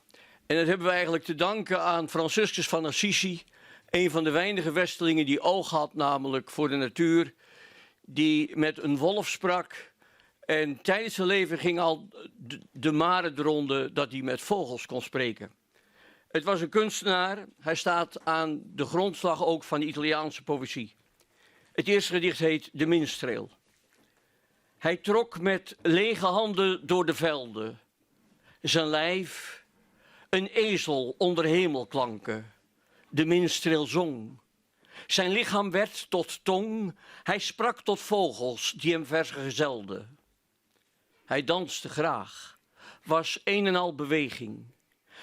En dat hebben we eigenlijk te danken aan Franciscus van Assisi, een van de weinige Westelingen die oog had namelijk voor de natuur, die met een wolf sprak. En tijdens zijn leven ging al de mare de ronde dat hij met vogels kon spreken. Het was een kunstenaar. Hij staat aan de grondslag ook van de Italiaanse poëzie. Het eerste gedicht heet De Minstreel. Hij trok met lege handen door de velden. Zijn lijf, een ezel onder hemelklanken. De minstreel zong. Zijn lichaam werd tot tong. Hij sprak tot vogels die hem vergezelden. Hij danste graag, was een en al beweging.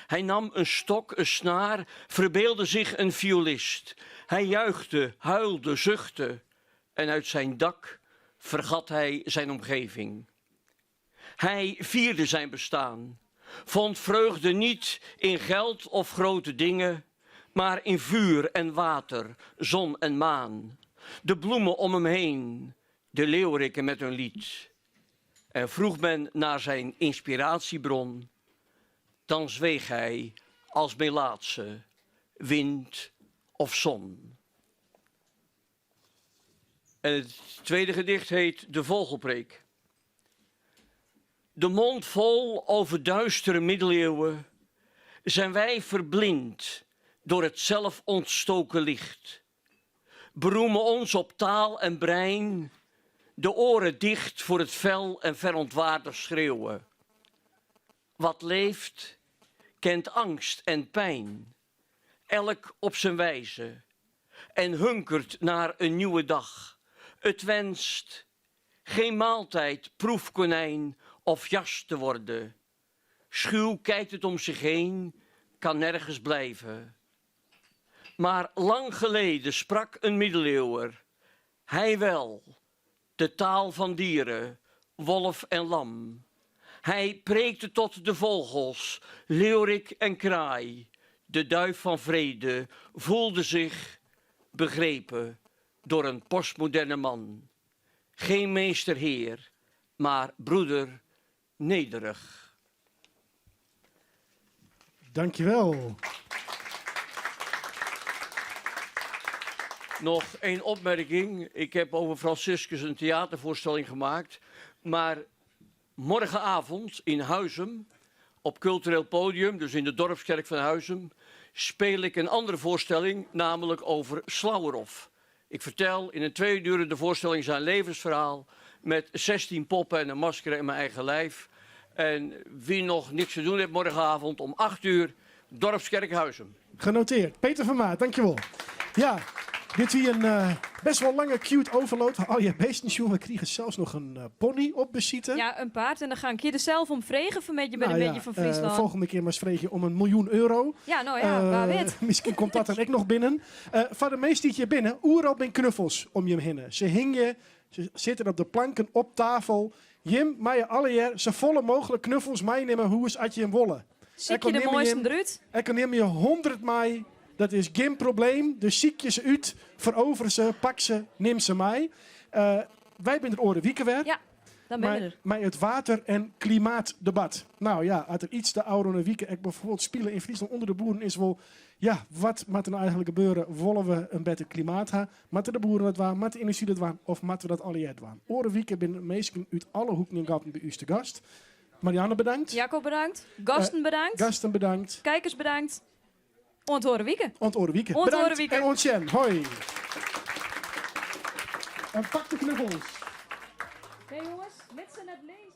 Hij nam een stok, een snaar, verbeeldde zich een violist. Hij juichte, huilde, zuchtte en uit zijn dak vergat hij zijn omgeving. Hij vierde zijn bestaan, vond vreugde niet in geld of grote dingen, maar in vuur en water, zon en maan, de bloemen om hem heen, de leeuweriken met hun lied. En vroeg men naar zijn inspiratiebron, dan zweeg hij als melaatse, wind of zon. En het tweede gedicht heet De Vogelpreek. De mond vol over duistere middeleeuwen zijn wij verblind door het zelf ontstoken licht. Beroemen ons op taal en brein, de oren dicht voor het fel en verontwaardigd schreeuwen. Wat leeft, kent angst en pijn, elk op zijn wijze, en hunkert naar een nieuwe dag. Het wenst geen maaltijd, proefkonijn of jas te worden. Schuw kijkt het om zich heen, kan nergens blijven. Maar lang geleden sprak een middeleeuwer, hij wel, de taal van dieren, wolf en lam. Hij preekte tot de vogels, leeuwerik en kraai. De duif van vrede voelde zich begrepen door een postmoderne man. Geen meesterheer, maar broeder nederig. Dankjewel. Nog één opmerking. Ik heb over Franciscus een theatervoorstelling gemaakt. Maar morgenavond in Huizum, op cultureel podium, dus in de dorpskerk van Huizum, speel ik een andere voorstelling, namelijk over Slauerhoff. Ik vertel in een tweedurende voorstelling zijn levensverhaal. Met 16 poppen en een masker en mijn eigen lijf. En wie nog niks te doen heeft morgenavond om 8 uur, Dorpskerk Huizum. Genoteerd. Peter van Maat, dankjewel. Ja, dit hier een eh, best wel lange cute overload. Al je beesten, we kregen zelfs nog een eh, pony op besite. Ja, een paard. En dan ga ik je er zelf om vregen van met je bij Nou de ja, beetje van eh, Friesland. volgende keer maar eens vreeg je om 1 miljoen euro. Ja, nou ja, waar weet. Misschien komt dat dan ook nog binnen. Van de meest die je binnen, oeral ben knuffels om je heen. Ze hingen, ze zitten op de planken op tafel. Jim, mij alle jaar, ze volle mogelijk knuffels meenemen hoe is at je hem wollen. Ziek je de mooiste eruit? Ik kan neem je 100 mei, dat is geen probleem. Dus ziek je ze uit, verover ze, pak ze, neem ze mij. Wij zijn er oren wieken weer. Ja, dan ben je Maar, er. maar het water- en klimaatdebat. Nou ja, als er iets de oude wieken, ik bijvoorbeeld spelen in Friesland onder de boeren is wel, ja, wat moet er nou eigenlijk gebeuren? Willen we een beter klimaat hebben? Moeten de boeren dat waan? Moet de industrie dat waan? Of moeten we dat alle jaar waan? Oren wieken binnen meesten uit alle hoeken en gaten bij u te gast. Marianne bedankt. Jacco bedankt. Gasten bedankt. Gasten bedankt. Kijkers bedankt. Ont horen wieken. Ont oren wieken. Ont Bedankt horen wieken. En ont Sjen. Hoi. En pak de knuffels. Nee jongens, met z'n het lezen.